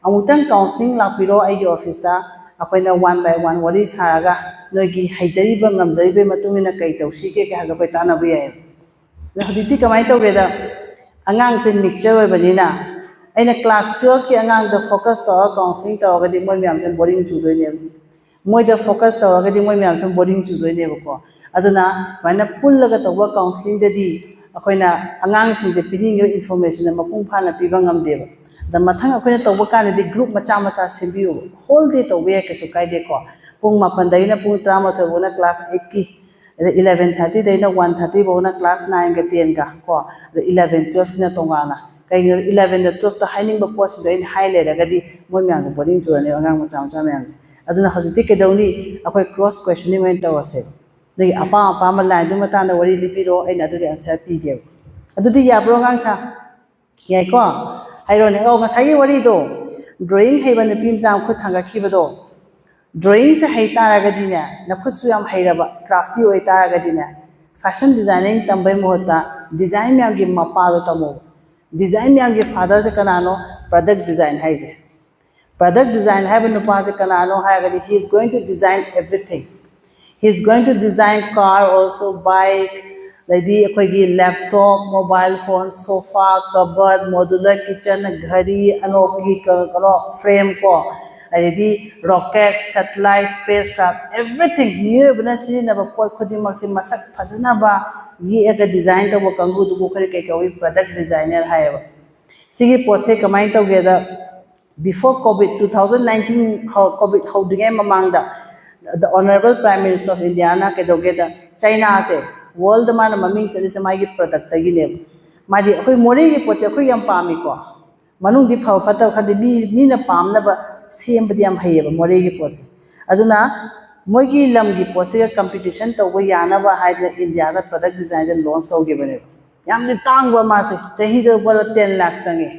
ꯑꯃꯨꯛꯇꯪ counselling ꯂꯥꯛꯄꯤꯔꯣ ꯑꯩꯒꯤ officeꯇ, ꯑꯩꯈꯣꯏꯅ one by one ꯋꯥꯔꯤ ꯁꯥꯔꯒ ꯅꯣꯏꯒꯤ ꯍꯩꯖꯔꯤꯕ ꯉꯝꯖꯔꯤꯕꯒꯤ ꯃꯇꯨꯡ ꯏꯟꯅ ꯀꯩ ꯇꯧꯁꯤꯒꯦ ꯀꯩ ꯍꯥꯏꯕꯗꯣ ꯑꯩꯈꯣꯏ ꯇꯥꯟꯅꯕ ꯌꯥꯏꯌꯦꯕ꯫ ꯑꯗꯣ ꯍꯧꯖꯤꯛꯇꯤ ꯀꯃꯥꯏꯅ ꯇꯧꯒꯦꯗ, ꯑꯉꯥꯡꯁꯦ mixture ꯑꯣꯏꯕꯅꯤꯅ ꯑꯩꯅ class twelveꯀꯤ ꯑꯉꯥꯡꯗ focus ꯇꯧꯔꯒ counselling ꯇꯧꯔꯒꯗꯤ ꯃꯣꯏ ꯃꯌꯥꯝꯁꯦ boring ꯆꯨꯗꯣꯏꯅꯦꯕ꯫ ꯃꯣꯏꯗ focus ꯇꯧꯔꯒꯗꯤ ꯃꯣꯏ ꯃꯌꯥꯝꯁꯦ boring ꯆꯨꯗꯣꯏꯅꯦꯕꯀꯣ꯫ ꯑꯗꯨꯅ ꯑꯗꯨꯃꯥꯏꯅ ꯄꯨꯜꯂꯒ ꯇꯧꯕ counselling ꯗꯗꯤ ꯑꯩꯈꯣꯏꯅ ꯑꯉꯥꯡꯁꯤꯡꯁꯦ ꯄꯤꯅꯤꯡꯉꯤꯕ information ꯗꯣ ꯃꯄꯨꯡ ꯐꯥꯅ ꯄꯤꯕ ꯉꯝꯗꯦꯕ꯫ ꯑꯗ ꯃꯊꯪ ꯑꯩꯈꯣꯏꯅ ꯇꯧꯕ ꯀꯥꯟꯗꯗꯤ group ꯃꯆꯥ ꯃꯆꯥ ꯁꯦꯝꯕꯤꯌꯨ꯫ Whole day ꯇꯧꯕ ꯌꯥꯏ, ꯀꯩꯁꯨ ꯀꯥꯏꯗꯦꯀꯣ꯫ ꯄꯨꯡ ꯃꯥꯄꯟꯗꯒꯤꯅ ꯄꯨꯡ ꯇꯔꯥꯃꯥꯊꯣꯏ ꯐꯥꯎꯅ class eightꯀꯤ, ꯑꯗ eleven thirtyꯗꯩꯅ one thirty ꯐꯥꯎꯅ class nineꯒ tenꯒ ꯀꯣ, ꯑꯗ eleven twelveꯀꯤꯅ ꯇꯣꯉꯥꯟꯅ꯫ ꯀꯩꯒꯤꯅꯣꯗ elevenꯗ twelveꯇ ꯍꯥꯏꯅꯤꯡꯕ ꯄꯣꯠꯁꯤꯡꯗꯣ ꯑꯩꯅ ꯍꯥꯏ ꯂꯩꯔꯒꯗꯤ ꯃꯣꯏ ꯃꯌꯥꯝꯁꯦ boring ꯆꯨꯔꯅꯦꯕ, ꯑꯉꯥꯡ ꯃꯆꯥ ꯃꯆꯥ ꯃꯌꯥꯝꯁꯦ꯫ ꯑꯗꯨꯅ ꯍꯧꯖꯤꯛꯇꯤ ꯀꯩꯗꯧꯅꯤ, ꯑꯩꯈꯣꯏ cross questioning ꯑꯣꯏꯅ ꯇꯧꯔꯁꯦꯕ꯫ ꯑꯗꯒꯤ ꯑꯄꯥꯝ ꯑꯄꯥꯝꯕ lineꯗꯨꯒꯤ ꯃꯇꯥꯡꯗ ꯋꯥꯔꯤ ꯂꯤꯕꯤꯔꯣ, ꯑꯩꯅ ꯑꯗꯨꯒꯤ answer ꯄꯤꯒꯦꯕ꯫ ꯑꯗꯨꯗꯤ ꯌꯥꯕ꯭ꯔꯣ ꯑꯉꯥꯡꯁꯥ? ꯌꯥꯏꯀꯣ? ꯍꯥꯏꯔꯣꯅꯦ꯫ ꯑꯧ, ꯉꯁꯥꯏꯒꯤ ꯋꯥꯔꯤꯗꯣ, drawing ꯍꯩꯕ ꯅꯨꯄꯤ ꯃꯆꯥ ꯑꯃ ꯈꯨꯠ ꯊꯥꯡꯒꯠꯈꯤꯕꯗꯣ, drawingꯁꯦ ꯍꯩ ꯇꯥꯔꯒꯗꯤꯅꯦ, ꯅꯈꯨꯠꯁꯨ ꯌꯥꯝ ꯍꯩꯔꯕ, crafty ꯑꯣꯏ ꯇꯥꯔꯒꯗꯤꯅꯦ, fashion designing ꯇꯝꯕꯩ ꯃꯍꯨꯠꯇ design ꯃꯌꯥꯝꯒꯤ ꯃꯄꯥꯗꯣ ꯇꯝꯃꯣ꯫ Design ꯃꯌꯥꯝꯒꯤ fatherꯁꯦ ꯀꯅꯥꯅꯣ? Product design ꯍꯥꯏꯁꯦ꯫ Product design ꯍꯥꯏꯕ ꯅꯨꯄꯥꯁꯦ ꯀꯅꯥꯅꯣ ꯍꯥꯏꯔꯒꯗꯤ, he is going to design everything. He is going to design car also, bike, ꯑꯗꯩꯗꯤ ꯑꯩꯈꯣꯏꯒꯤ laptop, mobile phone, sofa, cupboard, modular kitchen, ꯘꯔꯤ, ꯑꯅꯣꯛꯀꯤ ꯀ-, ꯀꯩꯅꯣ, frame ꯀꯣ, ꯑꯗꯩꯗꯤ rocket, satellite, spacecraft, everything, ꯃꯤꯑꯣꯏꯕꯅ ꯁꯤꯖꯤꯟꯅꯕ ꯄꯣꯠ ꯈꯨꯗꯤꯡꯃꯛꯁꯦ ꯃꯁꯛ ꯐꯖꯅꯕ ꯌꯦꯛꯑꯒ design ꯇꯧꯕ ꯀꯥꯡꯕꯨꯗꯨꯕꯨ ꯑꯩꯈꯣꯏꯅ ꯀꯩ ꯀꯧꯏ? Product designer ꯍꯥꯏꯌꯦꯕ꯫ ꯁꯤꯒꯤ ꯄꯣꯠꯁꯦ ꯀꯃꯥꯏꯅ ꯇꯧꯒꯦꯗ, before COVID, two thousand nineteen ꯍꯧ-, COVID ꯍꯧꯗ꯭ꯔꯤꯉꯩ ꯃꯃꯥꯡꯗ, the Honorable Prime Minister of Indiaꯅ ꯀꯩꯗꯧꯒꯦꯗ, ꯆꯩꯅꯥꯁꯦ worldꯗ ꯃꯥꯅ ꯃꯃꯤꯡ ꯆꯠꯂꯤꯁꯦ ꯃꯥꯒꯤ productꯇꯒꯤꯅꯦꯕ꯫ ꯃꯥꯗꯤ ꯑꯩꯈꯣꯏ ꯃꯣꯔꯦꯒꯤ ꯄꯣꯠꯁꯦ ꯑꯩꯈꯣꯏ ꯌꯥꯝ ꯄꯥꯝꯃꯤꯀꯣ, ꯃꯅꯨꯡꯗꯤ ꯐꯕ ꯐꯠꯇꯕ ꯈꯪꯗꯦ, ꯃꯤ, ꯃꯤꯅ ꯄꯥꯝꯅꯕ ꯁꯦꯝꯕꯗꯤ ꯌꯥꯝ ꯍꯩꯌꯦꯕ ꯃꯣꯔꯦꯒꯤ ꯄꯣꯠꯁꯦ꯫ ꯑꯗꯨꯅ ꯃꯣꯏꯒꯤ ꯂꯝꯒꯤ ꯄꯣꯠꯁꯤꯒ competition ꯇꯧꯕ ꯌꯥꯅꯕ ꯍꯥꯏꯗꯅ ꯏꯟꯗꯤꯌꯥꯗ product designꯁꯦ launch ꯇꯧꯈꯤꯕꯅꯦꯕ꯫ ꯌꯥꯝꯗꯤ ꯇꯥꯡꯕ ꯃꯥꯁꯦ, ꯆꯍꯤꯗ ꯂꯨꯄꯥ ten lakh ꯆꯪꯉꯦ꯫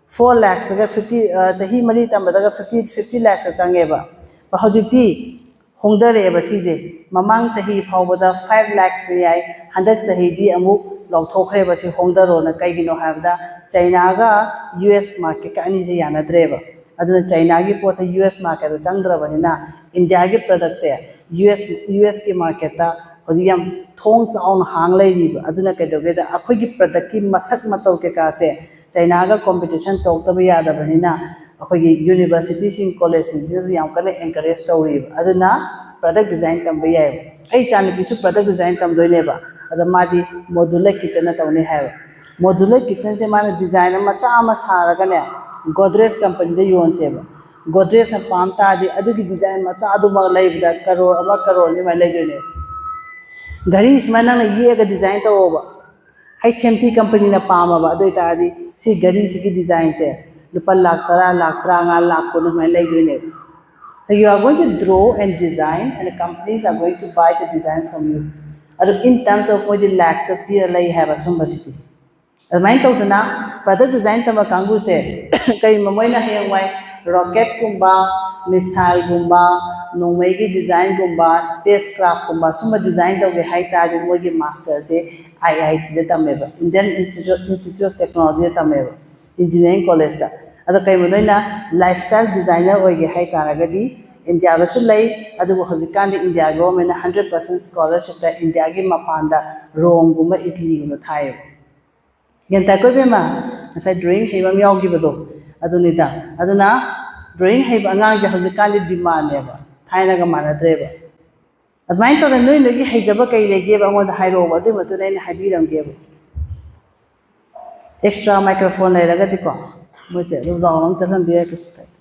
Four lakhsꯇꯒ fifty, ꯑ, ꯆꯍꯤ ꯃꯔꯤ ꯇꯝꯕꯗꯒ fifty, fifty lakhsꯀ ꯆꯪꯉꯦꯕ꯫ ꯍꯧꯖꯤꯛꯇꯤ ꯍꯣꯡꯊꯔꯛꯑꯦꯕ ꯁꯤꯁꯦ꯫ ꯃꯃꯥꯡ ꯆꯍꯤ ꯐꯥꯎꯕꯗ five lakhs ꯃꯌꯥꯏ, ꯍꯟꯗꯛ ꯆꯍꯤꯗꯤ ꯑꯃꯨꯛ ꯂꯥꯎꯊꯣꯛꯈ꯭ꯔꯦꯕ ꯁꯤ ꯍꯣꯡꯊꯔꯣꯅ꯫ ꯀꯩꯒꯤꯅꯣ ꯍꯥꯏꯕꯗ ꯆꯩꯅꯥꯒ U S marketꯀ ꯑꯅꯤꯁꯦ ꯌꯥꯅꯗ꯭ꯔꯦꯕ꯫ ꯑꯗꯨꯅ ꯆꯩꯅꯥꯒꯤ ꯄꯣꯠꯁꯦ U S marketꯇ ꯆꯪꯗ꯭ꯔꯕꯅꯤꯅ ꯏꯟꯗꯤꯌꯥꯒꯤ productꯁꯦ U S, U Sꯀꯤ marketꯇ ꯍꯧꯖꯤꯛ ꯌꯥꯝ ꯊꯣꯡ ꯆꯥꯎꯅ ꯍꯥꯡ ꯂꯩꯔꯤꯕ꯫ ꯑꯗꯨꯅ ꯀꯩꯗꯧꯒꯦꯗ, ꯑꯩꯈꯣꯏꯒꯤ productꯀꯤ ꯃꯁꯛ ꯃꯇꯧ ꯀꯩꯀꯥꯁꯦ ꯆꯩꯅꯥꯒ competition ꯇꯧꯗꯕ ꯌꯥꯗꯕꯅꯤꯅ ꯑꯩꯈꯣꯏꯒꯤ universityꯁꯤꯡ, collegeꯁꯤꯡꯁꯤꯅꯁꯨ ꯌꯥꯝ ꯀꯟꯅ encourage ꯇꯧꯔꯤꯕ꯫ ꯑꯗꯨꯅ product design ꯇꯝꯕ ꯌꯥꯏꯑꯕ꯫ ꯑꯩ ꯏꯆꯥꯅꯨꯄꯤꯁꯨ product design ꯇꯝꯗꯣꯏꯅꯦꯕ꯫ ꯑꯗ ꯃꯥꯗꯤ modular kitchenꯅ ꯇꯧꯅꯤ ꯍꯥꯏꯕ꯫ Modular kitchenꯁꯦ ꯃꯥꯅ design ꯃꯆꯥ ꯑꯃ ꯁꯥꯔꯒꯅꯦ, ꯒꯣꯗ꯭ꯔꯦꯖ ꯀꯝꯄꯅꯤꯗ ꯌꯣꯟꯁꯦꯕ꯫ ꯒꯣꯗ꯭ꯔꯦꯖꯅ ꯄꯥꯝ ꯇꯥꯔꯗꯤ ꯑꯗꯨꯒꯤ ꯗꯤꯖꯥꯏꯟ ꯃꯆꯥꯗꯨꯃꯛ ꯂꯩꯕꯗ ꯀꯔꯣꯔ ꯑꯃ, ꯀꯔꯣꯔ ꯑꯅꯤ ꯑꯗꯨꯃꯥꯏꯅ ꯂꯩꯗꯣꯏꯅꯦꯕ꯫ ꯘꯔꯤ ꯁꯨꯃꯥꯏꯅ ꯅꯪꯅ ꯌꯦꯛꯑꯒ ꯗꯤꯖꯥꯏꯟ ꯇꯧꯑꯣꯕ꯫ ꯍꯩꯆ ꯑꯦꯝ ꯇꯤ ꯀꯝꯄꯅꯤꯅ ꯄꯥꯝꯃꯕ ꯑꯗꯨ ꯑꯣꯏꯇꯥꯔꯗꯤ ꯁꯤ ꯘꯔꯤꯁꯤꯒꯤ ꯗꯤꯖꯥꯏꯟꯁꯦ ꯂꯨꯄꯥ ꯂꯥꯛ ꯇꯔꯥ, ꯂꯥꯛ ꯇꯔꯥꯃꯉꯥ, ꯂꯥꯛ ꯀꯨꯟ ꯑꯗꯨꯃꯥꯏꯅ ꯂꯩꯗꯣꯏꯅꯦꯕ꯫ So you are going to draw and design and the companies are going to buy the design from you. ꯑꯗꯨ in terms of ꯃꯣꯏꯗꯤ ꯂꯥꯛꯁꯇ ꯄꯤꯔ ꯂꯩ ꯍꯥꯏꯕ ꯁꯨꯝꯕꯁꯤꯗꯤ꯫ ꯑꯗꯨꯃꯥꯏꯅ ꯇꯧꯗꯅ product design ꯇꯝꯕ ꯀꯥꯡꯕꯨꯁꯦ ꯀꯔꯤꯒꯨꯝꯕ ꯃꯣꯏꯅ ꯍꯌꯦꯡꯋꯥꯏ ꯔꯣꯀꯦꯠꯀꯨꯝꯕ, ꯃꯤꯁꯥꯏꯜꯒꯨꯝꯕ, ꯅꯣꯡꯃꯩꯒꯤ ꯗꯤꯖꯥꯏꯟꯒꯨꯝꯕ, ꯁ꯭ꯄꯦꯁ ꯀ꯭ꯔꯥꯐꯀꯨꯝꯕ ꯁꯨꯝꯕ ꯗꯤꯖꯥꯏꯟ ꯇꯧꯒꯦ ꯍꯥꯏ ꯇꯥꯔꯗꯤ ꯃꯣꯏꯒꯤ ꯃꯥꯁꯇꯔꯁꯦ ꯑꯥꯏ ꯑꯥꯏ ꯇꯤꯗ ꯇꯝꯃꯦꯕ, ꯏꯟꯗꯤꯌꯟ ꯏꯟꯁꯇꯤꯇ꯭ꯌꯨꯠ ꯏꯟꯁꯇꯤꯇ꯭ꯌꯨꯠ ꯑꯣꯐ ꯇꯦꯛꯅꯣꯂꯣꯖꯤꯗ ꯇꯝꯃꯦꯕ, ꯏꯟꯖꯤꯅꯤꯌꯥꯔꯤꯡ ꯀꯣꯂꯦꯖꯇ꯫ ꯑꯗꯣ ꯀꯩꯒꯨꯝꯕ ꯅꯣꯏꯅ ꯂꯥꯏꯐ ꯁ꯭ꯇꯥꯏꯜ ꯗꯤꯖꯥꯏꯅꯔ ꯑꯣꯏꯒꯦ ꯍꯥꯏ ꯇꯥꯔꯒꯗꯤ ꯏꯟꯗꯤꯌꯥꯗꯁꯨ ꯂꯩ, ꯑꯗꯨꯕꯨ ꯍꯧꯖꯤꯛꯀꯥꯟꯗꯤ ꯏꯟꯗꯤꯌꯥ ꯒꯣꯚꯔꯟꯃꯦꯟꯅ ꯍꯟꯗ꯭ꯔꯦꯠ ꯄꯥꯔꯁꯦꯟ ꯁ꯭ꯀꯣꯂꯔꯁꯤꯞꯇ ꯏꯟꯗꯤꯌꯥꯒꯤ ꯃꯄꯥꯟꯗ ꯔꯣꯝꯒꯨꯝꯕ ꯏꯇꯂꯤꯒꯨꯝꯕ ꯊꯥꯏꯌꯦꯕ꯫ ꯒ꯭ꯌꯥꯟ ꯇꯥꯏꯀꯣ ꯏꯕꯦꯝꯃ? ꯉꯁꯥꯏ ꯗ꯭ꯔꯣꯌꯤꯡ ꯍꯩꯕ ꯑꯃ ꯌꯥꯎꯈꯤꯕꯗꯣ ꯑꯗꯨꯅꯤꯗ꯫ ꯑꯗꯨꯅ ꯗ꯭ꯔꯣꯌꯤꯡ ꯍꯩꯕ ꯑꯉꯥꯡꯁꯦ ꯍꯧꯖꯤꯛꯀꯥꯟꯗꯤ ꯗꯤꯃꯥꯟꯅꯦꯕ, ꯊꯥꯏꯅꯒ ꯃꯥꯟꯅꯗ꯭ꯔꯦꯕ꯫ ꯑꯗꯨꯃꯥꯏꯅ ꯇꯧꯗꯅ ꯅꯣꯏ ꯅꯣꯏꯒꯤ ꯍꯩꯖꯕ ꯀꯩ ꯂꯩꯒꯦꯕ ꯑꯩꯉꯣꯟꯗ ꯍꯥꯏꯔꯛꯑꯣꯕ, ꯑꯗꯨꯒꯤ ꯃꯇꯨꯡ ꯏꯟꯅ ꯑꯩꯅ ꯍꯥꯏꯕꯤꯔꯝꯒꯦꯕ꯫ ꯑꯦꯛꯁꯇ꯭ꯔꯥ ꯃꯥꯏꯀ꯭ꯔꯣꯐꯣꯟ ꯂꯩꯔꯒꯗꯤꯀꯣ ꯃꯣꯏꯁꯦ ꯑꯗꯨꯝ ꯔꯥꯎꯟ ꯑꯃ ꯆꯠꯍꯟꯕ ꯌꯥꯏ, ꯀꯩꯁꯨ ꯀꯥꯏꯗꯦ꯫